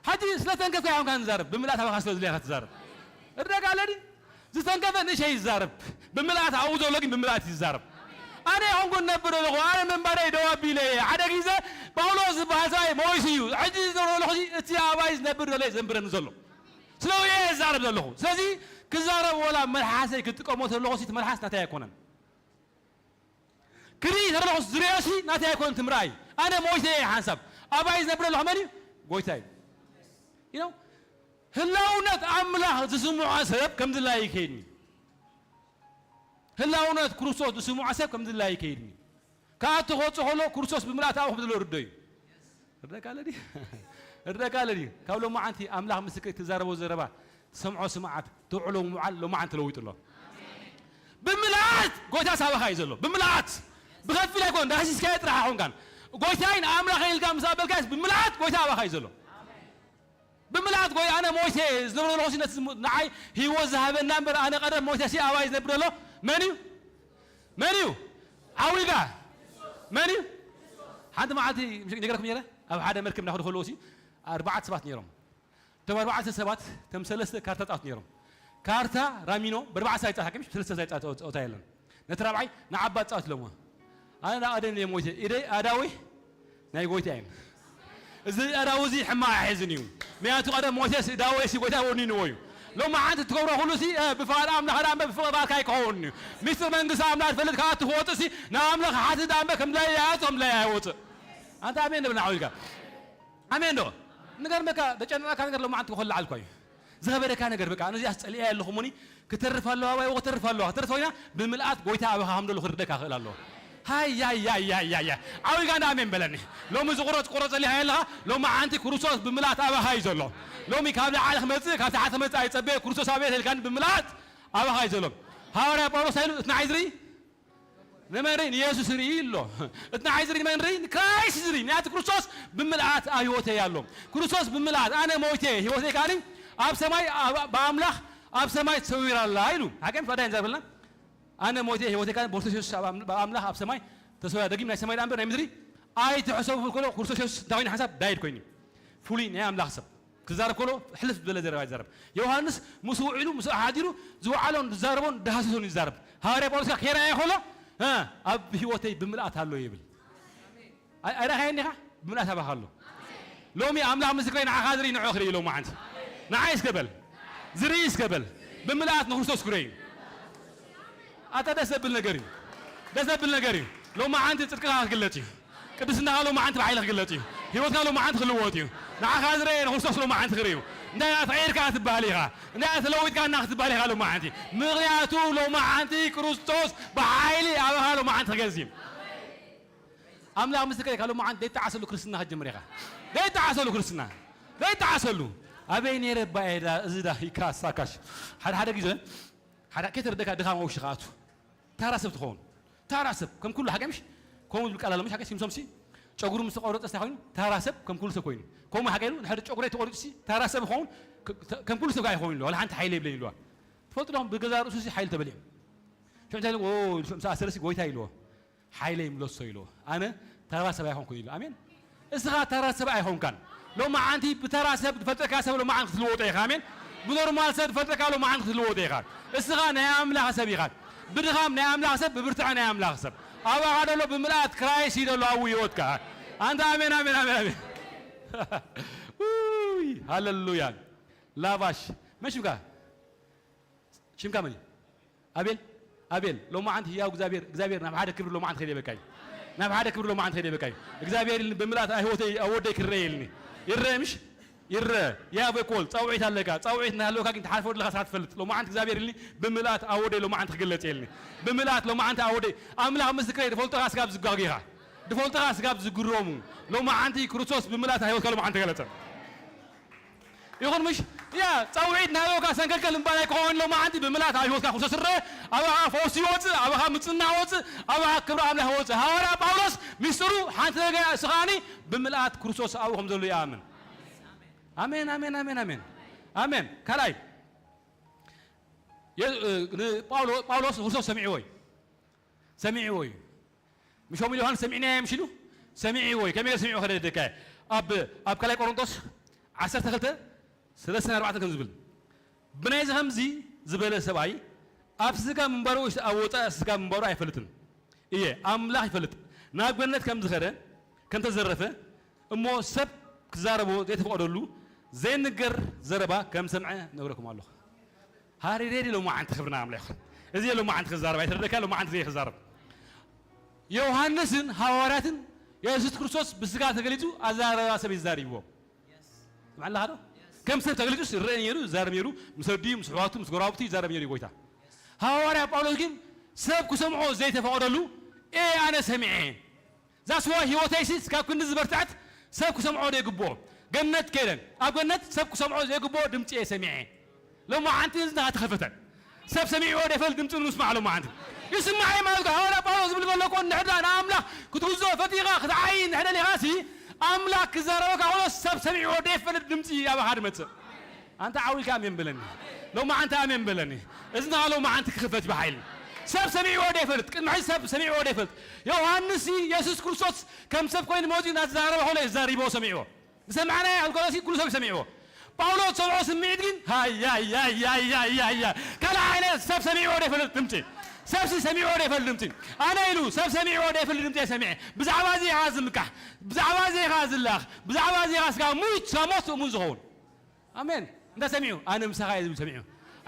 ሕጂ ስለ ተንከፍካ ኣይኮንካን ትዛረብ፣ ብምልኣት ኣባኻ ስለ ዝለካ ትዛረብ። እርደካ ኣለኒ? ዝተንከፈ ንእሸይ ይዛረብ፣ ብምልኣት ኣብኡ ዘሎ ግን ብምልኣት ይዛረብ። ኣነ ኣይኮንኩን ዝነብር ዘለኹ፣ ኣነ ምንባረይ ደው ኣቢለ እየ። ሓደ ግዜ ጳውሎስ ዝበሃል ሰብኣይ ሞይቱ እዩ። ሕጂ ዝነብሮ ዘለኹ እዚ፣ እቲ ኣባይ ዝነብር ዘሎ እዩ ዘንብረኒ ዘሎ። ስለኡ እየ ዝዛረብ ዘለኹ። ስለዚ ክዛረብ ወላ መልሓሰይ ክጥቀሞ ተለኹ፣ እቲ መልሓስ ናተይ ኣይኮነን። ክርኢ ተለኹ ዝርእዮሲ ናተይ ኣይኮነን እቲ ምርኣይ። ኣነ ሞይተ እየ ሓንሳብ። ኣባይ ዝነብር ዘለኹ መን እዩ? ጎይታ እዩ። You know? ህላውነት ኣምላኽ ዝስምዖ ሰብ ከም ድላዩ ይከይድኒ። ህላውነት ክርስቶስ ዝስምዖ ሰብ ከም ድላዩ ይከይድኒ። ክኣቱ ክወጽእ ከሎ ክርስቶስ ብምልኣት ኣብኡ ከም ዘሎ ርዶ እዩ። እርደካ ኣለ ድዩ? እርደካ ኣለ ድዩ? ካብ ሎማዓንቲ ኣምላኽ ምስክር ትዛረቦ ዘረባ፣ ትሰምዖ ስምዓት፣ ትውዕሎ ምውዓል ሎማዓንቲ ተለዊጡ ኣሎ። ብምልኣት ጎይታ ሳባኻ እዩ ዘሎ። ብምልኣት። ብኸፊል ኣይኮን፣ ዳህሲስካዮ ጥራሕ ኣይኮንካን። ጎይታይ ንኣምላኸይ ኢልካ ምስ ኣበልካስ ብምልኣት ጎይታ ኣባኻ እዩ ዘሎ። ብምልኣት ጎይ-፣ ኣነ ሞይተ ዝነብሮ ዘለኹ ነቲ ዝሙ-፣ ንዓይ ህይወት ዝሃበና እምበር ኣነ ቀደም ሞይተ ሲ ኣባይ ዝነብር ዘሎ መን እዩ? መን እዩ? ዓዊጋ። መን እዩ? ሓንቲ መዓልቲ ምስ ነገርኩም ነይረ፣ ኣብ ሓደ መርከብ እናኸዱ ከለዉ ሲ ኣርባዕተ ሰባት ነይሮም። እቶም ኣርባዕተ ሰባት፣ እቶም ሰለስተ ካርታ ጻወት ነይሮም። ካርታ ራሚኖ ብኣርባዕተ ሰባት ይጻወት፣ ሓቂም ሰለስተ ሰባት ይጻወት ጸወታ የለን። ነቲ ራብዓይ ንዓባ ጻወት ኢሎምዎ። ኣነ ንኣደን እየ ሞይተ፣ ኢደይ ኣዳዊ ናይ ጎይታ እየን። እዚ ኣዳዊ እዚ ሕማቕ ኣይሕዝን እዩ። ምክንያቱ ቀደም ሞይተስ ዳዊሲ ጎይታ ወኒንዎ እዩ። ሎሚ ሓንቲ ትገብሮ ኩሉ ሲ፣ እ፣ ብፍቓድ ኣምላኽ ደኣ እምበር ብፍቓድ ባርካ ኣይክኸውን እዩ። ሚስጥር መንግስቲ ኣምላኽ ትፈልጥ ካብ ትወጽእ ሲ፣ ንኣምላኽ ሓትት ደኣ እምበር ከም ድላዩ ኣይወጽእ፣ ከም ድላዩ ኣይወጽእ። ኣንታ ኣሜን ንብል ንዓው ኢልካ። ኣሜን ዶ? ንገርመካ፣ ዘጨነቐካ ነገር ሎማዓንቲ ክኾን ለዓል እኳ እዩ። ዝኸበደካ ነገር በቃ፣ ኣነ እዚኣስ ጸሊኤያ ኣለኹ እሞኒ፣ ክተርፍ ኣለዋ፣ ዋይ፣ ክተርፍ ኣለዋ፣ ክተርፍ ኮይና፣ ብምልኣት ጎይታ ኣባኻ ከም ዘሎ ክርደካ ክእል ኣለዎ። ሃይ፣ ያይ፣ ያይ፣ ያይ፣ ያይ፣ ያይ። ዓው ኢልካ እንዳ ኣሜን በለኒ። ሎሚ ዝቑረጽ ቁረጸ ኢልካ ኣለኻ፣ ሎማዓንቲ ክርስቶስ ብምልኣት ኣባኻ እዩ ዘሎ። ሎሚ ካብ ላዕሊ ክመጽእ፣ ካብ ታሕቲ ክመጽእ ኣይጸበየ፣ ክርስቶስ ኣበየ ተልካኒ ብምልኣት ኣባኻ እዩ ዘሎ። ሃዋርያ ጳውሎስ እንታይ ኢሉ? እቲ ንዓይ ዝርኢ ንመን ርኢ? ንየሱስ ርኢ ኣሎ። እቲ ንዓይ ዝርኢ ንመን ርኢ? ንክራይስት ዝርኢ። ምክንያቱ ክርስቶስ ብምልኣት ኣብ ህይወተይ ኣሎ። ክርስቶስ ብምልኣት፣ ኣነ ሞይተ፣ ህይወተይ ከኣኒ ኣብ ሰማይ፣ ኣብ፣ ብኣምላኽ ኣብ ሰማይ ተሰዊራ ኣላ ኢሉ። ሓቂ ምስ ኣዳይ ንዛረበልና፣ ኣነ ሞይተ፣ ህይወተይ ከኣኒ ብክርስቶስ የሱስ ኣብ ኣም-፣ ብኣምላኽ ኣብ ሰማይ ተሰዊራ። ደጊም ናይ ሰማይ ደኣ እምበር ናይ ምድሪ ኣይትሕሰቡ ክብል ከሎ፣ ክርስቶስ የሱስ እንታይ ኮይኑ ሓንሳብ ዳይድ ኮይኑ እዩ። ፍሉይ ናይ ኣምላኽ ሰብ። ክዛረብ ከሎ ሕልፍ ዝበለ ዘረባ ይዛረብ። ዮሃንስ ምስኡ ውዒሉ፣ ምስኡ ሓዲሩ፣ ዝወዓሎን ዝዛረቦን ዝዳህሰሶን ይዛረብ። ሃዋርያ ጳውሎስ ከኣ ከይረኣየ ከሎ፣ እ፣ ኣብ ህይወተይ ብምልኣት ኣሎ ይብል። ኣይ-፣ ኣይረኣኻዮን ኢኻ? ብምልኣት ኣባኻ ኣሎ። ሎሚ ኣምላኽ ምስክረይ ንዓኻ ዝርኢ ንዕኡ ክርኢ ሎማዓንቲ። ንዓይ እስከ በል። ዝርኢ እስከ በል። ብምልኣት ንክርስቶስ ክርኢ እዩ። ኣታ ደስ ዘብል ነገር እዩ። ደስ ዘብል ነገር እዩ። ሎማዓንቲ ጽድቅኻ ክግለጽ እዩ። ቅድስናኻ ሎማዓንቲ ብሓይሊ ክግለጽ እዩ። ህይወትካ ሎማዓንቲ ክልወጥ እዩ። ንዓኻ ዝረኣየ ንክርስቶስ ሎማዓንቲ ክርኢ እዩ። እንታይ ተቐይርካ ክትበሃል ኢኻ። እንታይ ተለዊጥካ እና ክትበሃል ኢኻ ሎማዓንቲ። ምኽንያቱ ሎማዓንቲ ክርስቶስ ብሓይሊ ኣባኻ ሎማዓንቲ ክገልጽ እዩ። ኣምላኽ ምስክረይ፣ ካብ ሎማዓንቲ ዘይጠዓሰሉ ክርስትና ክትጀምር ኢኻ። ዘይጠዓሰሉ ክርስትና። ዘይጠዓሰሉ። ኣበይ ነይረ እባ እየ ዳ-፣ እዚ ዳ ይካሳ ካሽ። ሓደ ሓደ ግዜ፣ ሓደ ከይተረደካ ድኻም ወሽኻ ኣቱ። ታራ ሰብ ትኸውን። ታራ ሰብ፣ ከም ኩሉ ሓቂ ምሽ? ከምኡ ዝብል ቃል ኣሎ ምሽ? ሓቂ ሲምሶምሲ? ጨጉሩ ምስ ተቆረጸ እንታይ ኮይኑ? ታራ ሰብ ከም ኩሉ ሰብ ኮይኑ። ከምኡ ሓቂ ኢሉ፣ ንሓደ ጨጉረይ ተቆሪጹሲ፣ ታራ ሰብ ይኸውን፣ ከ-፣ ከም ኩሉ ሰብ ከኣ ይኸውን ኢሉ። ዋላ ሓንቲ ሓይሊ የብለይን ኢሉ። ትፈልጡ ዶ፣ ብገዛ ርእሱሲ ሓይሊ ተበሊዑ። ሽዑ እንታይ ኢሉ? ኦ፣ ምስ ኣሰረሲ ጎይታ ኢልዎ። ሓይለይ ምለሶ ኢልዎ። ኣነ ተራ ሰብ ኣይኮንኩን ኢሉ። ኣሜን። እስኻ ተራ ሰብ ኣይኮንካን። ሎማዓንቲ ብተራ ሰብ ዝፈልጠካ ሰብ ሎማዓንቲ ክትልወጦ ኢኻ። ኣሜን። ብኖርማል ሰብ ዝፈልጠካ ሎማዓንቲ ክትልወጦ ኢኻ። እስኻ ናይ ኣምላኽ ሰብ ኢኻ። ብድኻም ናይ ኣምላኽ ሰብ፣ ብብርትዐ ናይ ኣምላኽ ሰብ። ኣባኻ ደሎ ብምልኣት ክራይስት እዩ ደሎ ኣብ ህይወትካ። ኣንታ ኣሜን፣ ኣሜን፣ ኣሜን፣ ኣሜን። ውይ፣ ሃሌሉያ። ላባሽ። መን ሽምካ? ሽምካ መን እዩ? ኣቤል፣ ኣቤል፣ ሎማዓንቲ ህያው እግዚኣብሔር፣ እግዚኣብሔር ናብ ሓደ ክብሪ ሎማዓንቲ ከይደ በቃ እዩ። ናብ ሓደ ክብሪ ሎማዓንቲ ከይደ በቃ እዩ። እግዚኣብሔር ኢልኒ ብምልኣት ኣይ ህይወተይ ኣወደይ ክረአ ኢልኒ። ይረአ ምሽ? ይረአ። ያ በኮል፣ ጻውዒት ኣለካ። ጻውዒት እናሃለወካ ግን ትሓልፎ ዘለኻ ስኻ ትፈልጥ። ሎማዓንቲ እግዚኣብሔር ኢልኒ ብምልኣት ኣወደይ ሎማዓንቲ ክግለጽ ኢልኒ። ብምልኣት ሎማዓንቲ ኣወደይ። ኣምላኽ ምስክረይ፣ ድፈልጦኻ ስጋብ ዝጓጉኻ። ድፈልጦኻ ስጋብ ዝግረሙ። ሎማዓንቲ ክርስቶስ ብምልኣት ኣይ ህይወትካ ሎማዓንቲ ተገለጸ። ይኹን ምሽ? ያ፣ ጻውዒት እናሃለወካ ሰንከልከል እምባል ኣይክኸውን። ሎማዓንቲ ብምልኣት ኣብ ህይወትካ ክርስቶስ ዝረአ፣ ኣባኻ ፈውሲ ይወጽእ፣ ኣባኻ ምጽናዕ ይወጽእ፣ ኣባኻ ክብሪ ኣምላኽ ይወጽእ። ሃዋርያ ጳውሎስ ሚስጥሩ ሓንቲ ነገር እያ፣ እሱ ከኣኒ ብምልኣት ክርስቶስ ኣብኡ ከም ዘሎ ይኣምን። ኣሜን፣ ኣሜን፣ ኣሜን፣ ኣሜን። ኣሜን። ካልኣይ፣ የ-፣ እ፣ ንጳውሎ-፣ ጳውሎስ ንክርስቶስ ሰሚዕዎ እዩ። ሰሚዕዎ እዩ። ምሽ ኦም ዮሃንስ ሰሚዕናዮ ምሽ ኢሉ? ሰሚዕዎ እዩ። ከመይ ገይሩ ሰሚዕዎ ከደደካ? ኣብ፣ ኣብ ካልኣይ ቆሮንቶስ ዓሰርተ ክልተ ሰለስተን ኣርባዕተን ከም ዝብል፣ "ብናይዚ ከምዚ ዝበለ ሰብኣይ ኣብ ስጋ ምንባሩ ወይስ ኣብ ወጻኢ ስጋ ምንባሩ ኣይፈልጥን እየ፣ ኣምላኽ ይፈልጥ። ናብ ገነት ከም ዝኸደ፣ ከም ተዘረፈ፣ እሞ ሰብ ክዛረቦ ዘይተፈቐደሉ ዘይንገር ዘረባ ከም ዝሰምዐ ነግረኩም ኣለኹ።" ሃሪሬዲ ሎማዓንቲ ክብርና ኣምላኽ ይኹን። እዚ ሎማዓንቲ ክዛረብ ኣይተረደካ፣ ሎማዓንቲ ዘይ ክዛረብ። ዮሃንስን ሃዋርያትን የሱስ ክርስቶስ ብስጋ ተገሊጹ ኣዘራርባ ሰብ ይዛረብዎ። ስምዓለኻ ዶ? ከም ሰብ ተገሊጹስ ይረአ ነይሩ፣ ይዛረብ ነይሩ፣ ምስ ኣዲኡ፣ ምስ ኣሕዋቱ፣ ምስ ጎረባብቱ ይዛረብ ነይሩ እዩ ጎይታ። ሃዋርያ ጳውሎስ ግን ሰብ ክሰምዖ ዘይተፈቐደሉ፣ "ኤ ኣነ ሰሚዐ፣ ዛስዋ ህይወተይሲ ስጋብ ክንዲ ዝበርትዐት ሰብ ክሰምዖ ዘይግብኦ፣ ገነት ከይደን ኣብ ገነት ሰብ ክሰምዖ ዘይግብኦ ድምፂ እየ ሰሚዐ። ሎማዓንቲ እዝንኻ ተኸፈተ። ሰብ ሰሚዕዎ ደይፈልጥ ድምፂ ንምስማዕ ሎማዓንቲ ይስማዕ እዩ ማለት እዩ። ሃዋርያ ጳውሎስ ዝብል ዘሎ እኮ እንድሕር ደኣ ንኣምላኽ ክትግዝኦ ፈቲኻ ክትዓይ እንድሕር ደሊኻሲ ኣምላኽ ክዛረበካ ከሎ ሰብ ሰሚዕዎ ደይፈልጥ ድምፂ ኣባኻ ድመፅእ። ኣንታ ዓው ኢልካ ኣሜን በለኒ። ሎማዓንቲ ኣሜን በለኒ። እዝንኻ ሎማዓንቲ ክኽፈት ብሓይሊ። ሰብ ሰሚዕዎ ደይፈልጥ፣ ቅድሚ ሕጂ ሰብ ሰሚዕዎ ደይፈልጥ። ዮሃንስ የሱስ ክርስቶስ ከም ሰብ ኮይኑ መፂኡ እናተዛረበ ከሎ እዩ ተዛሪብዎ ሰሚዕዎ። ዝሰማዕናዮ ኣልኮሎሲ ኩሉ ሰብ ሰሚዕዎ። ጳውሎስ ዝሰምዖ ስምዒት ግን ሃያያያያያያ ካልእ ዓይነት ሰብ ሰሚዕዎ ደይፈልጥ ድምፂ። ሰብሲ ሰሚዕዎ ደይፈልጥ ድምፂ። ኣነ ኢሉ ሰብ ሰሚዕዎ ደይፈልጥ ድምፂ እየ ሰሚዐ። ብዛዕባ እዚ ኢኻ ዝምካሕ፣ ብዛዕባ እዚ ኢኻ ዝላኽ፣ ብዛዕባ እዚ ኢኻ ስጋ ሙት፣ ስጋ ሞት እሙን ዝኸውን። ኣሜን። እንታይ ሰሚዑ? ኣነ ምሳኻ እየ ዝብል ሰሚዑ።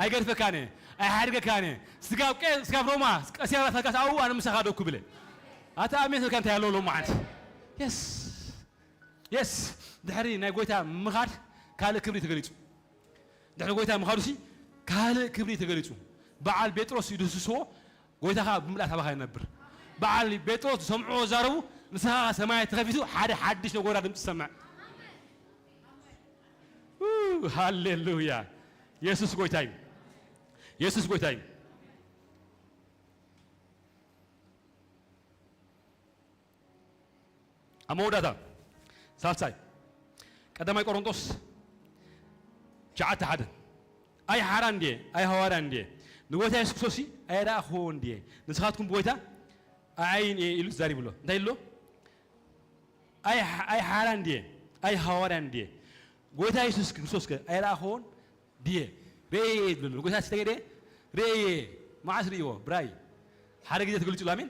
ኣይገድፈካን እየ፣ ኣይሓድገካን እየ። ስጋብ ቀ-፣ ስጋብ ሮማ ቀሲራ ተልካስ ኣብኡ ኣነ ምሳኻ ደኩ ብለ። ኣታ ኣሜን ተልካ እንታይ ኣለዎ ሎማዓንቲ? የስ። የስ። ድሕሪ ናይ ጎይታ ምኻድ ካልእ ክብሪ ተገሊጹ። ድሕሪ ጎይታ ምኻዱሲ ካልእ ክብሪ ተገሊጹ። በዓል ጴጥሮስ ይድህስስዎ፣ ጎይታኻ ብምልኣት ኣባኻ ይነብር። በዓል ጴጥሮስ ዝሰምዕዎ ዛረቡ፣ ንስኻ ሰማይ ተኸፊቱ ሓደ ሓድሽ ነጎዳ ድምፂ ትሰምዕ። ኡ፣ ሃሌሉያ። የሱስ ጎይታ እዩ። የሱስ ጎይታ እዩ። ኣብ መወዳእታ፣ ሳልሳይ፣ ቀዳማይ ቆሮንቶስ ትሽዓተ ሓደ፣ "ኣይ ሓራን ድየ? ኣይ ሃዋርያን ድየ? ንጎይታ የሱስ ክርስቶስሲ ኣይረኣኽዎን ድየ? ንስኻትኩም ብጎይታ ኣዓይን እየ" ኢሉ ተዛሪቡ ኣሎ። እንታይ ኢሉ ኣሎ? "ኣይ፣ ኣይ ሓራን ድየ? ኣይ ሃዋርያን ድየ? ጎይታ የሱስ ክርስቶስከ ኣይረኣኽዎን ድየ? ርእየ" ይብል ኣሎ። ጎይታ ሲተገደ ርእየ። መዓስ ርእይዎ? ብራይ። ሓደ ግዜ ተገሊጹ ኣሎ። ኣሜን።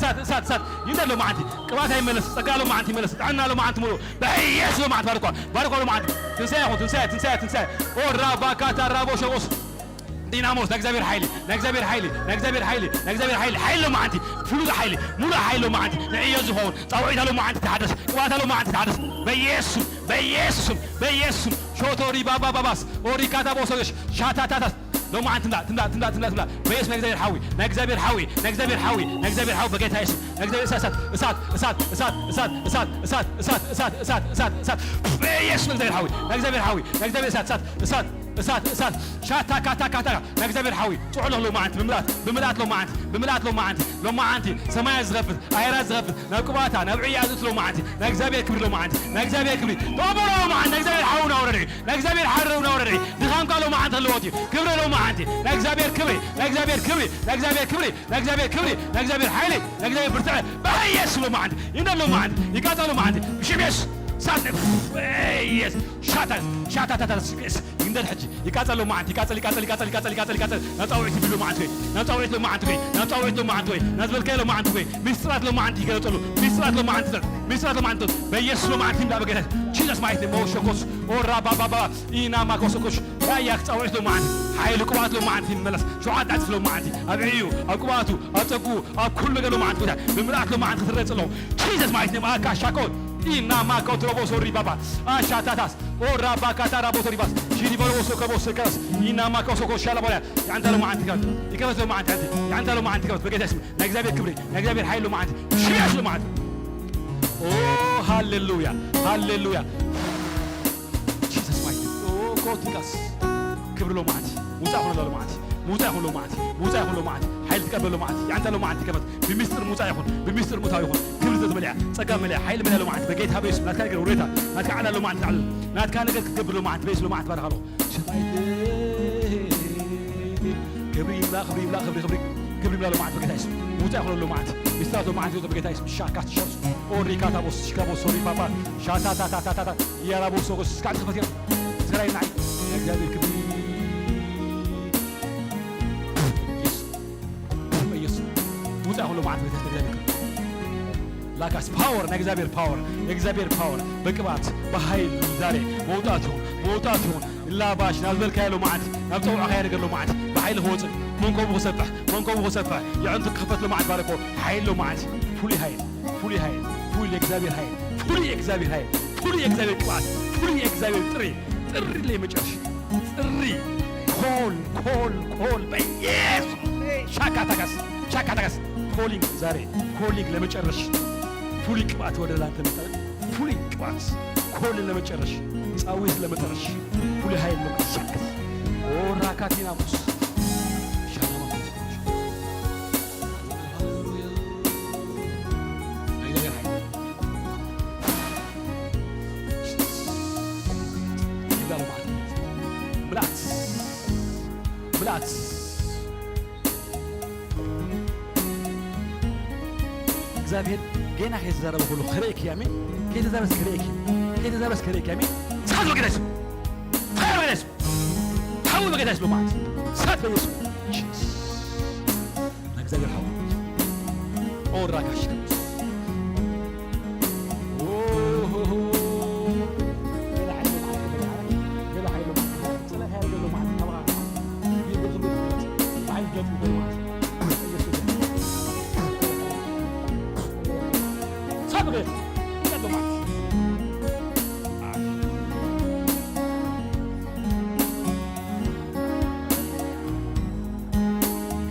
እሳት፣ እሳት፣ እሳት። ይንደድ ሎማዓንቲ። ቅባት ኣይመለስ፣ ጸጋ ሎማዓንቲ ይመለስ፣ ጥዕና ሎማዓንቲ ሙሉ። በኢየሱስ ሎማዓንቲ ባርኳ፣ ባርኳ ሎማዓንቲ። ትንሳኤ ይኹን፣ ትንሳኤ፣ ትንሳኤ፣ ትንሳኤ። ኦ ራባካታ ራቦ ሸቦስ። ዲናሞስ፣ ናይ እግዚኣብሔር ሓይሊ፣ ናይ እግዚኣብሔር ሓይሊ፣ ናይ እግዚኣብሔር ሓይሊ፣ ናይ እግዚኣብሔር ሓይሊ፣ ሓይሊ ሎማዓንቲ፣ ፍሉይ ሓይሊ፣ ሙሉእ ሓይሊ ሎማዓንቲ፣ ንዕዮ ዝኸውን፣ ጻውዒታ ሎማዓንቲ ትሓደስ፣ ቅባታ ሎማዓንቲ ትሓደስ፣ በኢየሱስም፣ በኢየሱስም፣ በኢየሱስም፣ ሾቶሪ ባባ ባባስ፣ ኦሪካታ ቦሶዮሽ፣ ሻታታታስ፣ ሎማዓንቲ ትምላ፣ ትምላ፣ ትምላ፣ ትምላ፣ ትምላ፣ በኢየሱስ ናይ እግዚኣብሔር ሓዊ፣ ናይ እግዚኣብሔር ሓዊ፣ ናይ እግዚኣብሔር ሓዊ፣ ናይ እግዚኣብሔር ሓዊ፣ በጌታ የሱስ፣ ናይ እግዚኣብሔር እሳት፣ እሳት፣ እሳት፣ በኢየሱስ ናይ እግዚኣብሔር ሓዊ፣ ናይ እግዚኣብሔር ሓዊ፣ ናይ እግዚኣብሔር እሳት፣ እሳት፣ እሳት፣ እሳት፣ እሳት፣ እሳት፣ ሻታ ካታ ካታ፣ ናይ እግዚኣብሔር ሓዊ፣ ጽዑ ኣለኹ ሎማዓንቲ፣ ብምልኣት፣ ብምልኣት ሎማዓንቲ፣ ብምልኣት ሎማዓንቲ፣ ሎማዓንቲ፣ ሰማያት ዝኸፍት፣ ኣየራት ዝኸፍት፣ ናብ ቅባታ፣ ናብ ዕያ ዝእቱ ሎማዓንቲ፣ ናይ እግዚኣብሔር ክብሪ ሎማዓንቲ፣ ናይ እግዚኣብሔር ክብሪ፣ ተቐበሎ ሎማዓንቲ፣ ናይ እግዚኣብሔር ሓዊ ናውረድ፣ ናይ እግዚኣብሔር ሓሪ ናውረድ፣ ድኻምካ ሎማዓንቲ ክልወጥ እዩ፣ ክብሪ ሎማዓንቲ፣ ናይ እግዚኣብሔር ክብሪ፣ ናይ እግዚኣብሔር ክብሪ፣ ናይ እግዚኣብሔር ክብሪ፣ ናይ እግዚኣብሔር ክብሪ፣ ናይ እግዚኣብሔር ሓይሊ፣ ናይ እግዚኣብሔር ብርትዐ፣ በኢየሱስ ሎማዓንቲ፣ ይንደድ ሎማዓንቲ፣ ይቃጸል ሎማዓንቲ፣ ብሽም የሱስ፣ እሳት፣ በኢየሱስ፣ ሻታ፣ ሻታ፣ ታታ፣ ይንደድ ሕጂ። ይቃጸል ሎማዓንቲ፣ ይቃጸል፣ ይቃጸል፣ ይቃጸል፣ ይቃጸል፣ ይቃጸል፣ ይቃጸል። ናብ ጻውዒት ይብል ሎማዓንቲ ወይ፣ ናብ ጻውዒት ሎማዓንቲ ወይ፣ ናብ ጻውዒት ሎማዓንቲ ወይ፣ ናብ ዝበልካዮ ሎማዓንቲ ወይ፣ ሚስጥራት ሎማዓንቲ ይገለጸሉ፣ ሚስጥራት ሎማዓንቲ ይግለጽ፣ ሚስጥራት ሎማዓንቲ ይግለጽ። በኢየሱስ ሎማዓንቲ ይምላ በጌታ፣ Jesus mighty name፣ ሸኮስ፣ ኦራ ባባባ፣ ኢና ማኮሶኮሽ፣ ያያ ክጻውዒት ሎማዓንቲ፣ ሓይሊ ቅብኣት ሎማዓንቲ ይመለስ። ሸውዓተ ዕጽፊ ሎማዓንቲ፣ ኣብ ዕዩ፣ ኣብ ቅብኣቱ፣ ኣብ ጸግኡ፣ ኣብ ኩሉ ነገር ሎማዓንቲ ጎይታ፣ ብምልኣት ሎማዓንቲ ክትረጽ ኣለዎ። Jesus mighty name፣ ኣካ ሻኮ፣ ኢና ማኮ ትሮቦ ሶሪ ባባ፣ ኣሻታታስ፣ ኦ ራባካታ ራቦቶሪባስ፣ ሺዲበሮቦሶ ከቦሶ ከረስ፣ ኢናማኮሶ ኮሻላ ቦያ፣ ያንታ ሎማዓንቲ ከፈት፣ ይከፈት ሎማዓንቲ፣ ያንታ ሎማዓንቲ ከፈት፣ በጌታ ስም፣ ናይ እግዚኣብሔር ክብሪ፣ ናይ እግዚኣብሔር ሓይሊ ሎማዓንቲ፣ ሽያሽ ሎማዓንቲ። ኦ ሃሌሉያ፣ ሃሌሉያ። Jesus mighty። ኦ ኮቲካስ፣ ክብሪ ሎማዓንቲ፣ ሙጻ ይኹን ሎማዓንቲ፣ ሙጻ ይኹን ሎማዓንቲ፣ ሙጻ ይኹን ሎማዓንቲ፣ ሓይሊ ትቀበል ሎማዓንቲ፣ ያንታ ሎማዓንቲ ከፈት፣ ብሚስጥር ሙጻ ይኹን፣ ብሚስጥር ሙታው ይኹን፣ ክብሪ ዘትመልያ፣ ጸጋ መልያ፣ ሓይሊ መልያ ሎማዓንቲ፣ በጌታ በየሱስ፣ ናትካ ነገር ውሬታ፣ ናትካ ዓላ ሎማዓንቲ ትዓሉ፣ ናትካ ነገር ክትገብር ሎማዓንቲ፣ በየሱስ ሎማዓንቲ ባርኻሎ። ሰማይ ክብሪ ይብላ፣ ክብሪ ይብላ፣ ክብሪ፣ ክብሪ፣ ክብሪ ይብላ ሎማዓንቲ በጌታ የሱስ። ሙጻ ይኹን ሎማዓንቲ፣ ሚስጥራት ሎማዓንቲ ይወጽእ በጌታ የሱስ። ሻካ ሸርሱ፣ ኦሪካ ታቦስ፣ ሽካቦ፣ ሶሪ ፓፓ፣ ሻታ ታታ ታታ ታታ፣ ያራቦ ሶጎስ፣ እስካዕ ትኸፈት እያ። ሰራይ ናይ፣ ናይ እግዚኣብሔር ክብሪ። የሱስ። በኢየሱስ። ውፃእ ኩሉ መዓት ቤተ ክርስቲያን እግዚኣብሔር። ላካስ ፓወር ናይ እግዚኣብሔር ፓወር ናይ እግዚኣብሔር ፓወር በቅባት በኃይል ዛሬ መውጣት ይሁን መውጣት ይሁን። ላባሽ ናብ ዝበልካዮ ሎማዓንቲ ናብ ፀውዕኻዮ ነገር ሎማዓንቲ ብሓይሊ ክወፅእ መንኮቡ ክሰፍሕ መንኮቡ ክሰፍሕ የዕንቱ ክኽፈት ሎማዓንቲ ባረኮ። ሓይል ሎማዓንቲ ፍሉይ ሓይል ፍሉይ ሓይል ፍሉይ የእግዚኣብሔር ሓይል ፍሉይ የእግዚኣብሔር ሓይል ፍሉይ የእግዚኣብሔር ቅብኣት ፍሉይ የእግዚኣብሔር ጥሪ ጥሪ ለመጨረሽ ጥሪ ኮል ኮል ኮል በኢየሱስ ሻካታጋስ ሻካታጋስ ኮሊንግ ዛሬ ኮሊንግ ለመጨረሽ ፍሉይ ቅብኣት ወደ ላንተ መጣ። ፍሉይ ቅብኣት ኮልን ለመጨረሽ ጻዊት ለመጨረሽ ፍሉይ ሓይል ለመሻክስ ኦራካቲናሞስ ሻናማቶስ ሃሌሉያ ናይ እግዚኣብሔር ሓይል ይብላሉ ማለት ምልኣት ምልኣት እግዚኣብሔር ጌና ከይተዛረበ ኩሉ ክርእየኪ እያሜ ከይተዛረበስ ክርእየኪ ከይተዛረበስ ክርእየኪ እያሜ ሳት በጌታ ስም ፋየር በጌታ ስም ሓዊ በጌታ ስም ማለት ሳት በጌታ ስም ጂስ እግዚኣብሔር ሓዊ ኦራ ጋሽ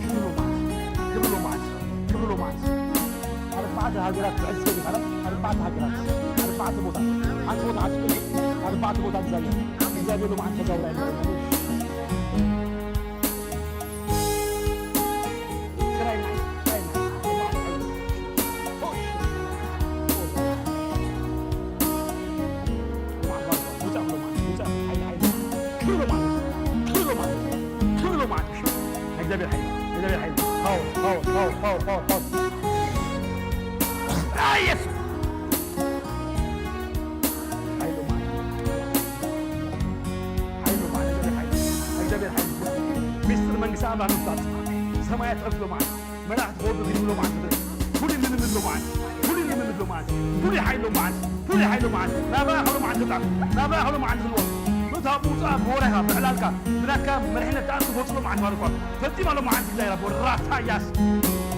ክብሪ ሎማዓንቲ፣ ክብሪ ሎማዓንቲ፣ ክብሪ ሎማዓንቲ። ኣርባዕተ ሃገራት ብዕዝገብ ይባላል። ኣርባዕተ ሃገራት፣ ኣርባዕተ ቦታ። ሓንቲ ቦታ ሓንቲ ክልል፣ ኣርባዕተ ቦታ እግዚኣብሔር፣ እግዚኣብሔር ሎማዓንቲ ተዛውራ ይባላል። ክራይ ናይ፣ ክራይ ናይ፣ ሎማዓንቲ። ሆሽ። ክብሪ ሎማዓንቲ፣ ክብሪ ሎማዓንቲ። እግዚኣብሔር ሓይል፣ እግዚኣብሔር ሓይል። ፓወር፣ ፓወር፣ ፓወር። ኣይ፣ የሱስ። ሓይል ሎማዓንቲ፣ ሓይል ሎማዓንቲ፣ እግዚኣብሔር ሓይል፣ እግዚኣብሔር ሓይል። ሚስጥር መንግስቲ ኣምላኽ ምፍላጥ። ሰማያት ዕፍ ሎማዓንቲ። መላእኽቲ ክወርዱ ኪድ ሎማዓንቲ ትርኢ። ፍሉይ ልምምድ ሎማዓንቲ፣ ፍሉይ ልምምድ ሎማዓንቲ፣ ፍሉይ ሓይሊ ሎማዓንቲ፣ ፍሉይ ሓይሊ ሎማዓንቲ። ናባኻ ሎማዓንቲ ትብላዕ፣ ናባኻ ሎማዓንቲ ትልወጥ። ምእታው ምውጻእ ብወረኻ፣ ብዕላልካ፣ ብናትካ መሪሕነት ትኣቱ ትወጽእ ሎማዓንቲ ማለት እኳ። ፈጺማ ሎማዓንቲ ትብላዕ ኢላ ብወረራ ሳያስ።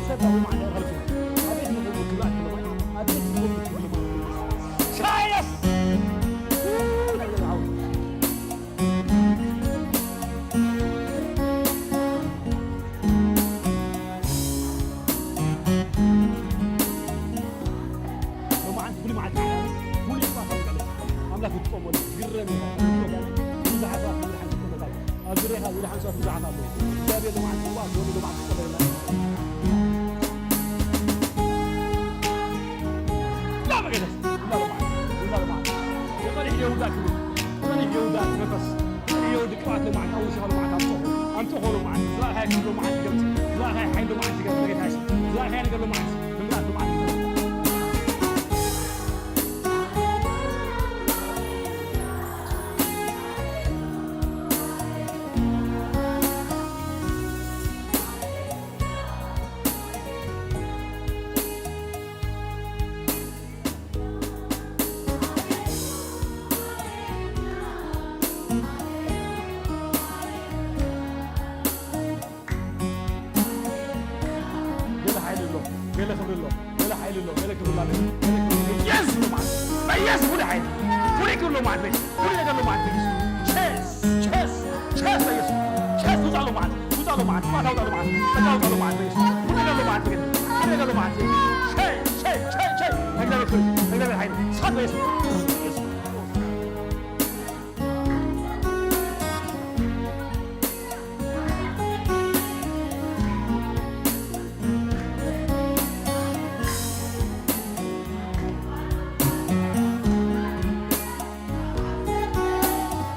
ሰብ ሎማዓንቲ ኣይረኸብኩ። ኣቤት ንኹሉ ክብላዕ ሎማዓንቲ፣ ኣቤት ንኹሉ ክብላዕ ሎማዓንቲ። ሳያስ! ኡ፣ ናይ ገዛ ሓው። ሎማዓንቲ ፍሉይ መዓልቲ እዩ። ፍሉይ እኳ ካብ ዝገለጽ ኣምላኽ ዝጥቀመሉ ዝግረም እዩ። ብዙሓት ሰባት ብዙሓት ይጥቀመሉ። ኣብ ዙርያኻ ዝደሓኑ ሰባት ብዙሓት ኣለዉ። እግዚኣብሔር ሎማዓንቲ እኳ ሎሚ ሎማዓንቲ ክጸበየና እዩ። ላ መገደስ፣ ላ ሎማዓንቲ፣ ላ ሎማዓንቲ። የቐሪሕ የሁዳ ክብል፣ የቐሪሕ የሁዳ መንፈስ። ዮ ድቅባት ሎማዓንቲ ኣውሽኻ ሎማዓንቲ ኣምጽኦ ኣምጽኦ ሎማዓንቲ ዝራእኻይ ክብሎ መዓንቲ ገብጽ ዝራእኻይ ሓይል ሎማዓንቲ ገብጽ በጌታ የሱስ ዝራእኻይ ነገር ሎማዓንቲ ብምልኣት ሎማዓንቲ ገለ ሓይሊ ኣሎ፣ ገለ ክብሪ ኣሎ፣ ገለ ሓይሊ ኣሎ፣ ገለ ክብሪ ኣሎ። በኢየሱስ ማለት በኢየሱስ ፍሉይ ሓይሊ ፍሉይ ክብሪ ኣሎ ማለት በኢየሱስ ፍሉይ ነገር ኣሎ ማለት በኢየሱስ ቸስ ቸስ ቸስ በኢየሱስ ቸስ ውፃ ኣሎ ማለት ውፃ ኣሎ ማለት ፋታ ውፃ ኣሎ ማለት ጸጋ ውፃ ኣሎ ማለት በኢየሱስ ፍሉይ ነገር ኣሎ ማለት በኢየሱስ ፍሉይ ነገር ኣሎ ማለት በኢየሱስ ሸይ ሸይ ሸይ ሸይ ተግዳቤት ፍሉይ ተግዳቤት ሓይሊ ሳት በኢየሱስ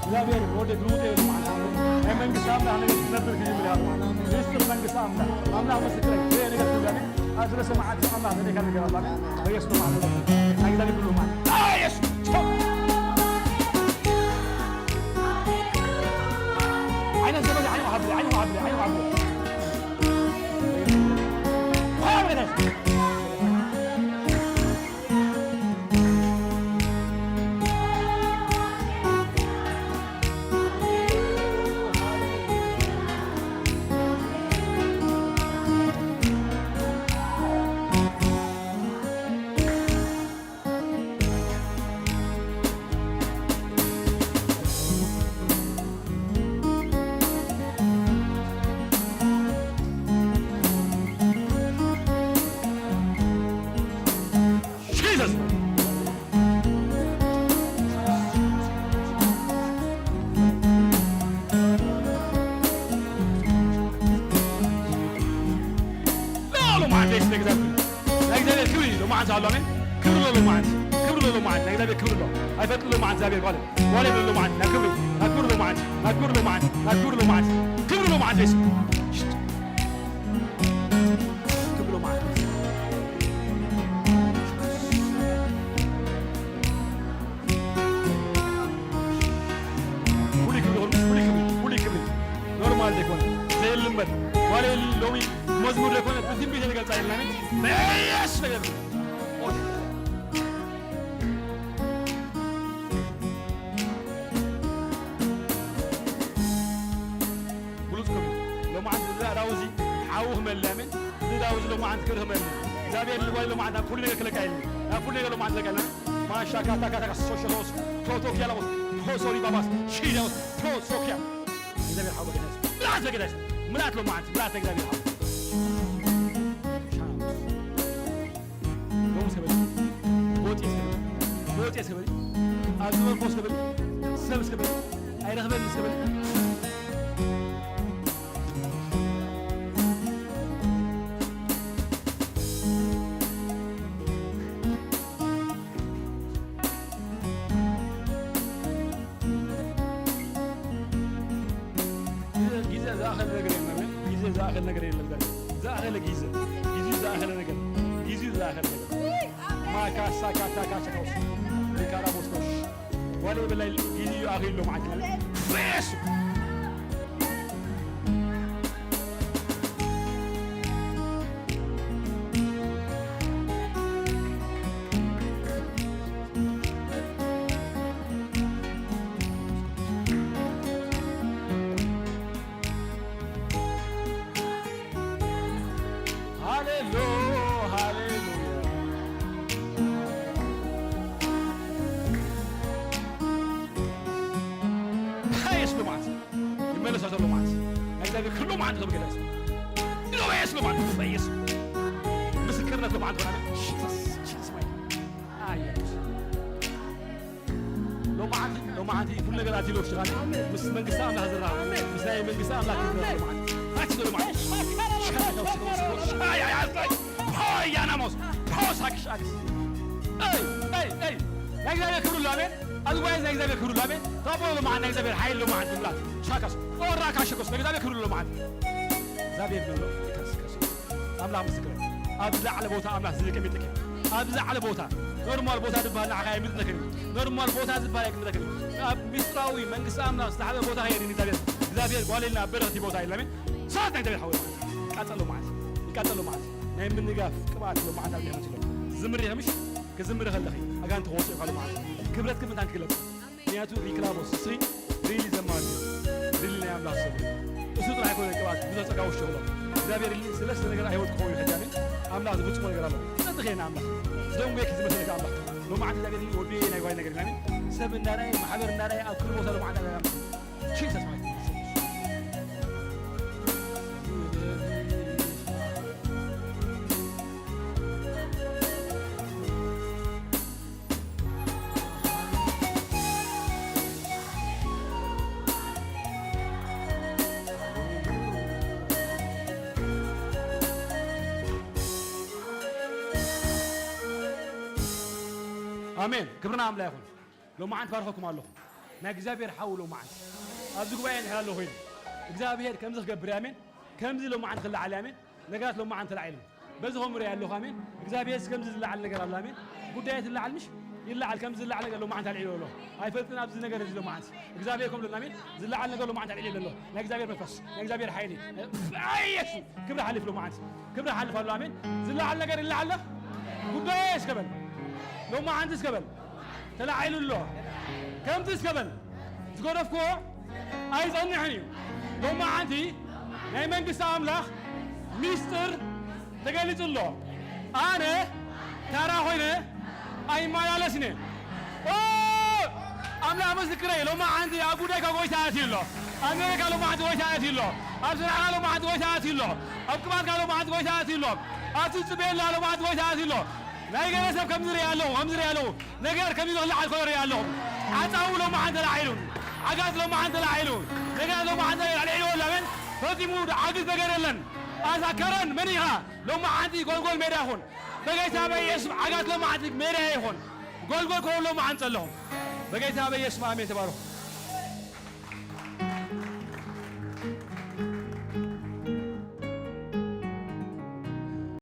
እግዚኣብሔር ወደ ግሩጥ የብሉ ማለት ናይ መንግስቲ ኣምላኽ ነገር ትነብር ክጅምር ያሉ ማለት ምስጢር መንግስቲ ኣምላኽ ኣምላኽ ምስክረኝ ይሄ ነገር ትጋኔ ኣስረ ሰማዓት ኣምላኽ ዘኔካ ነገር ኣላ በኢየሱስ ማለት ናይ እግዚኣብሔር ብሉ ማለት ኢየሱስ Aynen, aynen, aynen, aynen, aynen. ናይ እግዚኣብሔር ክብሪ ሎማዓንቲ ኣሎ። ኣሜን። ክብሪ ኣሎ ሎማዓንቲ። ክብሪ ኣሎ ሎማዓንቲ። ናይ እግዚኣብሔር ክብሪ ኣሎ። ኣይፈልጥ ሎማዓንቲ እግዚኣብሔር ጓል። ጓል የብሉ ሎማዓንቲ። ናይ ክብሪ። ናይ ክብሪ ሎማዓንቲ። ናይ ክብሪ ሎማዓንቲ። ናይ ክብሪ ሎማዓንቲ። ክብሪ ሎማዓንቲ። ክብሪ ሎማዓንቲ። ፍሉይ ክብሪ ይኹን፣ ፍሉይ ክብሪ፣ ፍሉይ ክብሪ። ኖርማል ዘይኮነ፣ ዘይልመድ። ዋላ ሎሚ መዝሙር ዘይኮነ፣ ብትንቢት ንገልጻ የለና። በኢየሱስ ነገር። ብሉጽ ክብሪ። ሎማዓንቲ እዚ ዳውዚ ሓዊ ክመልእ፣ ኣሜን። እዚ ዳውዚ ሎማዓንቲ ክብሪ ክመልእ። እግዚኣብሔር ንጓል ሎማዓንቲ ናብ ፍሉይ ነገር ክለካ የለን። ናብ ፍሉይ ነገር ሎማዓንቲ ክለካ የለን። ማሻ ካታ ካታ ካሶ ሸሎስ ቶቶኪያ ላቦስ ፖሶሪ ባባስ ሺዳውስ ፖሶኪያ። እግዚኣብሔር ሓው በገዳስ ምላት በገዳስ ምላት ሎማዓንቲ ምላት እግዚኣብሔር ሓው። ሎምስ ከበል፣ ቦጤስ ከበል፣ ቦጤስ ከበል፣ ኣብዚ መንፈስ ከበል፣ ሰብስ ከበል፣ ኣይረኽበን ምስ ከበል። ግዜ ዝኣኸለ ነገር የለን። ግዜ ዝኣኸለ ነገር የለን። ዝኣኸለ ግዜ፣ ግዜ ዝኣኸለ ነገር፣ ግዜ ዝኣኸለ ነገር። ማካሳ ካታ ካቸካውስ ሪካራ ቦስቶሽ ዋለ በላይ ግዜ እዩ ኣኺሉ ማለት ነው። በየሱ ሃሌሉ-፣ ሃሌሉያ። ሃይስ ብማዕት ይመለስ ዘሎ ማዕት ናይ እግዚኣብሔር ክሉ ማዕት ከም ገለጽ። ኢሎ በየስ ብማዕት በየስ ምስክርነት ብማዕት ሆነ። ጂሰስ፣ ጂሰስ ማይ። ኣየ። ሎማዓንቲ፣ ሎማዓንቲ ኩሉ ነገር ኣትዩ ውሽጥኻ። ምስ መንግስቲ ኣምላኽ ዝራኸብ፣ ምስ ናይ መንግስቲ ኣምላኽ ዝራኸብ ሎማዓንቲ። ኣትዩ ሎማዓንቲ። ሻይ፣ ሻይ፣ ሻይ፣ ሻይ፣ ሻይ፣ ሻይ። ሆይ፣ ያናሞስ፣ ሆሳክ ሻክስ። ኤይ፣ ኤይ፣ ኤይ። ናይ እግዚኣብሔር ክብሪ ኣሎ፣ ኣሜን። ኣብ ጉባኤ ናይ እግዚኣብሔር ክብሪ ኣሎ፣ ኣሜን። ታቦ ሎማዓንቲ ናይ እግዚኣብሔር ሓይሊ ሎማዓንቲ ምላት። ሻካስ፣ ኦራ ካሸኮስ፣ ናይ እግዚኣብሔር ክብሪ ኣሎ ሎማዓንቲ። እግዚኣብሔር ክብሪ ኣሎ። ከስ፣ ከስ። ኣምላኽ ምስክር። ኣብ ዝለዓለ ቦታ ኣምላኽ ዝቀሚጥክ። ኣብ ዝለዓለ ቦታ፣ ኖርማል ቦታ ዝበሃል ንዓኻ ኣይምጥነክን። ኖርማል ቦታ ዝበሃል ኣይምጥነክን። ኣብ ሚስጥራዊ መንግስቲ ኣምላኽ ዝተሓበ ቦታ ከየድን እግዚኣብሔር። እግዚኣብሔር ጓሌልና በረኽቲ ቦታ የለን። ኣሜን። ሰዓት ናይ እግዚኣብሔር ሓወይ። ይቃጸሎ መዓት። ይቃጸሎ መዓት። ናይ ምንጋፍ ቅብኣት ሎ መዓት ኣብ ልዕሊና ኣሎ። ዝምሪ ከምሽ ክዝምሪ ከለኺ ኣጋንንቲ ክወጽኡ ካሉ መዓት። ክብረት ክምንታን ክግለጽ። ምክንያቱ ሪክላቦስ እስሪ ሪሊ ዘማሪ ሪሊ ናይ ኣምላኽ ሰብ እዩ። እሱ ጥራሕ ኣይኮነ ቅባት ብዙሕ ጸጋ ውሽጡ ኣሎ። እግዚኣብሔር ሪሊ ስለስተ ነገር ኣይወት ክኸውን ይሕዳኒ ኣምላኽ ዝፍጽሞ ነገር ኣሎ። ጸጥ ኸየና ኣምላኽ ዝደንጎ የክ ዝመሰለካ ኣምላኽ ሎማዓንቲ እግዚኣብሔር ሪሊ ወዱ ናይ ጓይ ነገር ናኒ ሰብ እንዳራየ ማሕበር እንዳራየ ኣብ ክሉ ቦታ ሎማዓንቲ ኣምላኽ ጂሰስ ማይ ኣሜን። ክብርና ኣምላ ይኹን። ሎማዓንቲ ባርኸኩም ኣለኹ። ናይ እግዚኣብሔር ሓው ሎማዓንቲ ኣብዚ ጉባኤ እንድሕር ኣሎ ኮይኑ እግዚኣብሔር ከምዚ ክገብር ኣሜን። ከምዚ ሎማዓንቲ ክለዓል ኣሜን። ነገራት ሎማዓንቲ ተላዒሎም በዚ ኸምኡ ሪኣ ኣለኹ። ኣሜን። እግዚኣብሔር ከምዚ ዝለዓል ነገር ኣሎ። ኣሜን። ጉዳይ ትለዓል ምሽ ይለዓል። ከምዚ ዝለዓል ነገር ሎማዓንቲ ኣልዒሉ ኣሎ። ኣይፈልጥን ኣብዚ ነገር እዚ ሎማዓንቲ እግዚኣብሔር ከም ሎና ኣሜን። ዝለዓል ነገር ሎማዓንቲ ኣልዒሉ ኣሎ። ናይ እግዚኣብሔር መንፈስ፣ ናይ እግዚኣብሔር ሓይሊ። ኣይ የሱስ ክብሪ ሓሊፍ ሎማዓንቲ ክብሪ ሓልፍ ኣሎ። ኣሜን። ዝለዓል ነገር ይለዓል ኣሎ። ጉዳይ እስከበል ሎማዓንቲ እስከበል ተላዒሉ ኣሎ። ከምቲ እስከበል ዝገደፍክዎ ኣይጸንሕን እዩ። ሎማዓንቲ ናይ መንግስቲ ኣምላኽ ሚስጥር ተገሊጹ ኣሎ። ኣነ ታራ ኮይነ ኣይመላለስን እየ። ኦ፣ ኣምላኽ ምስክረይ፣ ሎማዓንቲ ኣብ ጉዳይካ ጎይታ ኣትዩ ኣሎ። ኣሜሪካ ሎማዓንቲ ጎይታ ኣትዩ ኣሎ። ኣብ ስራሕካ ሎማዓንቲ ጎይታ ኣትዩ ኣሎ። ኣብ ቅባትካ ሎማዓንቲ ጎይታ ኣትዩ ኣሎ። ኣብ ትጽበየላ ሎማዓንቲ ጎይታ ኣትዩ ኣሎ። ናይ ገለ ሰብ ከም ዝርኢ ኣለኹ፣ ከም ዝርኢ ኣለኹ። ነገር ከም ኢሉ ክለዓል ከሎ ርኢ ኣለኹ። ዓጻው ሎማዓንቲ ተላዒሉ። ዓጋት ሎማዓንቲ ተላዒሉ። ነገር ሎማዓንቲ ኣልዒልዎ ኣሎ። ኣሜን። ፈጺሙ ዓግዝ ነገር የለን። ኣዛ ከረን መን ኢኻ? ሎማዓንቲ ጎልጎል ሜዳ ይኹን። በጌታ በኢየሱስ ዓጋት ሎማዓንቲ ሜዳ ይኹን። ጎልጎል ኮነ ሎማዓንቲ ዘለኹም። በጌታ በኢየሱስ ኣሜን። ተባረኹ።